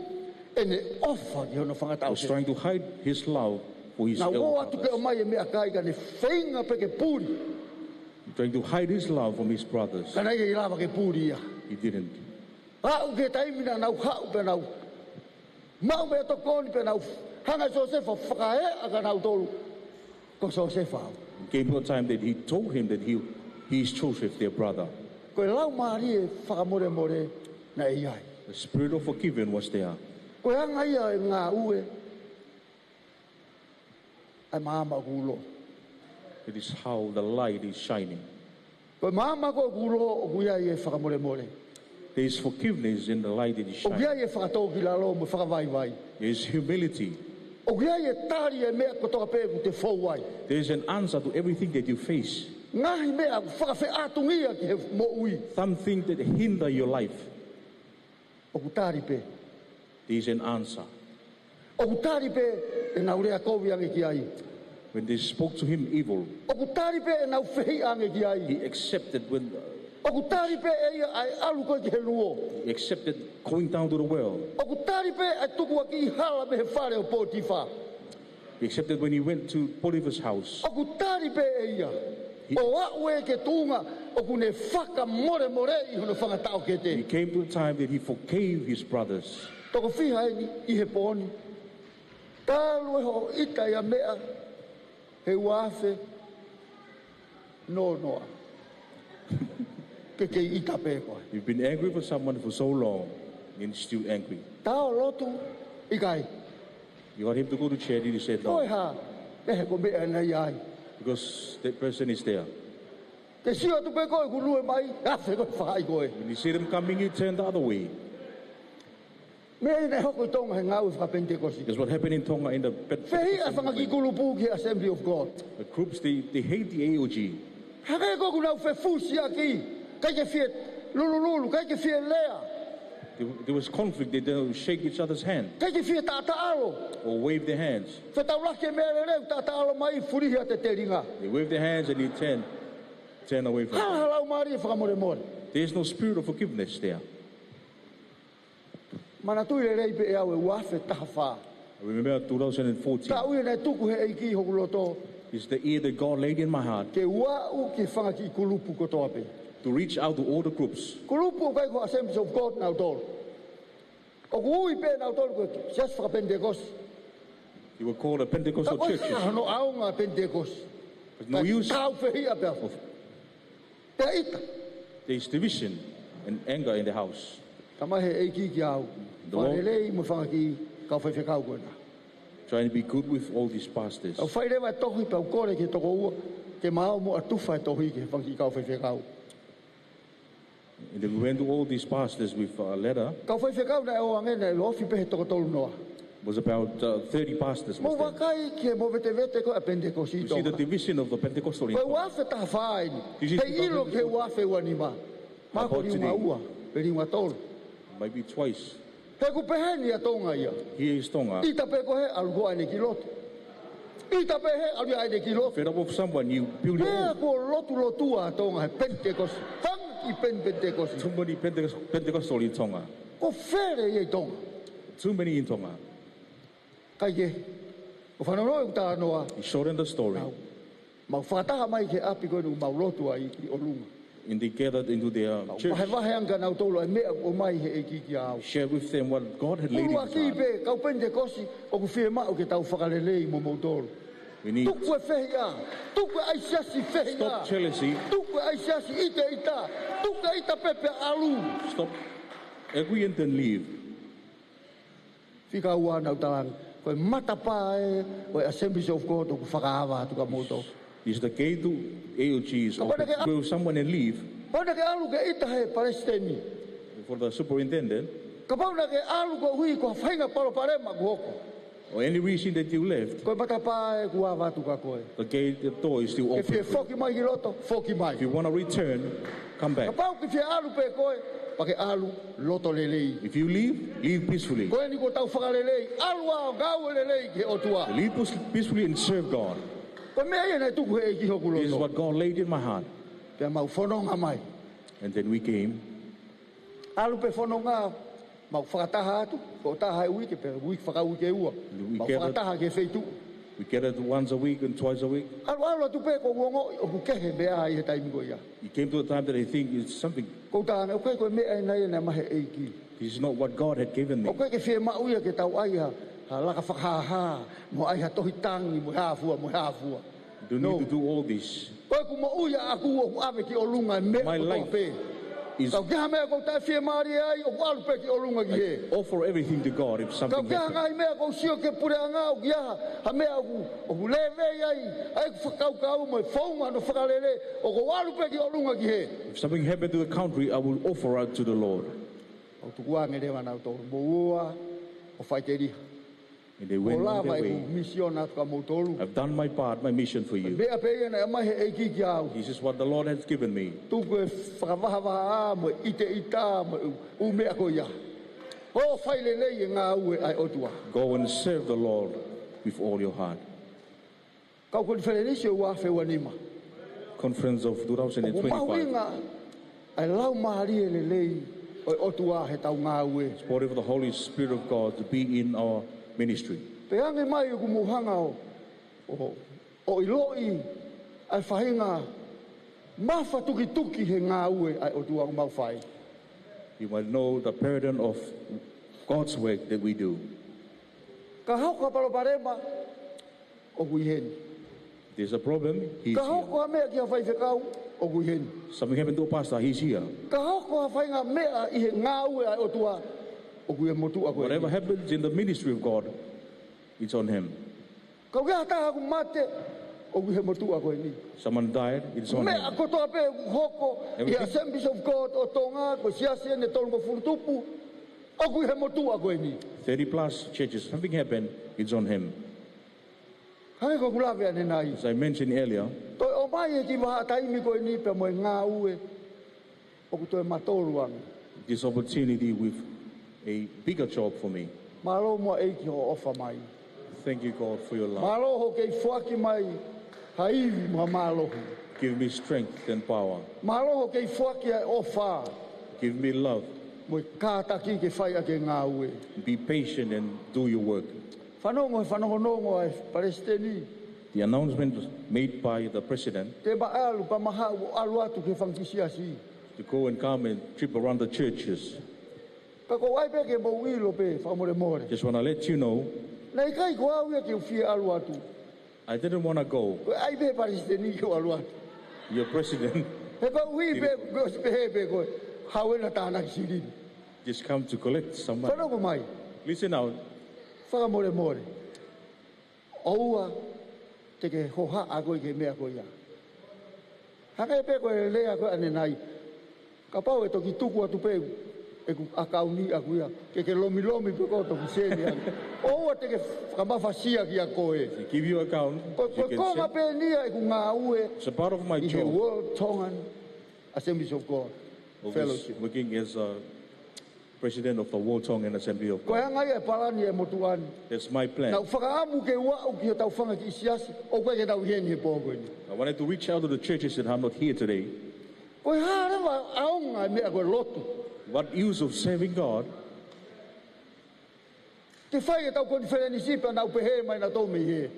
ʻene ʻofa ki hono fanga taʻokete. He was trying to hide his love for his elder brothers. Naʻe ō atu ke ʻomai e meʻakai ka ne feinga pē ke puli. Trying to hide his love from his brothers. Ka naʻe ʻikai lava ke puli ia. He didn't. Aʻu ki he taimi naʻa nau haʻu pea nau maʻu meʻatokoni pea nau hanga ʻe Siosefa ʻo fakaeʻa kia nautolu ko Siosefa au. It came to a time that he told him that he, he is Joseph, their brother. Ko e laumālie fakamolemole naʻe ʻi ai. The spirit of forgiving was there. Ko e anga ia e ngāue ʻa e maama ʻoku ulo. It is how the light is shining. Ko e maama ko ē ʻoku ulo ʻoku ʻi ai e fakamolemole. There is forgiveness in the light that is shining. ʻOku ʻi ai e fakatōkilalo mo e fakavaivai. There is humility. ʻOku ʻi ai e tali e meʻa kotoa pē ʻoku te fou ai. There is an answer to everything that you face. Ngaahi meʻa ʻoku fakafeʻātungia ki he moʻui. Something that hinder your life. ʻOku tali pē. There is an answer. ʻOku tali pē ʻenau lea kovi ange ki ai. When they spoke to him evil, ʻoku tali pē ʻenau fehiʻa ange ki ai. He accepted when, uh, ʻOku tali pē ʻe ia ʻa e ʻalu ko ē ki he luo. He accepted going down to the well. ʻOku tali pē ʻa e tukuakiʻi hala mei he fale ʻo Potifa. He accepted when he went to Potiphar's house. ʻOku tali pē ʻe ia. He ʻO aʻu ē ki he tuʻunga ʻoku ne fakamolemoleʻi hono fanga taʻokete. He came to a time that he forgave his brothers. Toko fiha eni ʻi he pō ni. Talu e hoʻo ʻita ʻi ha meʻa he ua afe noa noa, ke kei ʻita pē koe. You've been angry for someone for so long and still angry. Ta ō lotu? ʻIkai. You want him to go to church, he said no. Ko e hā? He ko e meʻa naʻe ʻi ai. Because that person is there. Ke sio atu pē koe ʻoku lue mai, afe koe, fai koe. When you see them coming, you turn the other way. Meʻa ia naʻe hoko ʻi Tonga he ngāue fakapenitekosi. That's what happened in Tonga in the Pen-, Fehiʻa e fanga kiʻi kulupu ki he Assembly of God. The groups, they, they hate the A O G. Hangē ko ē ʻoku nau fefusiaki, ʻikai ke fie lulululu, ʻikai ke fie lea. There, there was conflict, they don't shake each other's hand. ʻIkai ke fie taʻataʻalo. Or wave their hands. Fetaulaki e meʻalele, taʻataʻalo mai, fulihi atu e telinga. They wave their hands and you turn, turn away from them. Hala ha laumālie fakamolemole. There is no spirit of forgiveness there. Manatuʻi lelei pē ʻe au e ua afe taha fā. I remember two thousand fourteen. Taʻu ia naʻe tuku he ʻEiki hoku loto. Is the year that God laid in my heart. Ke u aʻu ki he fanga kiʻi kulupu kotoa pē. To reach out to all the groups. Kulupu ʻoku ʻikai ko e Assemblies of God nautolu. ʻOku ui pē nautolu ko e siasi fakapenitekosi. They were called a Pentecostal church. Ka ʻoku ʻikai hano ʻaonga Penitekosi. There's no use. Ka tau fehiʻa pē ʻafu. Pea ʻita. There is division and anger in the house. Talamai he ʻEiki kiate au. The Lord. Fakalelei mo e fanga kiʻi kau faifekau ko ena. Trying to be good with all these pastors. ʻOku fai leva e tohi pea u kole ki he tokoua ke ma ō mo ʻatu fai e tohi ki he fanga kiʻi kau faifekau. And then we went to all these pastors with a letter. Kau faifekau naʻe ō ange naʻe ofi pē he toko tolu noa. Was about, uh, thirty pastors was there. Mou vakai ki he movetevete ko ē ʻa e Penitekosi ʻi Tonga. You see the division of the Pentecostal in Tonga. Ko e ua afe taha fā eni. This is two thousand four. Pea ʻilo ki he ua afe ua nima. How about today? Mahalo ko e liunga ua, pe liunga tolu. Maybe twice. He ʻoku pehē ni ʻa Tonga ia. Here is Tonga. ʻIta pē koe he ʻalu koe ʻaʻaku ki lotu. ʻIta pē he ʻalu ia ʻaʻaku ki lotu. Fed up with someone, you build your own. Pea kuo lotulotua ʻa Tonga he Penitekosi. Hangē ko e Penitekosi. Too many Pentecost-, Pentecostal in Tonga. Kuo fele ia ʻi Tonga. Too many in Tonga. Kae kehe, ʻoku fanongo ʻeku talanoa. He shortened the story. Mau, mau fakataha mai ki he ʻapi ko eni ʻoku mau lotu ai ʻi ʻolunga. And they gathered into their church. Vahevahe ange kia nautolu ʻa e meʻa ʻoku ʻomai he ʻEiki kia au. Share with them what God had laid in his heart. ʻUluaki pē, kau Penitekosi, ʻoku fiemaʻu ke tau fakalelei mo moutolu. We need Tuku e fehiʻa. Tuku e ʻai siasi fehiʻa. Stop jealousy. Tuku e ʻai siasi ʻiteʻita. Tuku e ʻita pē pea ʻalu. Stop. Agree and then leave. Fika ua naʻa ku talaange, ko e matapā ē ʻo e Assemblies of God ʻoku fakaava atu kia moutolu. Is the gate to A O G is open. Kapau naʻa ke a- Go somewhere and leave. Kapau naʻa ke ʻalu ke ʻita he palesiteni. For the superintendent. Kapau naʻa ke ʻalu koeʻuhi ko ha faʻahinga palopalema kuo hoko. Or any reason that you left, Ko e matapā ē ʻoku ava atu kia koe. The gate, the door is still open. Ke fie foki mai ki loto, foki mai. If you wanna return, come back. Kapau ke fie ʻalu pē koe, pea ke ʻalu loto lelei. If you leave, leave peacefully. Ko eni kuo tau fakalelei, ʻalu ʻo ngāue lelei ki he ʻOtua. Leave peace-, peacefully and serve God. Ko e meʻa ia naʻe tuku he ʻEiki hoku loto. This is what God laid in my heart. Pea mau fononga mai. And then we came. ʻAlu pē fononga, mau fakataha atu, ko e taha e uike, pe uike fakauike ua. We gathered, mau fakataha ki he feituʻu. We gathered once a week and twice a week. ʻAlu, ʻalu atu pē ʻoku ou ongoʻi ʻoku kehe meʻa ʻi he taimi ko ia. It came to a time that I think it's something. ʻOku ou talaange, ʻoku ʻikai ko e meʻa ena ia naʻe maʻu he ʻEiki. This is not what God had given me. ʻOku ʻikai ke fiemaʻu ia ke tau ʻai ha, ha laka fakahāhā, mo ʻai ha tohi tangi, mo e hā fua, mo e hā fua. No. Don't need to do all this. Ko ʻeku moʻui ʻaʻaku ʻoku ʻave ki ʻolunga e meʻa kotoa pē. My life is Kapau ʻoku ʻi ai ha meʻa ʻoku ou taʻefiemālie ai, ʻoku ʻalu pē ki ʻolunga ki hē. I offer everything to God if something happens. Kapau ʻoku ʻi ai ha ngaahi meʻa ʻoku ou sio ki he puleʻanga, ʻoku ʻi ai ha, ha meʻa ʻoku, ʻoku lēvei ai ʻa ʻeku fakakaukau mo e founga hono fakalele, ʻoku ou ʻalu pē ki ʻolunga ki hē. If something happened to the country, I will offer out to the Lord. ʻOku ou tukuange leva nautolu, mou ō ā ʻo faʻiteliha. And they went on their way. ʻOku ou lava ʻeku misiona atu kia moutolu. I've done my part, my mission for you. Meʻa pē ia naʻe maʻu he ʻEiki kia au. This is what the Lord has given me. Tuku e fakavahavahaʻa mo e ʻiteʻita mo e ʻū, ʻū meʻa ko ia. ʻO fai lelei e ngāue ʻa e ʻOtua. Go and serve the Lord with all your heart. Kau Konifelenisi ʻo e ua afe ua nima. Conference of two thousand twenty-five. ʻOku mahuʻinga ʻa e laumālie lelei ʻo e ʻOtua heʻetau ngāue. Support of the Holy Spirit of God to be in our ministry. Pea hangē mai ʻoku mou hanga ʻo, ʻo, ʻo ʻiloʻi ʻa e faʻahinga mafatukituki he ngāue ʻa e ʻOtua ʻoku mau fai. You might know the burden of God's work that we do. Ka hoko ha palopalema, ʻoku ʻi heni. There's a problem, he's here. Ka hoko ha meʻa ki ha faifekau, ʻoku ʻi heni. Something happened to a pastor, he's here. Ka hoko ha faʻahinga meʻa ʻi he ngāue ʻa e ʻOtua, ʻoku ʻi he motuʻa ko eni. Whatever happens in the ministry of God, it's on him. Kapau ʻoku ʻi ai ha taha ʻoku mate, ʻoku ʻi he motuʻa ko eni. Someone died, it's on him. Meʻa kotoa pē ʻoku hoko ʻi he Everything. Assemblies of God ʻo Tonga, ko e siasi eni ʻe tolungofulu tupu, ʻoku ʻi he motuʻa ko eni. Thirty plus churches, something happened, it's on him. Hangē ko ʻeku lave ʻanenai. As I mentioned earlier, Toe ʻomai e kiʻi vahaʻa taimi ko eni pea mo e ngāue ʻoku toe matolu ange. This opportunity with a bigger job for me. Mālō muʻa ʻEiki hoʻo ʻofa mai. Thank you, God, for your love. Mālō hoʻo kei foaki mai ha ivi mo ha mālohi. Give me strength and power. Mālō hoʻo kei foaki ʻa e ʻofa. Give me love. Mo e kātaki ke fai ʻaki e ngāue. Be patient and do your work. Fanongo he fanongonongo ʻa e palesiteni. The announcement made by the president. Te ma ʻalu pea ma haʻu ʻo ʻalu atu ki he fanga kiʻi siasi. To go and come and trip around the churches. Ka ʻoku ou ʻai pē ke mou ʻilo pē, fakamolemole. Just wanna let you know. Naʻe ʻikai ko au ia ke u fie ʻalu atu. I didn't wanna go. Ko e ʻai pē palesiteni ke u ʻalu atu. Your president. He koeʻuhi pē, ko e ʻosi pehē pē ko e haʻu ena tānaki silini. Just come to collect some money. Fanongo mai. Listen out. Fakamolemole. ʻOua te ke hohaʻa koe ki he meʻa ko ia. Hangē pē ko e lea ko ē ʻanenai. Kapau ʻe toki tuku atu pē ʻeku ʻakauni ʻaku ia, ke ke lomilomi pē ko e toki seni ange. ʻOua te ke fakamafasia kia koe. They give you account, you can send. Ko, ko e konga pē eni ia ʻeku ngāue. It's a part of my job. ʻI he World Tongan Assemblies of God Fellowship. Of this working as a president of the World Tongan Assembly of God. Ko e anga ia e palani e motuʻa ni. That's my plan. Naʻa ku fakaʻamu ke u aʻu ki hotau fanga kiʻi siasi, ʻoku ʻikai ke nau ʻi heni he pō ko eni. I wanted to reach out to the churches that are not here today. Ko e hā leva ʻaonga e meʻa ko e lotu? What use of serving God? Te fai ʻetau konifelenisi pea nau pehē mai nautolu mei hē.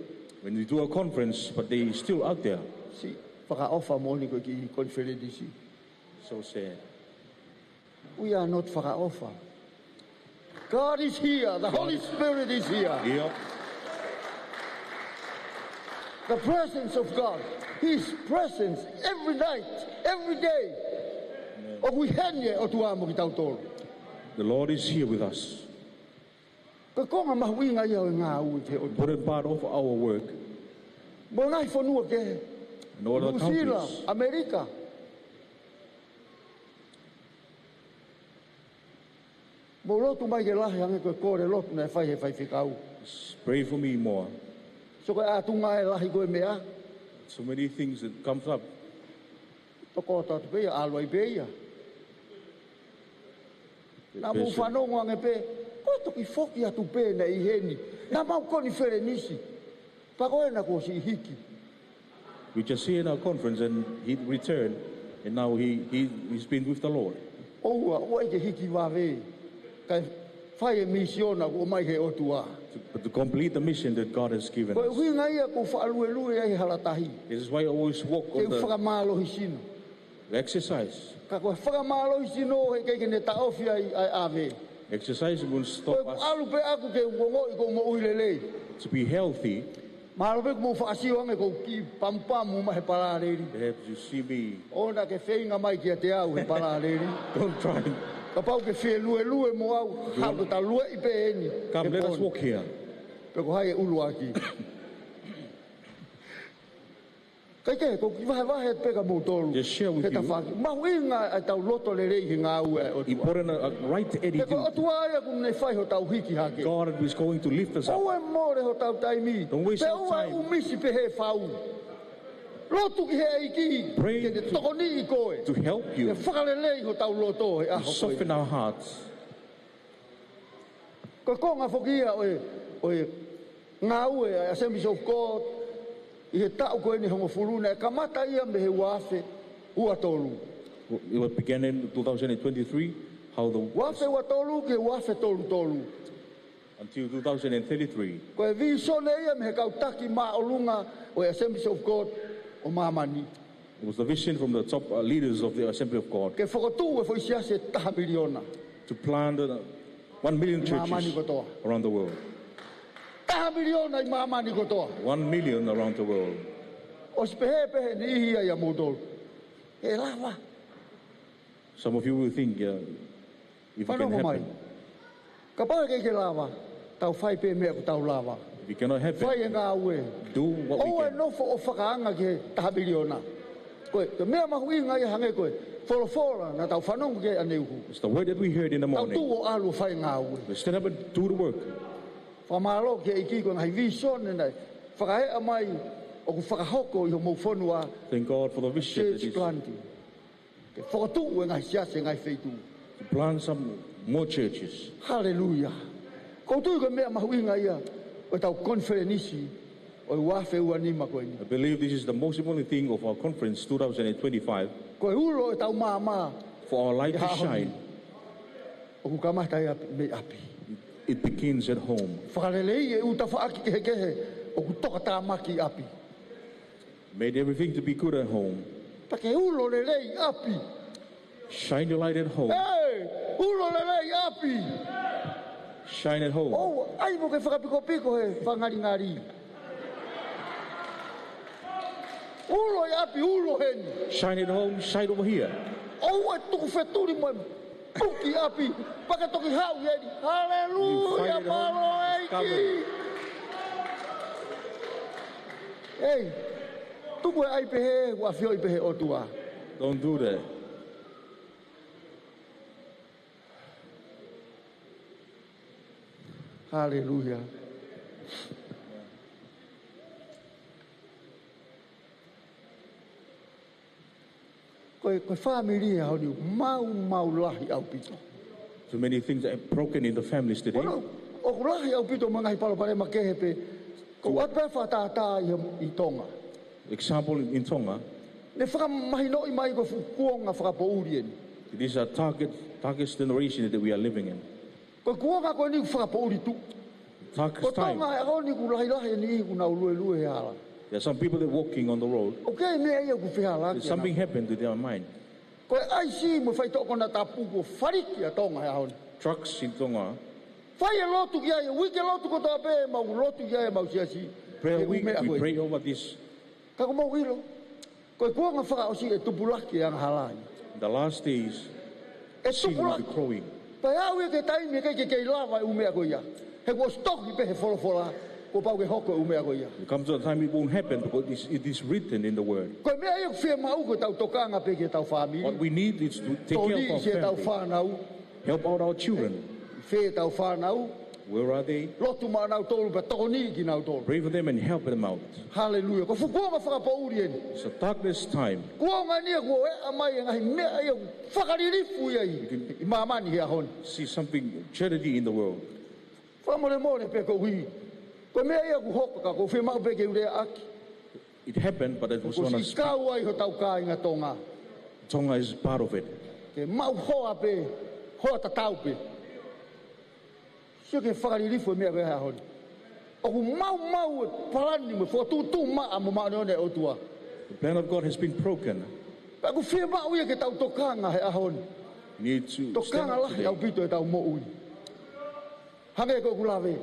When we do a conference, but they still out there. Siʻi fakaʻofa moʻoni ko e kiʻi konifelenisi. So sad. We are not fakaʻofa. God is here. The Holy Spirit is here. ʻIo. The presence of God. His presence every night, every day. Amen. ʻOku ʻi heni e ʻOtua mo kitautolu. The Lord is here with us. Ko e konga mahuʻinga ia ʻo e ngāue ki he ʻOtua. Important part of our work. Mo e ngaahi fonua kehe. And all other countries. Nuʻusila, ʻAmelika. Mou lotu mai ke lahi ange ko e kole lotu naʻe fai he faifekau. Pray for me more. So ko e ʻatunga e lahi ko e meʻa. So many things that comes up. Toko atu pē ia, ʻalu ai pē ia. Naʻa mou fanongo ange pē, ko e toki foki atu pē naʻe ʻi heni. Naʻa mau konifelenisi. Pea ko ena kuo ʻosi hiki. We just here in our conference and he returned, and now he, he, he's been with the Lord. ʻOua, ʻoua ʻe ke hiki vave. Kae fai e misiona kuo ʻomai he ʻOtua. To, but to complete the mission that God has given us. Ko e ʻuhinga ia ʻoku ou faʻa luelue ai he hala tahi. This is why I always walk on the, ke u fakamālohisino. Exercise. Ka ko e fakamālohisino he ʻikai ke ne taʻofi ai ʻa e ʻave. Exercise won't stop us. Ko e ʻalu pē ʻaku ke u ongoʻi ʻoku ou moʻui lelei. To be healthy. Mahalo pē ʻoku mou faʻa sio ange ʻoku ou kiʻi pamupamu mai he palāleli. Perhaps you see me. ʻOua naʻa ke feinga mai kiate au he palāleli. Don't try. Kapau ʻoku ke fie luelue mo au, haʻu ke ta lueʻi pē eni. Come, let us walk here. Pe ko hai e ʻuluaki. Kae kehe, ʻoku ou kiʻi vahevahe pē kia moutolu. Just share with you. He tafaʻaki. Mahuʻinga ʻetau loto lelei he ngāue ʻa e ʻOtua. Important, a, a right attitude. He ko e ʻOtua ia ʻoku ne fai hotau hiki hake. God is going to lift us up. ʻOua ʻe mole hotau taimi. Don't waste your time. Pea ʻoua ʻe ʻumisi pehē fau. Lotu ki he ʻEiki. Pray to, ke ne tokoniʻi koe. To help you. Ke fakalelei hotau loto he ʻaho ko eni. Soften our hearts. Ko e konga foki ia ʻo e, ʻo e ngāue ʻa e Assemblies of God ʻi he taʻu ko eni hongofulu, naʻe kamata ia mei he ua afe ua tolu. It began in two thousand twenty-three, how the ua afe ua tolu ki he ua afe tolu tolu. Until two thousand thirty-three. Ko e vīsone ia mei he kau taki māʻolunga ʻo e Assemblies of God ʻo māmani. It was the vision from the top, uh, leaders of the Assembly of God. Ke fokotuʻu e foʻi siasi ʻe taha miliona. To plant, uh, one million churches around the world. ʻI māmani kotoa. Taha miliona ʻi māmani kotoa. One million around the world. ʻOsi pehē pē he niʻihi ia ʻia moutolu, ʻe lava? Some of you will think, uh, if it can happen. Fanongo mai. Kapau ʻe ʻikai ke lava, tau fai pē meʻa ʻoku tau lava. If it cannot happen, fai e ngāue. Do what we can. ʻOua ʻe nofo ʻo fakaanga ki he taha miliona. Ko e, ko e meʻa mahuʻinga ia hangē ko e folofola naʻa tau fanongo ki ai ʻaneuhu. It's the word that we heard in the morning. Tau tuʻu ʻo ʻalu ʻo fai e ngāue. We stand up and do the work. Fakamālō ki he ʻEiki ko e ngaahi vīsone naʻe fakaeʻa mai ʻoku fakahoko ʻi homou fonua. Thank God for the vision that is. Church planting. Ke fokotuʻu e ngaahi siasi he ngaahi feituʻu. To plant some more churches. Haleluia. ʻOku ou tui ko e meʻa mahuʻinga ia ʻo ʻetau konifelenisi ʻo e ua afe ua nima ko eni. I believe this is the most important thing of our conference two thousand twenty-five. Ko e ulo ʻetau maama. For our light to shine. ʻOku kamata ia mei ʻapi. It begins at home. Fakaleleiʻi e ʻū tafaʻaki kehekehe ʻoku tokatāmaki ʻi ʻapi. Made everything to be good at home. Pea ke ulo lelei ʻapi. Shine your light at home. Ei, ulo lelei ʻapi. Shine at home. ʻOua ʻe ʻai mo ke fakapikopiko he fakangalingali. Ulo ʻi ʻapi, ulo heni. Shine at home, shine over here. ʻOua ʻe tuku fetuli mo e puki ʻapi, pea ke toki haʻu heni. Haleluia, mālō ʻEiki. Ei, tuku e ʻai pehē, ʻoku ʻafioʻi pē he ʻOtua. Don't do that. Haleluia. Ko e, ko e fāmili he ʻaho ni ʻoku maumau lahi ʻaupito. Too many things are broken in the families today. Kono, ʻoku lahi ʻaupito mo e ngaahi palopalema kehe pē. Ko e ʻoatu pē fakatātā ʻi, ʻi Tonga. Example in, in Tonga. Ne fakamahinoʻi mai ko e fuʻu kuonga fakapoʻuli eni. It is a darkest, darkest generation that we are living in. Ko e kuonga ko eni ʻoku fakapoʻuli tuʻu. Darkest time. Ko Tonga he ʻaho ni ʻoku lahilahi e niʻihi ʻoku nau luelue he hala. There are some people that walking on the road. ʻOku ʻi ai e meʻa ia ʻoku fehālaaki. There's something happened to their mind. Ko e ʻaisi mo e faitoʻo konatapu kuo faliki ʻa Tonga he ʻaho ni. Trucks in Tonga. Fai e lotu ki ai, uike lotu kotoa pē, mau lotu ki ai, mau siasi. Prayer week, we pray over this. Ka ʻoku mou ʻilo, ko e kuonga fakaʻosi ʻe tupulaki e angahala ia. The last days, sin will be growing. Pea aʻu ia ki he taimi ʻe ʻikai ke kei lava e ʻū meʻa ko ia. He kuo ʻosi tohi pē he folofola, kuo pau ke hoko e ʻū meʻa ko ia. It comes to a time it won't happen because it is, it is written in the word. Ko e meʻa ia ʻoku fiemaʻu ko ʻetau tokanga pē ki heʻetau fāmili. What we need is to take care of our family. Tokoniʻi siʻetau fānau. Help out our children. Fē ʻetau fānau? Where are they? Lotu maʻanautolu pea tokoniʻi kinautolu. Pray for them and help them out. Haleluia. Ko e fuʻu kuonga fakapoʻuli eni. It's a darkness time. Kuonga eni ia kuo ʻeʻa mai e ngaahi meʻa ia ʻoku fakalilifu ia ʻi, ʻi māmani he ʻaho ni. See something tragedy in the world. Fakamolemole pē koeʻuhi ko e meʻa ia ʻoku hoko ka ʻoku fiemaʻu pē ke u leaʻaki. It happened, but it was on a speed. Kuo ʻosi kau ai hotau kāinga Tonga. Tonga is part of it. Ke maʻu hoa pē, hoa tatau pē. Sio ki he fakalilifu e meʻa ko ia he ʻaho ni. ʻOku maumau e palani mo e fokotuʻutuʻu maʻa mo māʻoniʻoni ʻa e ʻOtua. The plan of God has been broken. Pea ʻoku fiemaʻu ia ke tau tokanga he ʻaho ni. Need to stand up today. Tokanga lahi ʻaupito ʻetau moʻui. Hangē ko ʻeku lave,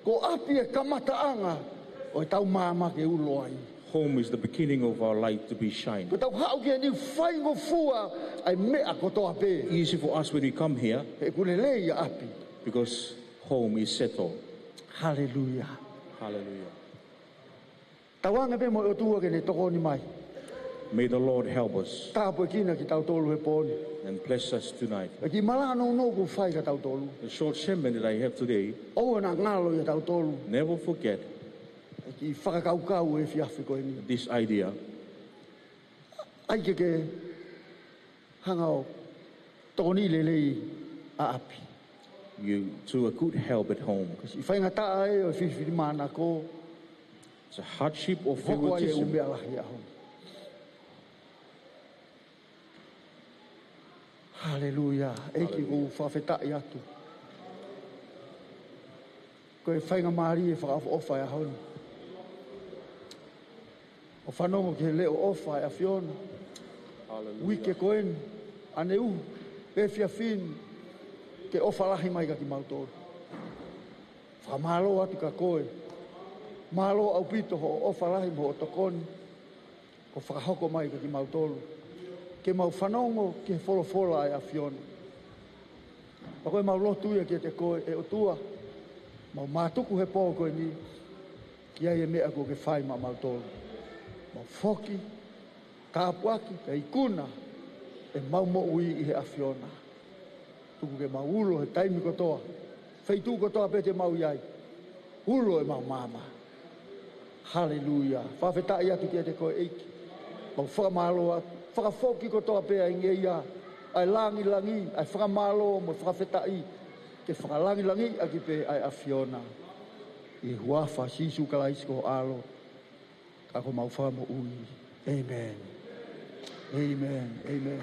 ko ʻapi e kamataʻanga ʻo ʻetau maama ke ulo ai. Home is the beginning of our light to be shine. Ko ʻetau haʻu ki heni ʻo faingofua ʻa e meʻa kotoa pē. Easy for us when we come here. He ʻoku lelei ʻa ʻapi. Because home is settled. Haleluia. Hallelujah. Tauange pē mo e ʻOtua ke ne tokoni mai. May the Lord help us. Tāpuekina kitautolu he pō ni. And bless us tonight. ʻE kiʻi malanga nounou ʻoku fai kia tautolu. The short sermon that I have today. ʻOua naʻa ngalo ʻia tautolu. Never forget. ʻE kiʻi fakakaukau e efiafi ko eni. This idea. ʻAi ke ke hanga ʻo tokoniʻi lelei ʻa ʻapi. You do a good help at home. Ko e siʻi faingataʻa ē ʻo e filifilimānako. It's a hardship of favoritism. Hoko ai e ʻū meʻa lahi ʻaho ni. Haleluia. ʻEiki, ʻoku ou fakafetaʻi atu. Ko e faingamālie fakaʻofoʻofa e ʻaho ni. ʻO fanongo ki he leʻo ʻofa ʻa e ʻAfiona. Hallelujah. Uike ko eni, ʻaneuhu, efiafi ni, ke ʻofa lahi mai kia kimautolu. Fakamālō atu kia koe. Mālō ʻaupito hoʻo ʻofa lahi mo hoʻo tokoni. Kuo fakahoko mai kia kimautolu. Ke mau fanongo ki he folofola ʻa e ʻAfiona. Pea ko ʻemau lotu ia kiate koe ʻe ʻOtua. Mau mātuku he pō ko eni. Ki ai e meʻa kuo ke fai maʻamautolu. Mau foki, tāpuaki, pea ikuna ʻemau moʻui ʻi he ʻAfiona. Tuku ke mau ulo he taimi kotoa. Feituʻu kotoa pē te mau ʻi ai. Ulo ʻemau maama. Haleluia. Fakafetaʻi atu kiate koe ʻEiki. Mau fakamālō atu. Fakafoki kotoa pē ʻa e ngeia, ʻa e langilangi, ʻa e fakamālō mo e fakafetaʻi. Ke fakalangilangiʻaki pē ʻa e ʻAfiona. ʻI he huafa ʻo Sīsū Kalaisi ko ho ʻAlo. Ka ko homau Fakamoʻui. ʻĒmeni. ʻĒmeni. ʻĒmeni.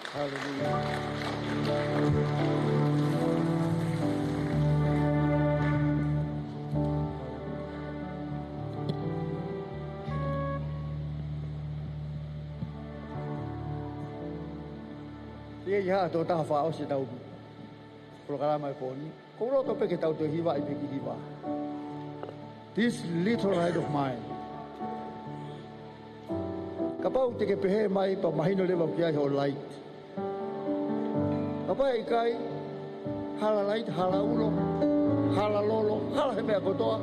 Haleluia. Siʻi ʻi ha tokotaha fakaʻosi ʻetau polokalama he pō ni. ʻOku ou loto pē ke tau toe hivaʻi pē kiʻi hiva. This little light of mine. Kapau te ke pehē mai pea mahino leva ʻoku ʻi ai hoʻo light. Kapau ʻe ʻikai, hala light, hala ulo, hala lolo, hala he meʻa kotoa.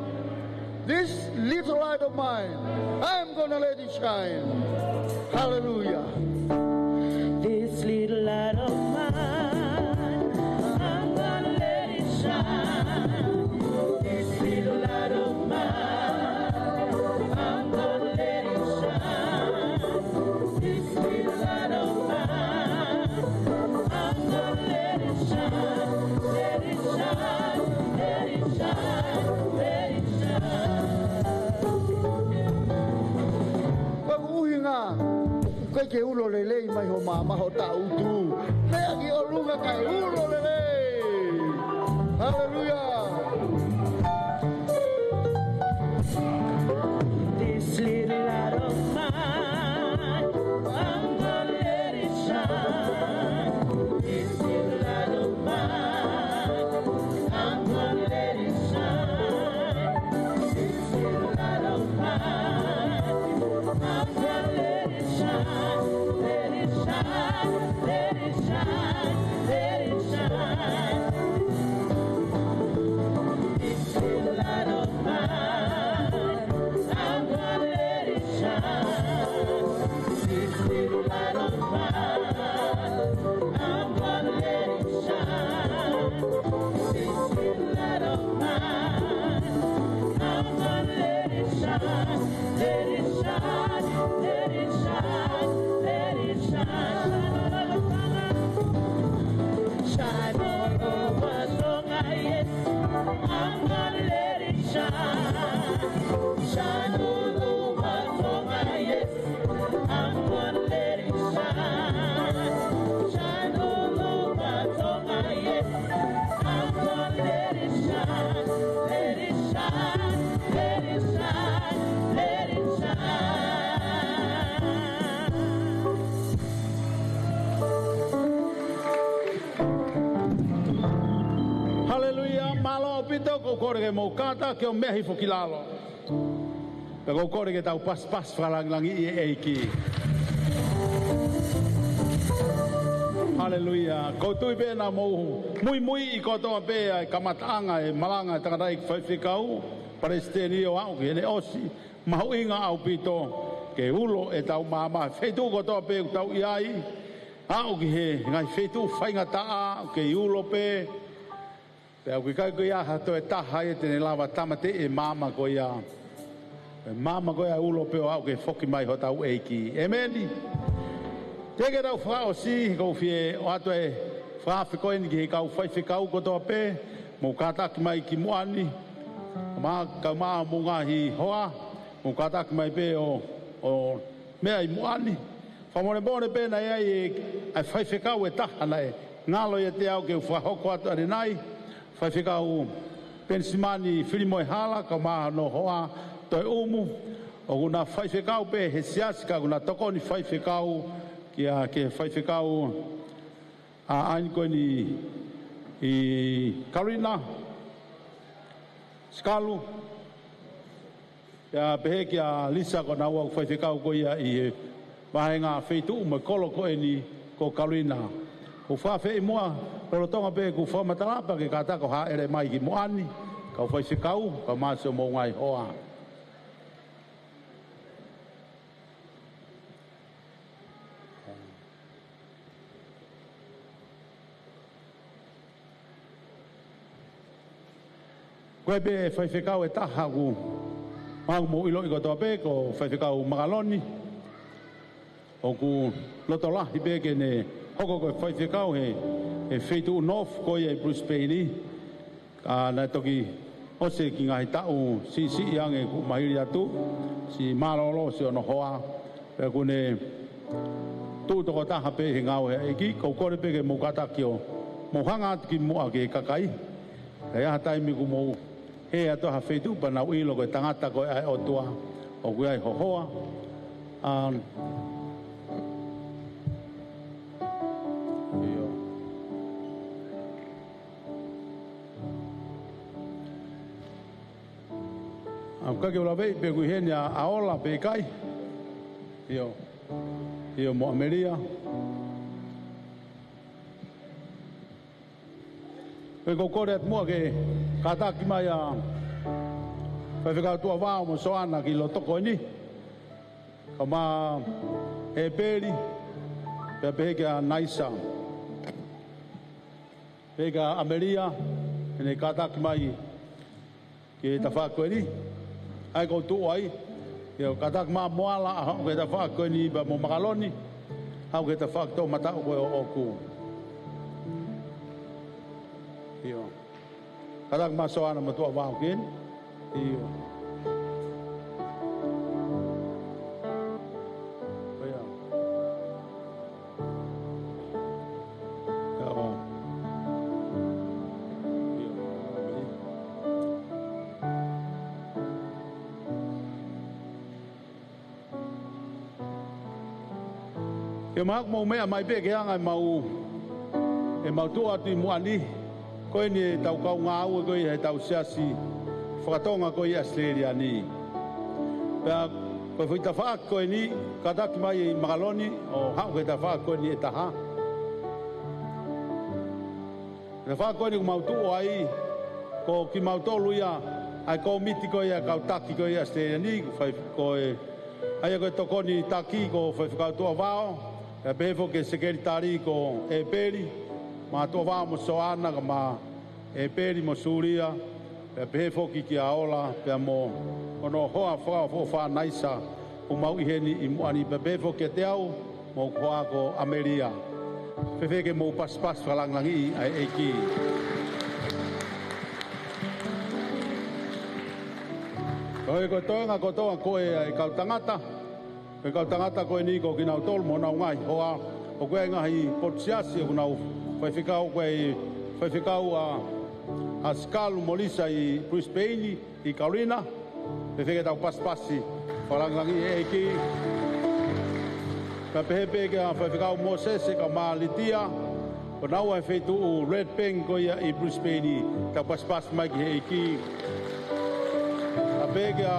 This little light of mine, I'm gonna let it shine. Hallelujah. This little light of mine, I'm gonna let it shine. This little light of mine, I'm gonna let it shine. This little light of mine, I'm gonna let it shine, let it shine, let it shine, let it shine. Ko ʻeku ʻuhinga, ʻoku ʻikai ke ulo lelei mai ho maama, ho taʻutu. Meʻa ki ʻolunga kae ulo lelei. Haleluia. This little light of mine, I'm gonna let it shine. Shine all over Tonga, yes. I'm gonna let it shine. Shine all over Tonga, yes. I'm gonna let it shine. Shine all over Tonga, yes. I'm gonna let it shine. Let it shine. Let it shine. Let it shine. Haleluia, mālō ʻaupito. ʻOku ou kole ke mou kātaki ʻo meʻa hifo ki lalo. Pea ʻoku ou kole ke tau pasipasi fakalāngilangiʻi e ʻEiki. Haleluia. ʻOku ou tui pē naʻa mou muimui kotoa pē ʻa e kamataʻanga e malanga e tangataʻeiki faifekau, palesiteni ʻo aʻu ki heʻene ʻosi, mahuʻinga ʻaupito ke ulo ʻetau maama, feituʻu kotoa pē ʻoku tau ʻi ai, aʻu ki he ngaahi feituʻu faingataʻa, ʻoku kei ulo pē. Pea ʻoku ʻikai ko ia ha toe taha ia te ne lava tāmateʻi e maama ko ia. E maama ko ia ulo pē ʻo aʻu ke foki mai hotau ʻEiki. ʻEmeni. Teʻeki ke tau fakaʻosi, ʻoku ou fie ʻoatu e fakaafe ko eni ki he kau faifekau kotoa pē, mou kātaki mai ki muʻa ni. Mā, kau mā mou ngaahi hoa, mou kātaki mai pē ʻo, ʻo meʻa ʻi muʻa ni. Fakamolemole pē naʻe ʻi ai e, ʻa e faifekau ʻe taha naʻe ngalo ʻiate au ke u fakahoko atu ʻanenai, Faifekau Penisimani Filimoehala, kau mā hono hoa Toeʻumu, ʻoku na faifekau pē he siasi ka ʻoku na tokoni faifekau kia, ki he faifekau ʻa ʻaini ko eni ʻi Kalina, Sikalu, pea pehē kia Lisa ko naua ʻoku faifekau ko ia ʻi he vahenga feituʻu mo e kolo ko eni ko Kalina. ʻOku ou fakaafe ʻi muʻa, lolotonga pē ʻeku fakamatala pea ke kātaki ʻo hāʻele mai ki muʻa ni, kau faifekau, kau mā siʻomou ngaahi hoa. Ko e pē faifekau ʻe taha ʻoku, ʻoku mou ʻiloʻi kotoa pē, ko Faifekau Makaloni. ʻOku loto lahi pē ke ne hoko ko e faifekau he, he feituʻu North ko ia ʻi Brisbane. Ka naʻe toki ʻosi ki he ngaahi taʻu siʻisiʻi ange kuo mahili atu, siʻi mālōlō siʻono hoa, pea kuo ne tuʻu tokotaha pē he ngāue ʻa e ʻEiki. ʻOku ou kole pē ke mou kātaki ʻo mou hanga atu ki muʻa ki he kakai. Ka ʻi ai ha taimi kuo mou hē atu ha feituʻu pea nau ʻilo ko e tangata ko ē ʻa e ʻOtua, ʻoku ʻi ai ho hoa. ʻA, ʻio. ʻA, ʻoku ʻikai ke u laveʻi pe ʻoku ʻi heni ʻa, ʻa Ola pe ʻikai. ʻIo. ʻIo, mo ʻAmelia. Pea ʻoku ou kole atu muʻa ke kātaki mai ʻa Faifekau Tuʻavao mo Soana ki loto ko eni. Kau mā ʻEpeli, pea pehē kia Naisa. Pehē kia ʻAmelia, ke ne kātaki mai ki he tafaʻaki ko eni. ʻA ia ʻoku ou tuʻu ai. ʻIo, kātaki mai Moala, ʻa haʻu ki he tafaʻaki ko eni pea mo Makaloni. Haʻu ki he tafaʻaki toʻomataʻu ko ē ʻoʻoku. ʻIo. Kātaki mai Soana mo Tuʻavao ki heni. ʻIo. ʻIo. ʻIo. ʻIo, mahalo ʻoku mou meʻa mai pē ki he anga ʻemau, ʻemau tuʻu atu ʻi muʻa ni, ko eni ʻetau kau ngāue ko ia heʻetau siasi fakatonga ko ia ʻAositelēlia ni. Pea ko e foʻi tafaʻaki ko eni, kātaki mai ʻa Makaloni, ʻo haʻu ki he tafaʻaki ko eni ʻe taha. Tafaʻaki ko eni ʻoku mau tuʻu ai, ko kimautolu ia, ʻa e kōmiti ko ia, kau taki ko ia ʻAositelēlia ni, ko fai ko e, ʻa ia ko e tokoni taki ko Faifekau Tuʻavao, pea pehē foki ki he sekelitali ko ʻEpeli, mā Tuʻavao mo Soana, kau mā ʻEpeli mo Sulia, pea pehē foki kia Ola, pea mo hono hoa fakaʻofoʻofa Naisa, ʻoku mau ʻi heni ʻi muʻa ni, pea pehē foki kiate au, mo hoku hoa ko ʻAmelia. Fēfē ke mou pasipasi fakalāngilangiʻi ʻa e ʻEiki? Ko e, ko e toenga kotoa ko ē ʻa e kau tangata, ko e kau tangata ko eni ko kinautolu mo honau ngaahi hoa, ʻoku ʻi ai e ngaahi potu siasi ʻoku nau faifekau, ko e faifekau ʻa, ʻa Sikalu mo Lisa ʻi Brisbane, ʻi Carolina, fēfē ke tau pasipasi fakalāngilangiʻi e ʻEiki? Pea pehē pē kia Faifekau Mōsese kae ʻumaʻā Litia, ʻoku nau ʻi he feituʻu Redbank ko ia ʻi Brisbane, tau pasipasi mai ki he ʻEiki. Pea pehē kia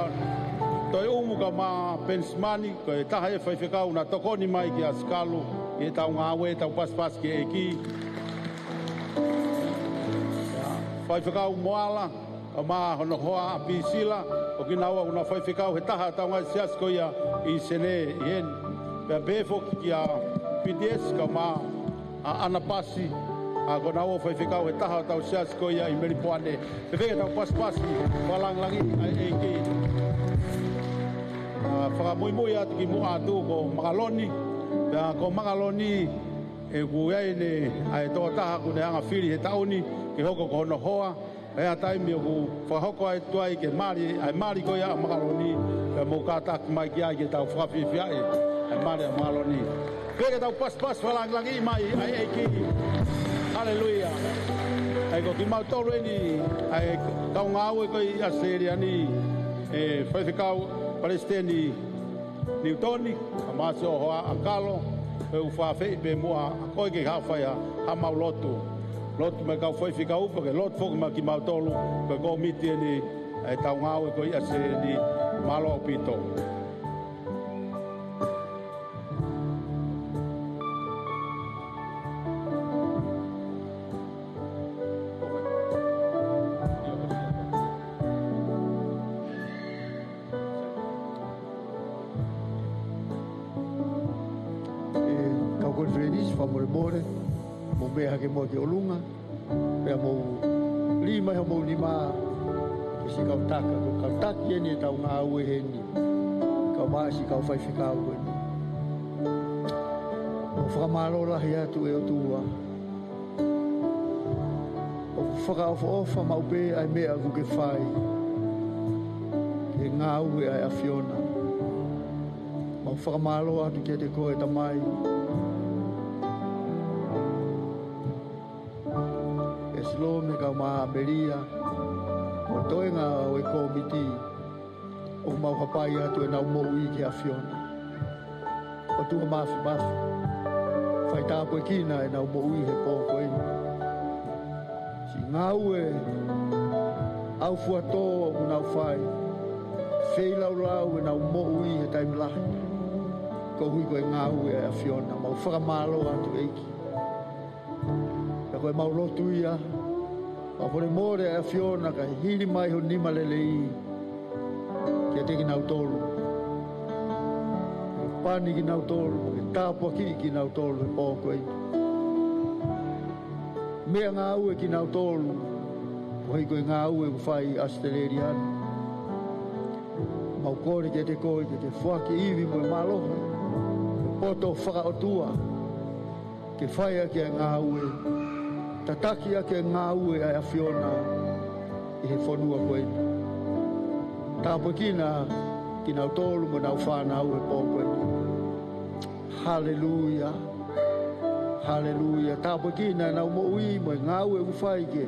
Toeʻumu kae ʻumaʻā Penisimani, ko e taha e faifekau naʻa tokoni mai kia Sikalu ʻi heʻetau ngāue, tau pasipasi ki he ʻEiki. Faifekau Moala, kae ʻumaʻā hono hoa ʻa Pisila, ʻo kinaua ʻoku nau faifekau he taha ʻetau ngaahi siasi ko ia ʻi Senē ʻi heni. Pea pehē foki kia P D S kae ʻumaʻā ʻa ʻAnapasi, ʻa, ko kinaua ʻoku faifekau he taha ʻetau siasi ko ia ʻi Melipoane. Fēfē ke tau pasipasi fakalāngilangiʻi ʻa e ʻEiki? ʻA, fakamuimui atu kimuʻa atu ko Makaloni, pea ko Makaloni ʻoku ʻi ai ʻene, ʻa e tokotaha ʻoku ne hanga fili he taʻu ni ke hoko ko hono hoa. ʻI he taimi ʻoku fakahoko ai tuai ke mali, ʻa e mali ko ia ʻa Makaloni, pea mou kātaki mai ki ai ke tau fakafiefiaʻi ʻa e mali ʻa Makaloni. Fēfē ke tau pasipasi fakalāngilangiʻi mai ʻa e ʻEiki? Haleluia. ʻA ia ko kimautolu eni, ʻa e kau ngāue ko ē ʻi ʻAositelēlia ni, ʻe Faifekau Palesiteni Niutoni, kae ʻumaʻā siʻo hoa ʻa Kalo, ʻoku ou fakaafeʻi pē muʻa ʻa koe ke haʻu ʻo fai ha, haʻamau lotu. Lotu mo e kau faifekau, pea ke lotu foki mo kimautolu, ko e kōmiti eni ʻa ʻetau ngāue ko ē ʻi ʻAositelēlia ni, mālō ʻaupito. ʻE kau konifelenisi, fakamolemole, mou meʻa hake muʻa ki ʻolunga, pea mou lī mai homou nima ki siʻi kau taka, ko e kau taki eni ʻetau ngāue heni, kae ʻumaʻā siʻi kau faifekau eni. ʻOku fakamālō lahi atu ʻe ʻOtua, ʻoku fakaʻofoʻofa maʻu pē ʻa e meʻa ʻoku ke fai ki he ngāue ʻa e ʻAfiona. Mau fakamālō atu kiate koe Tamai, ʻe Silome kae ʻumaʻā Melia, mo e toenga ʻo e kōmiti, ʻoku mau hapai atu ʻenau moʻui ki he ʻAfiona. ʻOtua Māfimafi, fai tāpuekina ʻenau moʻui he pō ko eni. Siʻi ngāue ʻaufuatō ʻoku nau fai, feilaulau ʻenau moʻui he taimi lahi, koeʻuhi ko e ngāue ʻa e ʻAfiona. Mau fakamālō atu ʻEiki. Pea ko ʻemau lotu ia, fakamolemole ʻa e ʻAfiona kae hili mai ho nima lelei kiate kinautolu. Pani kinautolu, ke tāpuakiʻi kinautolu he pō ko eni. Meʻangāue kinautolu, koeʻuhi ko e ngāue ʻoku fai ʻi ʻAositelēlia ni. Mau kole kiate koe ke ke foaki ivi mo e mālohi, poto fakaʻotua, ke fai ʻaki ʻa e ngāue, tataki ʻaki ʻa e ngāue ʻa e ʻAfiona ʻi he fonua ko eni. Tāpuekina kinautolu mo ʻenau fānau he pō ko eni. Haleluia. Haleluia. Tāpuekina ʻenau moʻui mo e ngāue ʻoku fai ke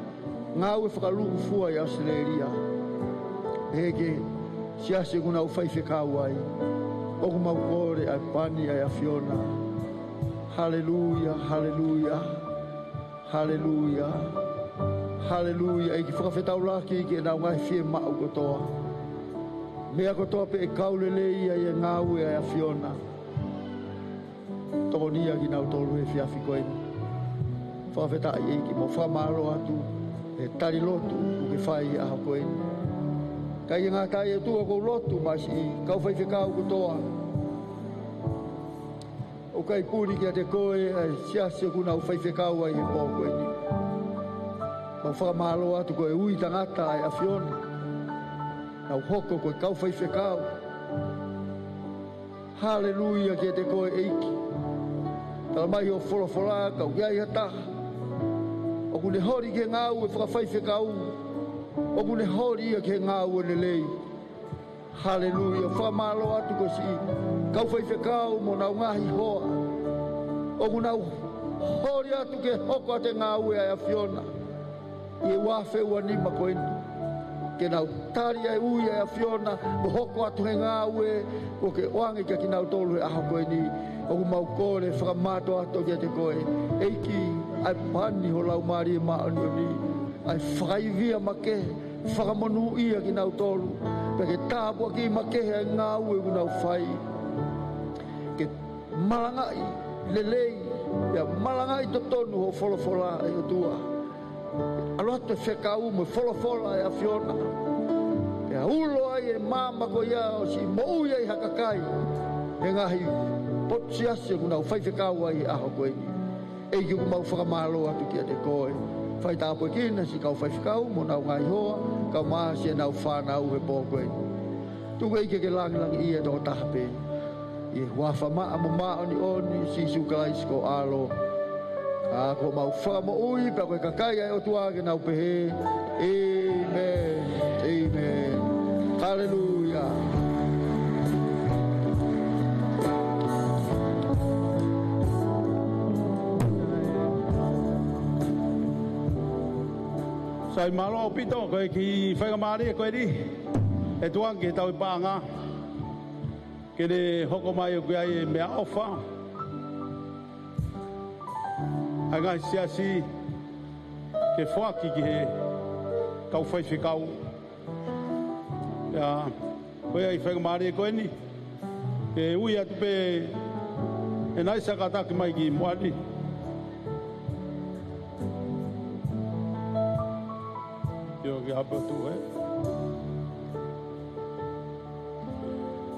ngāue fakalūkufua ʻi ʻAositelēlia. Pehē ki he siasi ʻoku nau faifekau ai, ʻoku mau kole ʻa e pani ʻa e ʻAfiona. Haleluia, haleluia, haleluia, haleluia. ʻEiki, fakafetaulaki ki heʻenau ngaahi fiemaʻu kotoa. Meʻa kotoa pē ʻe kau lelei ai e ngāue ʻa e ʻAfiona, tokoniʻi kinautolu he efiafi ko eni. Fakafetaʻi ʻEiki, mau fakamālō atu he tali lotu ʻoku ke fai he ʻaho ko eni. Kae ʻikai ngata ai ʻOtua, ʻoku ou lotu mai siʻi kau faifekau kotoa ʻoku ʻikai puli kiate koe ʻa e siasi ʻoku nau faifekau ai he pō ko eni. Mau fakamālō atu ko e ui tangata ʻa e ʻAfiona, nau hoko ko e kau faifekau. Haleluia kiate koe ʻEiki. Talamai ʻe he folofola, ka ʻoku ʻi ai ha taha ʻoku ne holi ki he ngāue fakafaifekau, ʻoku ne holi ia ki he ngāue lelei. Haleluia. Fakamālō atu ki he siʻi kau faifekau mo honau ngaahi hoa ʻoku nau holi atu ke hoko atu e ngāue ʻa e ʻAfiona ʻi he ua afe ua nima ko eni, ke nau tali ʻa e ui ʻa e ʻAfiona mo hoko atu he ngāue kuo ke ʻoange kiate kinautolu he ʻaho ko eni. ʻOku mau kole fakamātoato kiate koe, ʻEiki, ʻa e pani ho Laumālie Māʻoniʻoni, ʻa e fakaivia makehe, fakamonūʻia kinautolu, pea ke tāpuakiʻi makehe ʻa e ngāue ʻoku nau fai, ke malangaʻi lelei, pea malangaʻi totonu hoʻo folofola, ʻe ʻOtua. ʻAlu atu e fekau mo e folofola ʻa e ʻAfiona, pea ulo ai e maama ko ia ʻo siʻi moʻui ai ha kakai he ngaahi potu siasi ʻoku nau faifekau ai he ʻaho ko eni. ʻEiki, ʻoku mau fakamālō atu kiate koe. Fai tāpuekina siʻi kau faifekau mo honau ngaahi hoa, kae ʻumaʻā siʻenau fānau he pō ko eni. Tuku, ʻEiki, ke ke langilangiʻia ʻa e tokotaha pē, ʻi he huafa maʻa mo māʻoniʻoni ʻo Sīsū Kalaisi ko ho ʻAlo, ʻa ia ko homau Fakamoʻui, pea ko e kakai ʻa e ʻOtua ke nau pehē, ʻĒmeni. ʻĒmeni. Haleluia. Sai, mālō ʻaupito, ko e kiʻi faingamālie ko eni ʻe tuku ange ki he tauhi paʻanga ke ne hoko mai ʻoku ʻi ai e meʻaʻofa ʻa e ngaahi siasi ke foaki ki he kau faifekau. Ia, ko ia e faingamālie ko eni ke ui atu pē ʻe Naisa, kātaki mai ki muʻa ni. Io, ke hapo tu, ē.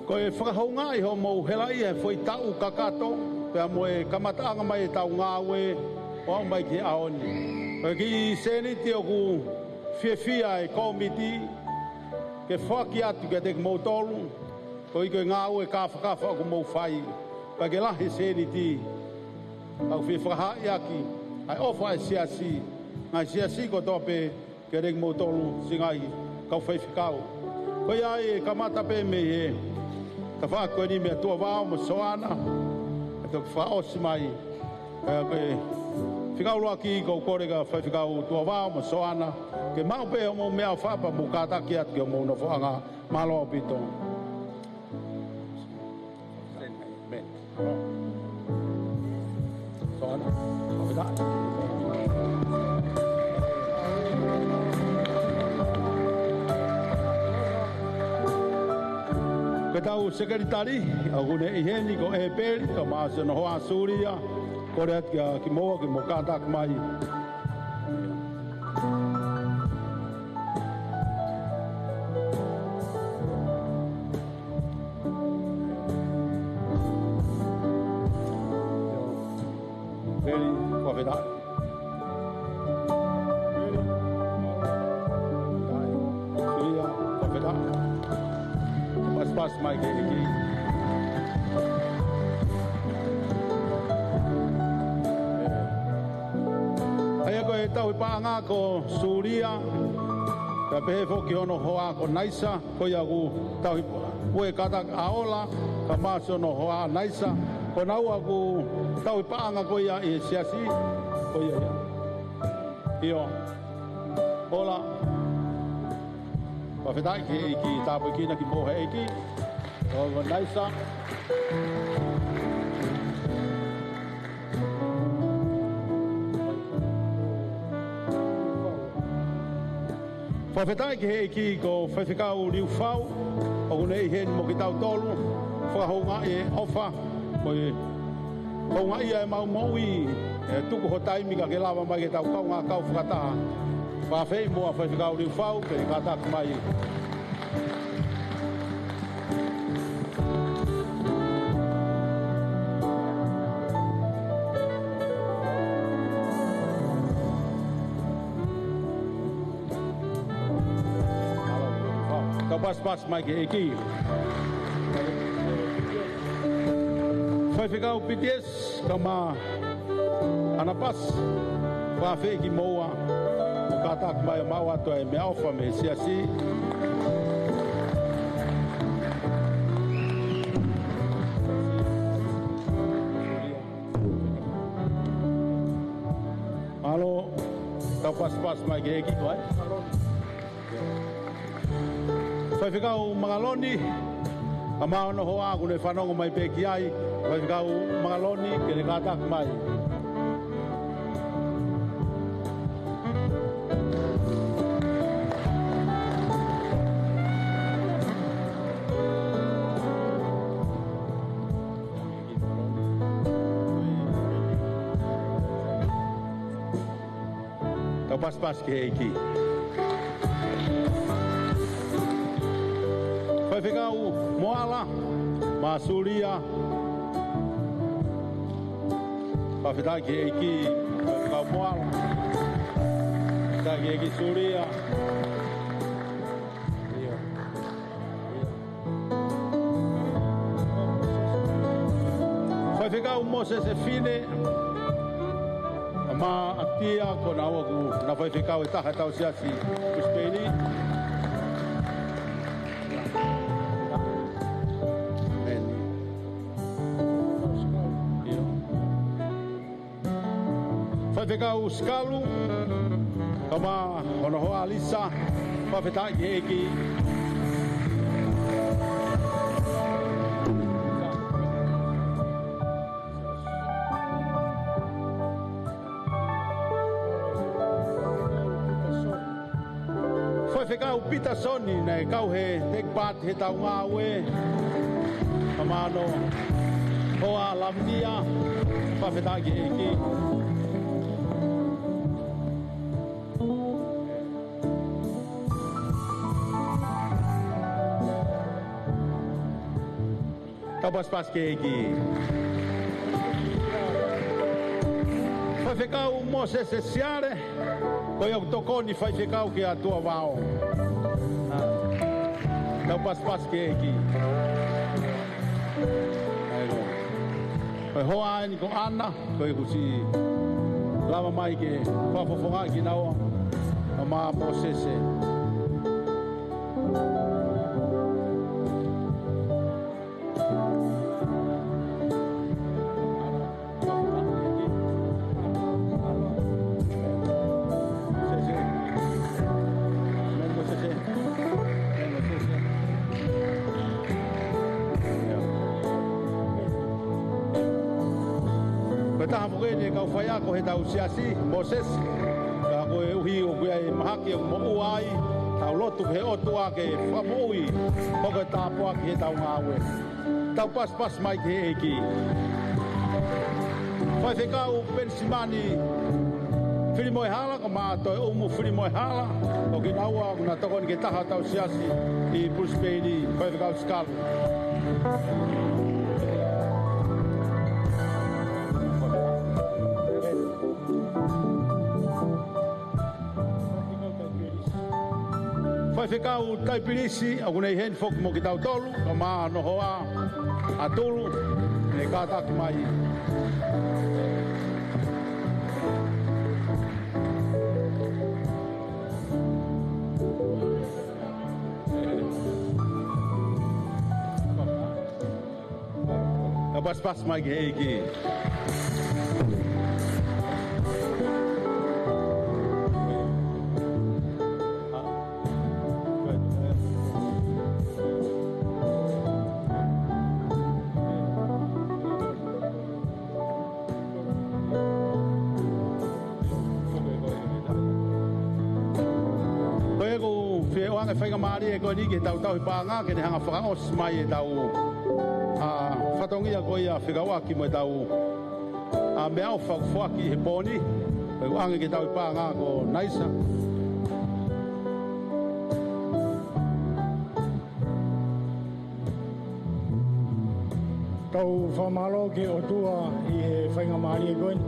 Ko e fakahoungaʻi hoʻomou helaʻia he foʻi taʻu kakato, pea mo e kamataʻanga mai ʻetau ngāue ʻo aʻu mai ki he ʻaho ni. Ko e kiʻi sēniti ʻoku fiefia e kōmiti ke foaki atu kiate kimoutolu, koeʻuhi ko e ngāue kāfakafa ʻoku mou fai, pea ke lahi e sēniti. Ka ʻoku fie fakahaaʻi ʻaki ʻa e ʻofa ʻa e siasi, ngaahi siasi kotoa pē, kiate kimoutolu siʻi ngaahi kau faifekau. Ko ia ai, ʻe kamata pē mei he tafaʻaki ko eni meia Tuʻavao mo Soana, ʻe toki fakaʻosi mai. Ē, ko e fika ʻuluaki, ʻoku ou kole kia Faifekau Tuʻavao mo Soana ke maʻu pē hoʻomou meʻaʻofa pea mou kātaki atu ki hoʻomou nofoʻanga. Mālō ʻaupito. ʻĒmeni. Soana, ʻo fika. Ko ʻetau sekelitali, ʻoku ne ʻi heni, ko ʻEpeli, kae ʻumaʻā siʻono hoa Sulia, kole atu kiate kimoua ke mou kātaki mai. Peli, fakafetaʻi. Peli, fakafetaʻi. Sulia, fakafetaʻi. Pasipasi mai ki he ʻEiki. ʻA ia ko e tauhi paʻanga ko Sulia, pea pehē foki hono hoa ko Naisa, ko ia ʻoku tauhi, ʻoku kātaki ʻa Ola, kae ʻumaʻā siʻono hoa Naisa, ko naua ʻoku tauhi paʻanga ko ia ʻi he siasi, ko ia ia. ʻIo. Ola. Fakafetaʻi ki he ʻEiki, tāpuekina kimoua ʻe he ʻEiki. Ko, ko Naisa. Fakafetaʻi ki he ʻEiki, ko Faifekau Liufau, ʻoku ne ʻi heni mo kitautolu, fakahoungaʻi e ʻofa, ko e houngaʻia ʻemau moʻui, ʻe tuku ho taimi kae ke lava mai ke tau kaungā kau fakataha. Fakaafeʻi muʻa Faifekau Liufau, ke kātaki mai. Tau pasipasi mai ki he ʻEiki. Faifekau Pitiesi, kae ʻumaʻā ʻAna Pasi, fakafeʻiloaki kimoua, ʻo kātaki mai ʻo maʻu atu ʻa e meʻaʻofa mei he siasi. Mālō, tau pasipasi mai ki he ʻEiki ko ē. Faifekau Makaloni, kae ʻumaʻā hono hoa ʻoku ne fanongo mai pē ki ai, Faifekau Makaloni, ke ne kātaki mai. Tau pasipasi ki he ʻEiki. Faifekau Moala, Masulia. Fakafetaʻi ki he ʻEiki, Faifekau Moala. Fakafetaʻi ki he ʻEiki, Sulia. Faifekau Mōsese Fine, kae ʻumaʻā ʻa Tia ko naua ʻoku na faifekau ʻe taha ʻetau siasi Pusipeini. Faifekau Sikalu, kae ʻumaʻā hono hoa Lisa, fakafetaʻi ki he ʻEiki. Faifekau Pita Soni naʻe kau he take part heʻetau ngāue. Kae ʻumaʻā hono hoa Lavenia, fakafetaʻi ki he ʻEiki. Tau pasipasi ki he ʻEiki. Faifekau Mōsese Siale, ko ia ʻoku tokoni faifekau ki he ʻAtuʻa Vao. Tau pasipasi ki he ʻEiki. Ko e hoa eni ko ʻAna, ko e kusi lava mai ke fakafofongaʻi kinaua, kae ʻumaʻā Mōsese. Ko e taha foki eni e kau faiako heʻetau siasi, Mōsese. Ka koeʻuhi ʻoku ʻi ai e mahaki ʻoku moʻua ai, tau lotu ki he ʻOtua ke fakamoʻui, hoko ko e tāpuaki heʻetau ngāue. Tau pasipasi mai ki he ʻEiki. Faifekau Penisimani Filimoehala, kae ʻumaʻā Toeʻumu Filimoehala, ko kinaua ʻoku na tokoni ki he taha ʻetau siasi ʻi Pusipeini, Faifekau Sikalu. Faifekau Taipilisi, ʻoku ne ʻi heni foki mo kitautolu, kae ʻumaʻā hono hoa ʻa Tulu, ke kātaki mai. Tau pasipasi mai ki he ʻEiki. Ko ia ʻoku ou fie ʻoange e faingamālie ko eni ki he tautau ʻi Paʻanga ke ne hanga ʻo fakaʻosi mai ʻetau, ʻa, fatongia ko ia fekauʻaki mo ʻetau, ʻa, meʻaʻofa ʻoku foaki he pō ni. Ko ia ʻoku ʻoange ki he tau ʻi Paʻanga ko Naisa. Tau fakamālō ki he ʻOtua ʻi he faingamālie ko eni.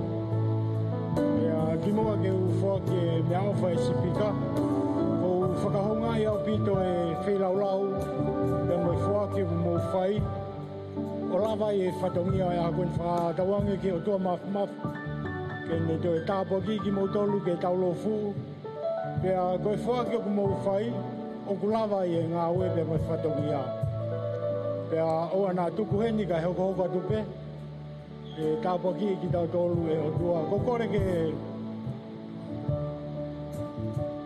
Pea kimuʻa ke u foaki e meʻaʻofa ʻa e sipika, ʻoku ou fakahoungaʻi ʻaupito e feilaulau pea mo e foaki ʻoku mou fai. Kuo lava e fatongia ʻo e ʻaho ko eni. Fakatauange ki he ʻOtua Māfimafi ke ne toe tāpuakiʻi kimoutolu ke tau lōfuʻu. Pea ko e foaki ʻoku mou fai, ʻoku lava e ngāue pea mo e fatongia. Pea ʻoua naʻa tuku heni kae hokohoko atu pē. ʻE tāpuakiʻi kitautolu ʻe he ʻOtua. Ko e kole ki he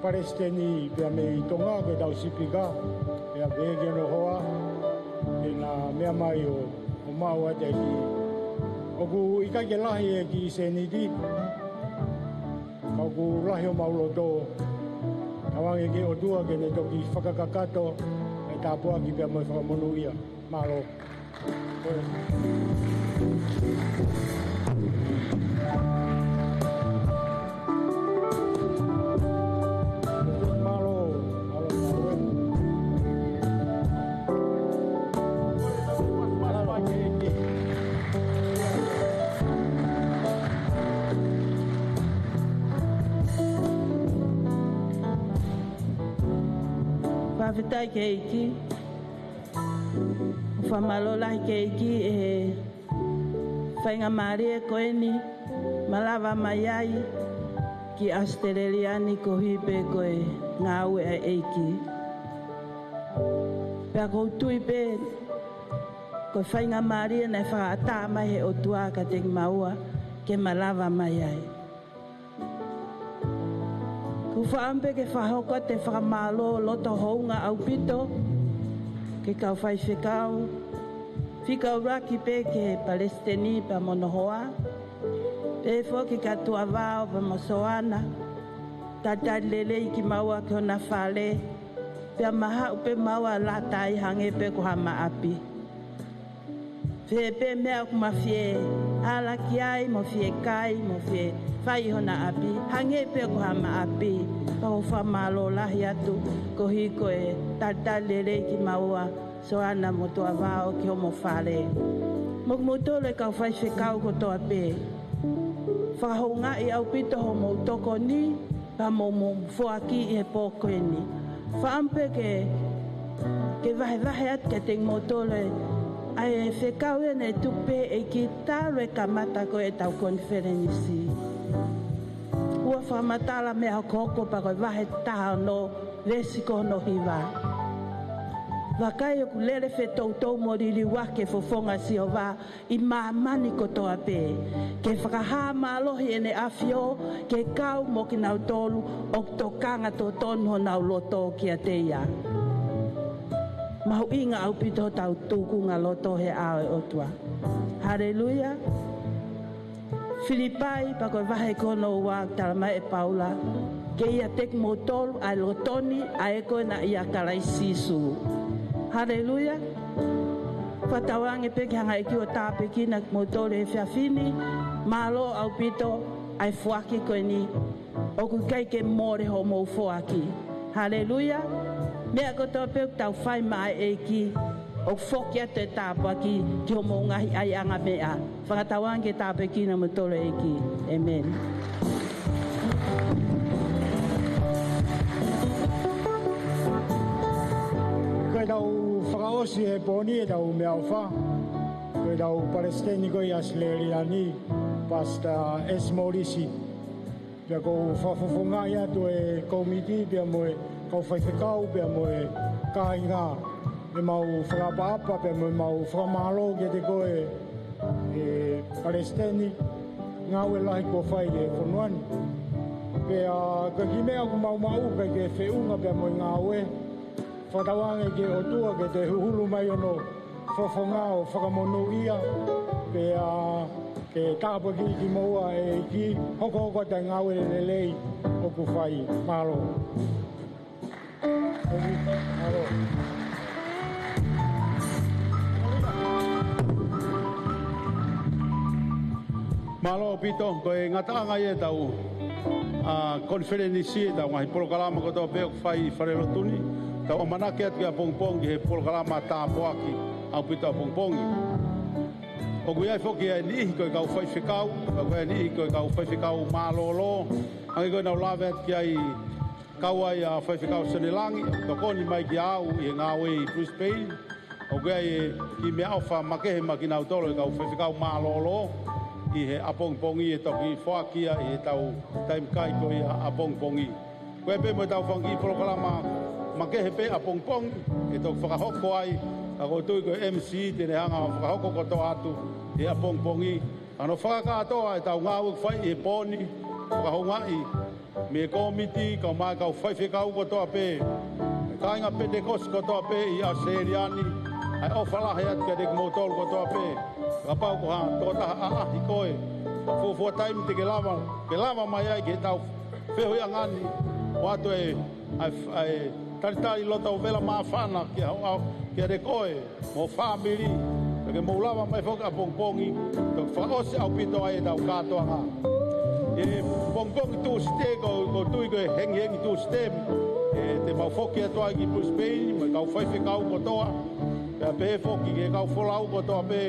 Palesiteni pea mei Tonga, ko ʻetau Sipika, pea pehē ki hono hoa, ke na meʻa mai ʻo, ʻo maʻu ʻa e ʻEiki. ʻOku ʻikai ke lahi e kiʻi sēniti, ka ʻoku lahi homau loto. Tauange ki he ʻOtua ke ne toki fakakakato e tāpuaki pea mo e fakamonūʻia. Mālō. Fakafetaʻi ki he ʻEiki. Fakamālō lahi ki he ʻEiki ʻi he faingamālie ko eni, malava mai ai ki ʻAositelēlia ni koeʻuhi pē ko e ngāue ʻa e ʻEiki. Pea ʻoku ou tui pē ko e faingamālie naʻe fakaʻatā mai ʻe he ʻOtua kiate kimaua ke malava mai ai. ʻOku ou fakaʻamu pē ke fakahoko atu e fakamālō loto houngaʻia ʻaupito ki he kau faifekau, fika ʻuluaki pē ki he Palesiteni pea mo hono hoa, pehē foki ki he Tuʻa Vao pea mo Soana, talitali lelei kimaua ki hona fale, pea mahaʻu pē maua ʻo lata ai hangē pē ko hama ʻapi. Pehē pē meʻa ʻoku ma fie ala ki ai, mo fie kai, mo fie fai ʻi hona ʻapi, hangē pē ko hama ʻapi. Pea ʻoku ou fakamālō lahi atu koeʻuhi ko e talitali lelei kimaua, Soana mo Tuʻa Vao, ki homo fale. Mo kimoutolu e kau faifekau kotoa pē. Fakahoungaʻi ʻaupito hoʻomou tokoni, pea mo hoʻomou foaki ʻi he pō ko eni. Fakaʻamu pē ke, ke vahevahe atu kiate kimoutolu ʻa e fekau ʻe ne tuku pē ʻe he ʻEiki talu e kamata ko ē ʻetau konifelenisi. ʻOku fakamatala mei he hokohoko pea ko e vahe taha ono, veesi ko hono hiva. Vakai ʻoku lele fetoutou mo liliu ʻa e fofonga ʻo Sihova ʻi māmani kotoa pē, ke fakahā mālohi ʻene ʻAfio, ke kau mo kinautolu ʻoku tokanga totonu honau loto kiate ia. Mahuʻinga ʻaupito hotau tūkunga loto he ʻao ʻo e ʻOtua. Haleluia. Filipai, pea ko e vahe ko hono ua, talamai ʻe Paula, ke ʻiate kimoutolu ʻa e loto ni, ʻa ē ko ē naʻe ʻia Kalaisi Sīsū. Haleluia. Fakatauange pē ke hanga ʻe he ʻEiki ʻo tāpuekina kimoutolu he efiafi ni, mālō ʻaupito ʻa e foaki ko eni, ʻoku ʻikai ke mole hoʻomou foaki. Haleluia. Meʻa kotoa pē ʻoku tau fai maʻa e ʻEiki, ʻoku foki atu e tāpuaki ki hoʻomou ngaahi ʻaiʻanga meʻa. Fakatauange ke tāpuekina kimoutolu ʻe he ʻEiki. ʻĒmeni. Ko ʻetau fakaʻosi he pō ni ʻetau meʻaʻofa, ko ʻetau Palesiteni ko ē ʻi ʻAositelēlia ni, Pastor S. Morisi. Pea ʻoku ou fakafofongaʻi atu e kōmiti, pea mo e kau faifekau, pea mo e kāinga, ʻemau fakaʻapaʻapa, pea mo ʻemau fakamālō kiate koe, ʻe Palesiteni, ngāue lahi kuo fai ki he fonua ni. Pea ko e kiʻi meʻa ʻoku mau maʻu, ʻikai ke feʻunga pea mo e ngāue, fakatauange ki he ʻOtua ke toe huhulu mai hono fofonga ʻo fakamonūʻia, pea ke tāpuakiʻi kimoua ʻe he ʻEiki, hokohoko atu e ngāue lelei ʻoku fai. Mālō. Mālō. Mālō ʻaupito, ko e ngataʻanga ia ʻetau, ʻa, konifelenisi, ʻetau ngaahi polokalama kotoa pē ʻoku fai ʻi he falelotu ni, tau ʻamanaki atu ki ʻapongipongi ki he polokalama tāpuaki ʻaupito ʻapongipongi. ʻOku ʻi ai foki ʻa e niʻihi ko e kau faifekau, ʻoku ʻi ai e niʻihi ko e kau faifekau mālōlō, hangē ko ʻenau lave atu ki ai, kau ai ʻa Faifekau Sione Langi, tokoni mai kiate au ʻi he ngāue ʻi Brisbane. ʻOku ʻi ai e kiʻi meʻaʻofa makehe maʻa kinautolu e kau faifekau mālōlō ʻi he ʻapongipongi ʻe toki foaki ia ʻi heʻetau taimi kai ko ia ʻapongipongi. Ko e pē mo ʻetau fanga kiʻi polokalama makehe pē ʻapongipongi ʻe toki fakahoko ai, ka ʻoku ou tui ko e M C te ne hanga ʻo fakahoko kotoa atu ʻi he ʻapongipongi. Ka ʻoku fakakātoa ʻetau ngāue ʻoku fai ʻi he pō ni, fakahoungaʻi mei he kōmiti, kae ʻumaʻā e kau faifekau kotoa pē, kāinga Penitekosi kotoa pē ʻi ʻAositelēlia ni, ʻa e ʻofa lahi atu kiate kimoutolu kotoa pē. Kapau ko ha tokotaha ʻaʻahi koe, ka fuofua taimi te ke lava, ke lava mai ai ki heʻetau feohiʻanga ni, ʻoatu e, ʻa e, ʻa e talitali loto vela māfana kia ho, kiate koe mo e fāmili, pea ke mou lava mai foki ʻapongipongi, toki fakaʻosi ʻaupito ai ʻetau kātoanga. ʻI he pongipongi Tūsite, ʻoku ou tui ko e hengihengi Tūsite, ʻe te mau foki atu ai ki Brisbane mo e kau faifekau kotoa. Pea pehē foki ki he kau folau kotoa pē,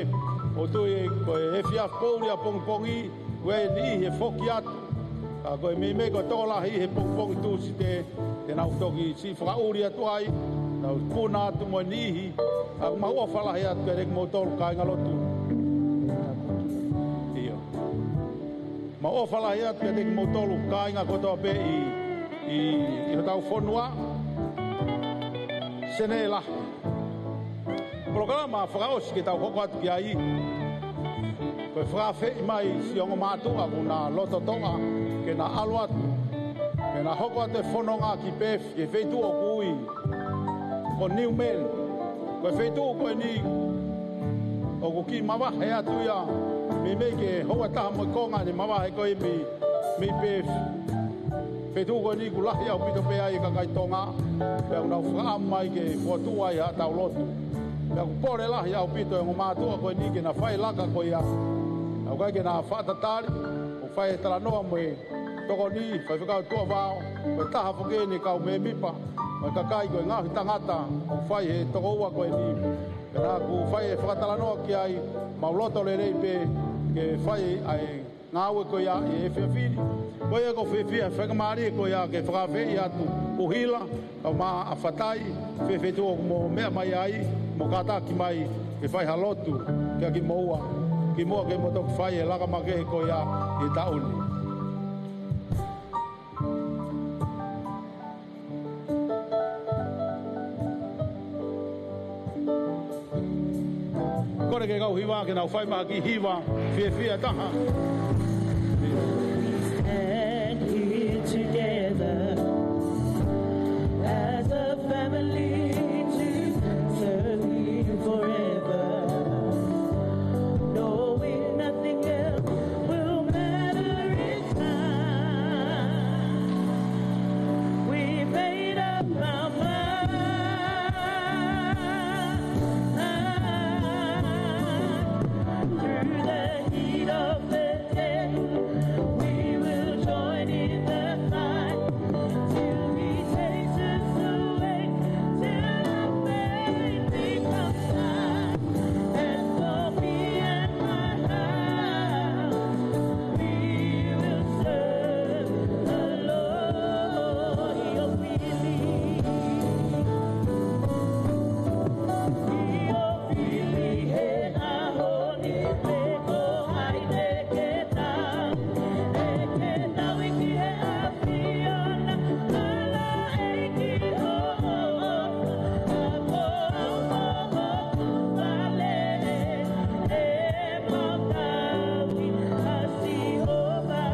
ʻoku ou tui ko e efiafi poʻuli ʻapongipongi, ʻoku ʻi ai e niʻihi ʻe foki atu. Ka ko e meimei ko e tokolahi he pongipongi Tūsite, te nau toki siʻi fakaʻuli atu ai, nau puna atu mo e niʻihi, ka ʻoku mau ʻofa lahi atu kiate kimoutolu kāingalotu. ʻIo. Mau ʻofa lahi atu kiate kimoutolu kāinga kotoa pē ʻi, ʻi, ʻi hotau fonua. Senē lahi. Polokalama fakaʻosi ke tau hoko atu ki ai, ko e fakaafeʻi mai siʻi ongo mātuʻa kuo na loto toʻa ke na ʻalu atu, ke na hoko atu e fononga ki Perth, ki he feituʻu ʻoku ui ko Newman. Ko e feituʻu ko eni ʻoku kiʻi mavahe atu ia, meimei ke houa ʻe taha mo e konga ʻene mavahe ko ē mei, mei Perth. Feituʻu ko eni ʻoku lahi ʻaupito pē ai e kakai Tonga, pea ʻoku nau fakaʻamu mai ke fokotuʻu ai haʻatau lotu. Pea ʻoku kole lahi ʻaupito e ongo mātuʻa ko eni ke na fai e laka ko ia. ʻOku ʻikai ke na fakatatali, ʻoku fai e talanoa mo e tokoni, faifekau Tuʻavao, ko e taha foki eni e kau mēmipa mo e kakai ko e ngaohi tangata ʻoku fai he tokoua ko eni. Pea naʻa ku fai e fakatalanoa ki ai, mau loto lelei pē ke fai ʻa e ngāue ko ia ʻi he efiafi ni. Ko ia ʻoku ou fiefia he faingamālie ko ia ke fakaafeʻi atu ʻUhila, kae ʻumaʻā ʻa Fatai, fēfē tuʻu ʻoku mo meʻa mai ai, mo kātaki mai ke fai ha lotu kiate kimoua, kimuʻa ke mo toki fai e laka makehe ko ia ʻi he taʻu ni. Kole ki he kau hiva ke nau fai mai ha kiʻi hiva fiefia ʻe taha. We stand here together as a family to serve you forever, knowing nothing else will matter in time. We made up our mind. Through the heat of the day, we will join in the fight till he takes us away, till our faith becomes sight. As for me and my house, we will serve the Lord. ʻIo fili. ʻIo fili he ʻaho ni, pe ko hai te ke tau, ʻe ke tau ki he ʻAfiona, malaʻe ki ho ʻofa, ʻa ko au mo hoku fale, ʻe mau tauhi ʻa Sihova.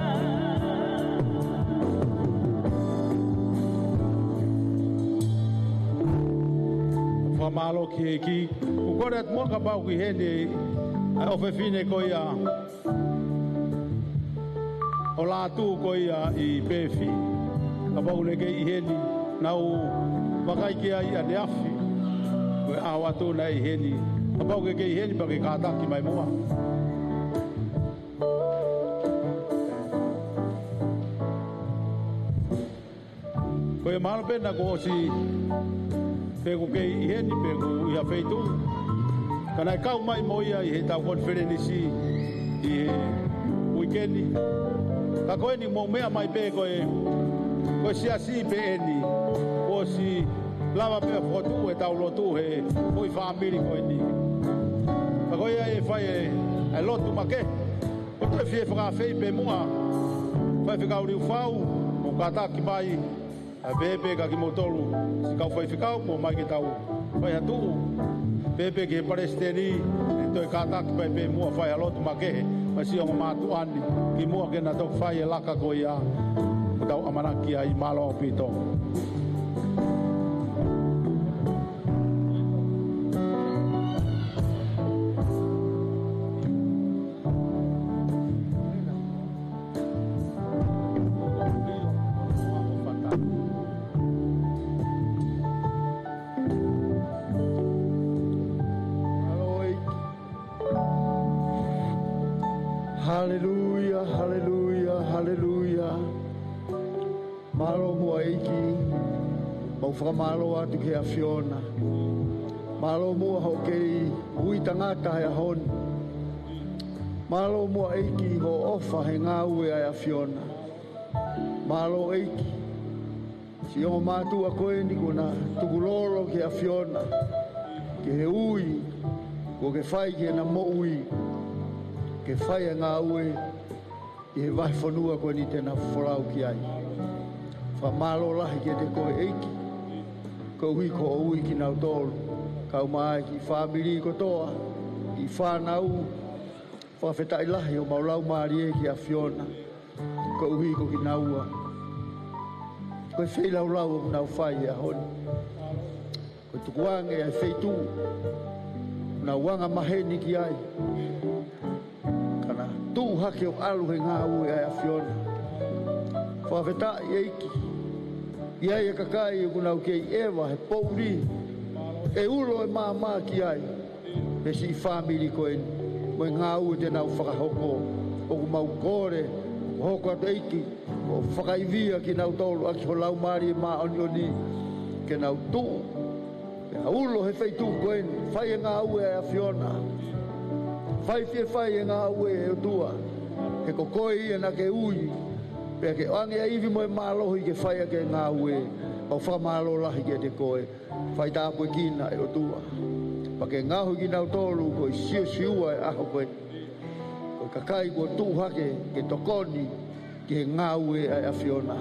Fakamālō ki he ʻEiki. ʻOku kole atu muʻa kapau ʻoku ʻi heni ʻa e ʻofefine ko ia ʻo Lātū ko ia ʻi Pēfi. Kapau naʻe kei ʻi heni, naʻa ku vakai ki ai ʻaneafi. Ko e ʻaho atu naʻe ʻi heni. Kapau ʻoku ke kei ʻi heni pea ke kātaki mai muʻa. Ko ia mahalo pē naʻa kuo ʻosi, pe ʻoku kei ʻi heni, pe ʻoku ʻi ha feituʻu. Ka naʻe kau mai mo ia ʻi heʻetau konifelenisi ʻi he uike ni. Ka ko eni mou meʻa mai pē ko e, ko e siasi pē eni. Kuo ʻosi Lava pē ʻo fokotuʻu ʻetau lotu he foʻi fāmili ko eni. Ka ko ia ʻe fai e, e lotu makehe. Ko e toe fie fakaafeʻi pē muʻa. Faifekau Liufau, mou kātaki mai. ʻA pehē pē kia kimoutolu, siʻi kau faifekau, mou ō mai ke tau fai ha tuʻu. Pehē pē ki he palesiteni, ʻe toe kātaki mai pē muʻa fai ha lotu makehe, mo e siʻi ongo mātuʻa ni, kimuʻa ke na toki fai e laka ko ia, ʻoku tau ʻamanaki ai. Mālō ʻaupito. Haleluia, haleluia, haleluia. Mālō muʻa ʻEiki, mau fakamālō atu ki he ʻAfiona. Mālō muʻa hoʻo kei ui tangata he ʻaho ni. Mālō muʻa ʻEiki hoʻo ʻofa he ngāue ʻa e ʻAfiona. Mālō ʻEiki, siʻi ongo mātuʻa ko eni kuo na tukulolo ki he ʻAfiona, ki he ui kuo ke fai ki heʻena moʻui, ke fai e ngāue ʻi he vahefonua ko eni te na folau ki ai. Fakamālō lahi kiate koe ʻEiki, koeʻuhi ko hoʻo ui kinautolu, kau mai ki he fāmili kotoa, ki he fānau, fakafetaʻi lahi homau laumālie ki he ʻAfiona, koeʻuhi ko kinaua. Ko e feilaulau ʻoku nau fai he ʻaho ni. Ko e tukuange ʻa e feituʻu ʻoku nau anga maheni ki ai, ka na tuʻu hake ʻo ʻalu he ngāue ʻa e ʻAfiona. Fakafetaʻi ʻEiki, ʻi ai e kakai ʻoku nau kei ʻeva he poʻuli, ʻe ulo e maama ki ai, he siʻi fāmili ko eni, mo e ngāue te nau fakahoko. ʻOku mau kole, hoko atu ʻEiki, ʻo fakaivia kinautolu ʻaki ho Laumālie Māʻoniʻoni, ke nau tuʻu pea ulo he feituʻu ko eni, fai e ngāue ʻa e ʻAfiona. Fai fie fai e ngāue ʻe ʻOtua, he ko koe ia naʻa ke ui, pea ke ʻoange ʻa e ivi mo e mālohi ke fai ʻaki e ngāue. Mau fakamālō lahi kiate koe. Fai tāpuekina ʻe ʻOtua, pea ke ngaohi kinautolu ko e siosiua e ʻaho ko eni, ko e kakai kuo tuʻu hake ke tokoni ki he ngāue ʻa e ʻAfiona.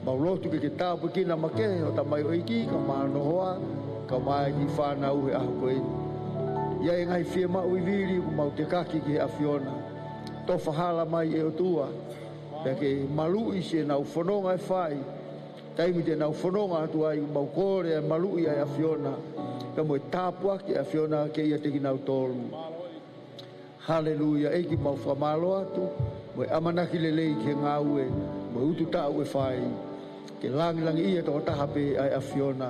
Mau lotu ke ke tāpuekina makehe ho tamaioʻeiki, kae ʻumaʻā hono hoa, kae ʻumaʻā e kiʻi fānau he ʻaho ko eni. ʻI ai e ngaahi fiemaʻu ʻi vili, ʻoku mau tekaki ki he ʻAfiona. Tofa hala mai ʻe ʻOtua, pea ke maluʻi siʻenau fononga ʻe fai, taimi te nau fononga atu ai, ʻoku mau kole e maluʻi ʻa e ʻAfiona, pea mo e tāpuaki ʻa e ʻAfiona ke ʻiate kinautolu. Haleluia, ʻEiki mau fakamālō atu, mo e ʻamanaki lelei ki he ngāue, mo e ututaʻu ʻe fai, ke langilangiʻia tokotaha pē ʻa e ʻAfiona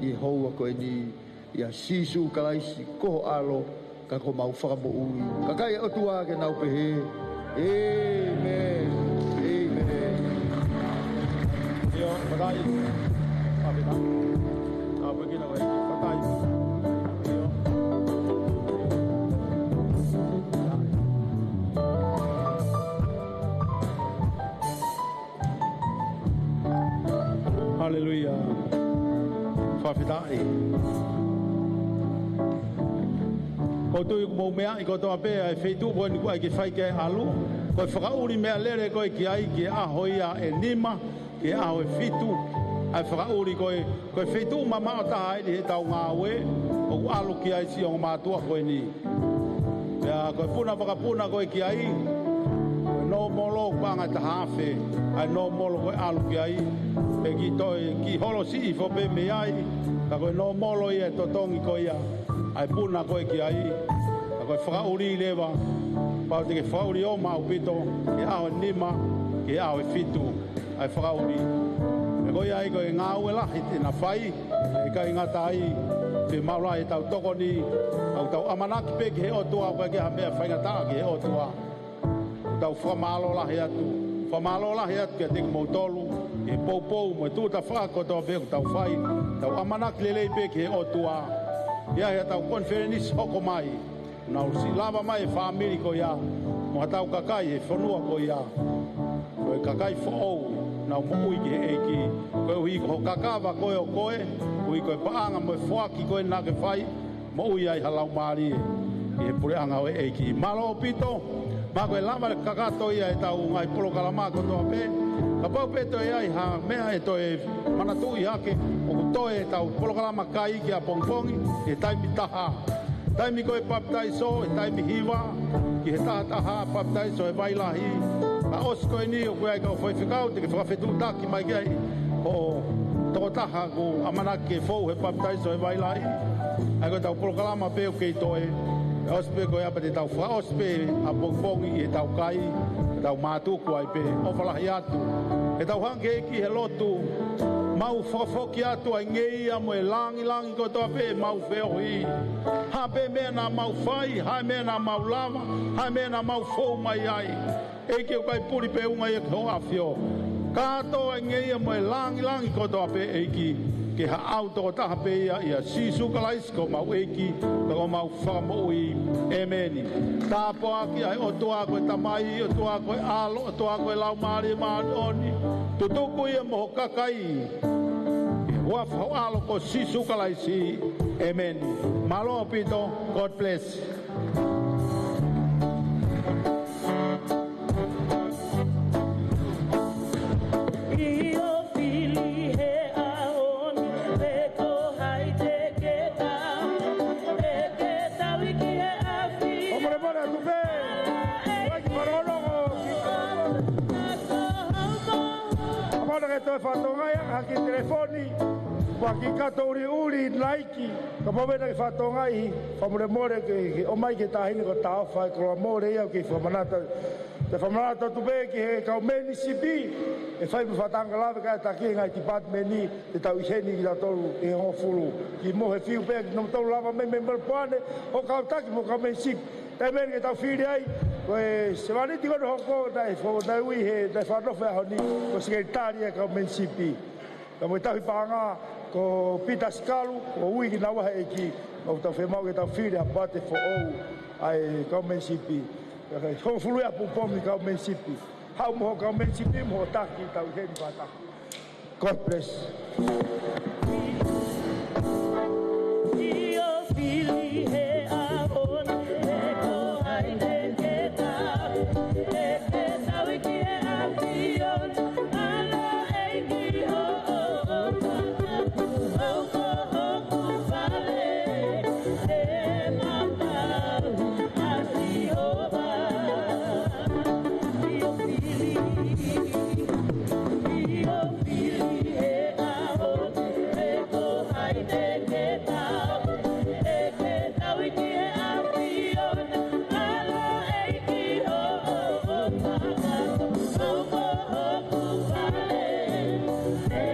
ʻi he houa ko eni, ʻia Sīsū Kalaisi ko ho ʻAlo, ka ko homau Fakamoʻui. Kakai ʻa e ʻOtua ke nau pehē, ʻĒmeni. ʻĒmeni. ʻIo, fakataʻi. Fakataʻi. Fakataʻi. Haleluia. Fakafetaʻi. ʻOku ou tui ʻoku mou meaʻi kotoa pē ʻa e feituʻu ko eni ʻoku ʻai ke fai ki ai e ʻalu. Ko e fakaʻuli meʻalele ko ē ki ai ki he ʻaho ia ʻe nima, ki he ʻaho ʻe fitu. ʻA e fakaʻuli ko ē, ko e feituʻu mamaʻo taha eni heʻetau ngāue, ʻoku ʻalu ki ai siʻi ongo mātuʻa ko eni. Pea ko e puna vakapuna ko ē ki ai, ko e nōmolo ʻoku ʻanga ʻe taha afe ʻa e nōmolo ko ē ʻalu ki ai, ʻe kiʻi toe, kiʻi holo siʻi hifo pē mei ai, ka ko e nōmolo ia ʻe totongi ko ia ʻa e puna ko ē ki ai, ka ko e fakaʻuli leva, pau te ke fakaʻuli ʻo maʻu ʻaupito, ki he ʻaho ʻe nima, ki he ʻaho ʻe fitu. ʻA e fakaʻuli. Pea ko ia ai ko e ngāue lahi te na fai, ʻe ʻikai ngata ai, pea maʻu lahi ʻetau tokoni, ʻoku tau ʻamanaki pē ki he ʻOtua, ʻoku ʻikai ha meʻa faingataʻa ki he ʻOtua. Tau fakamālō lahi atu, fakamālō lahi atu kiate kimoutolu, ki he poupou mo e tuʻu tafaʻaki kotoa pē ʻoku tau fai, tau ʻamanaki lelei pē ki he ʻOtua. ʻI ai haʻatau konifelenisi hoko mai, nau siʻi lava mai e fāmili ko ia, mo haʻatau kakai he fonua ko ia. Ko e kakai foʻou, Nau moʻui ki he ʻEiki, koeʻuhi ko ho kakava koe ʻo koe, ʻuhi ko e paʻanga mo e foaki ko ē naʻa ke fai, moʻui ai ha laumālie ʻi he puleʻanga ʻo e ʻEiki. Mālō ʻaupito, mahalo ko e lava ʻo kakato ia ʻetau ngaahi polokalama kotoa pē. Kapau pē toe ʻi ai ha meʻa ʻe toe manatuʻi hake, ʻoku toe ʻetau polokalama kai ki ʻapongipongi, ʻi he taimi taha. Taimi ko ē papitaiso, ʻi he taimi hiva, ki he taha taha papitaiso he vai lahi. Ka ʻosi ko eni ʻoku ʻi ai e kau faifekau, te ke fakafetuʻutaki mai ki ai. Ko e tokotaha ʻoku ʻamanaki ke fou he papitaiso he vai lahi. ʻA ia ko ʻetau polokalama pē ʻoku kei toe. ʻOsi pē ko ia pea te tau fakaʻosi pē ʻapongipongi ʻi heʻetau kai, ʻetau mātuku ai pē, ʻofa lahi atu. ʻEtau hanga ki he lotu, mau fakafoki atu ʻa e ngeia mo e langilangi kotoa pē ʻemau feohi. Ha pē meʻa naʻa mau fai, ha meʻa naʻa mau lava, ha meʻa naʻa mau fou mai ai. ʻEiki ʻoku ʻikai puli pē ʻunga ia ki hoʻo ʻAfio. Kātoa ʻa e ngeia mo e langilangi kotoa pē ʻEiki, ke haʻu tokotaha pē ia ʻia Sīsū Kalaisi ko homau ʻEiki, ko homau Fakamoʻui. ʻĒmeni. Tāpuakiʻi ʻa e ʻOtua ko e Tamai, ʻOtua ko e ʻAlo, ʻOtua ko e Laumālie Māʻoniʻoni. Tutuku ia mo ho kakai. ʻI he huafa ho ʻAlo ko Sīsū Kalaisi. ʻĒmeni. Mālō ʻaupito. God bless. ʻIo fili he ʻaho ni, pe ko hai te ke tau, te ke tau ki he ʻAfio. Fakamolemole atu pē. Vai ki Malolo. Kapau naʻa ke toe fakatokangaʻi ha kiʻi telefoni, ʻoku ʻi ai ha kiʻi kato ʻuliʻuli Nike. Kapau pē naʻa ke fakatokangaʻi, fakamolemole ke, ke ʻomai ki he taʻahine ko Taofa, ʻe koloa mole ia ke fakamanatu. Te fakamanatu atu pē ki he kau mēnisipi, ʻe fai mo e fakatātā lave kae taki e ngaahi tipatimeni, te tau ʻi heni kitautolu ʻi he hongofulu. Kimuʻa he fiu pē kinautolu lava mai mei Melepoane, ʻo kau taki mo e kau mēnisipi. Taimi eni ke tau fili ai, ko e sevāniti ko ē naʻe hoko, naʻe fo-, naʻe ui he, naʻe fakanofo he ʻaho ni, ko e sekelitali ʻa e kau mēnisipi. Ka mo e tauhi paʻanga ko Pita Sikalu, ʻo ui kinaua he ʻEiki, ʻoku tau fiemaʻu ke tau fili ha poate foʻou ʻa e kau mēnisipi. Hongofulu ʻapongipongi kau mēnisipi. Haʻu mo e kau mēnisipi mo e taki, tau ʻi heni fakataha. God bless. ʻIo fili he ʻaho ni, pe ko hai te ke tau, te ke tau ki he ʻAfio. ʻAlo ʻEiki hoʻo ʻofa, ʻoku hoku fale, te ma tauhi ʻa Sihova. ʻIo fili, ʻio fili he ʻaho ni, pe ko hai te ke tau, te ke tau ki he ʻAfio. ʻAlo ʻEiki hoʻo ʻofa, ʻoku hoku fale, te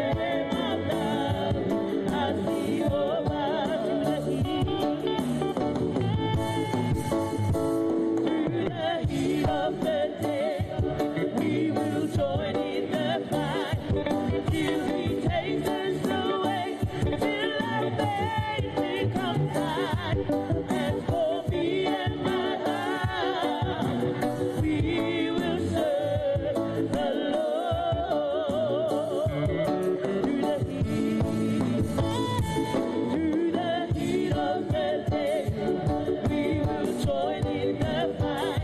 ma tauhi ʻa Sihova. Through the heat of the day, we will join in the fight till he takes us away, till our faith becomes sight. As for me and my house, we will serve the Lord. Through the heat, through the heat of the day, we will join in the fight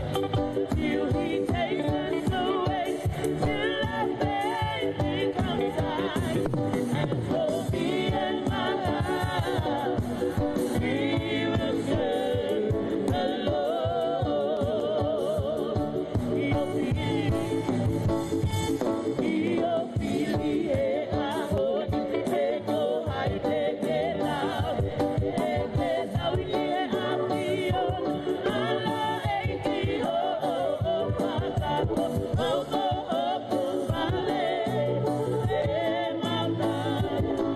till he takes us away, till our faith becomes sight. And for me and my house, we will serve the Lord. ʻIo fili, ʻio fili he ʻaho ni, pe ko hai te ke tau, te ke tau ki he ʻAfio. ʻAlo ʻEiki hoʻo ʻofa, ʻoku hoku fale, te ma tauhi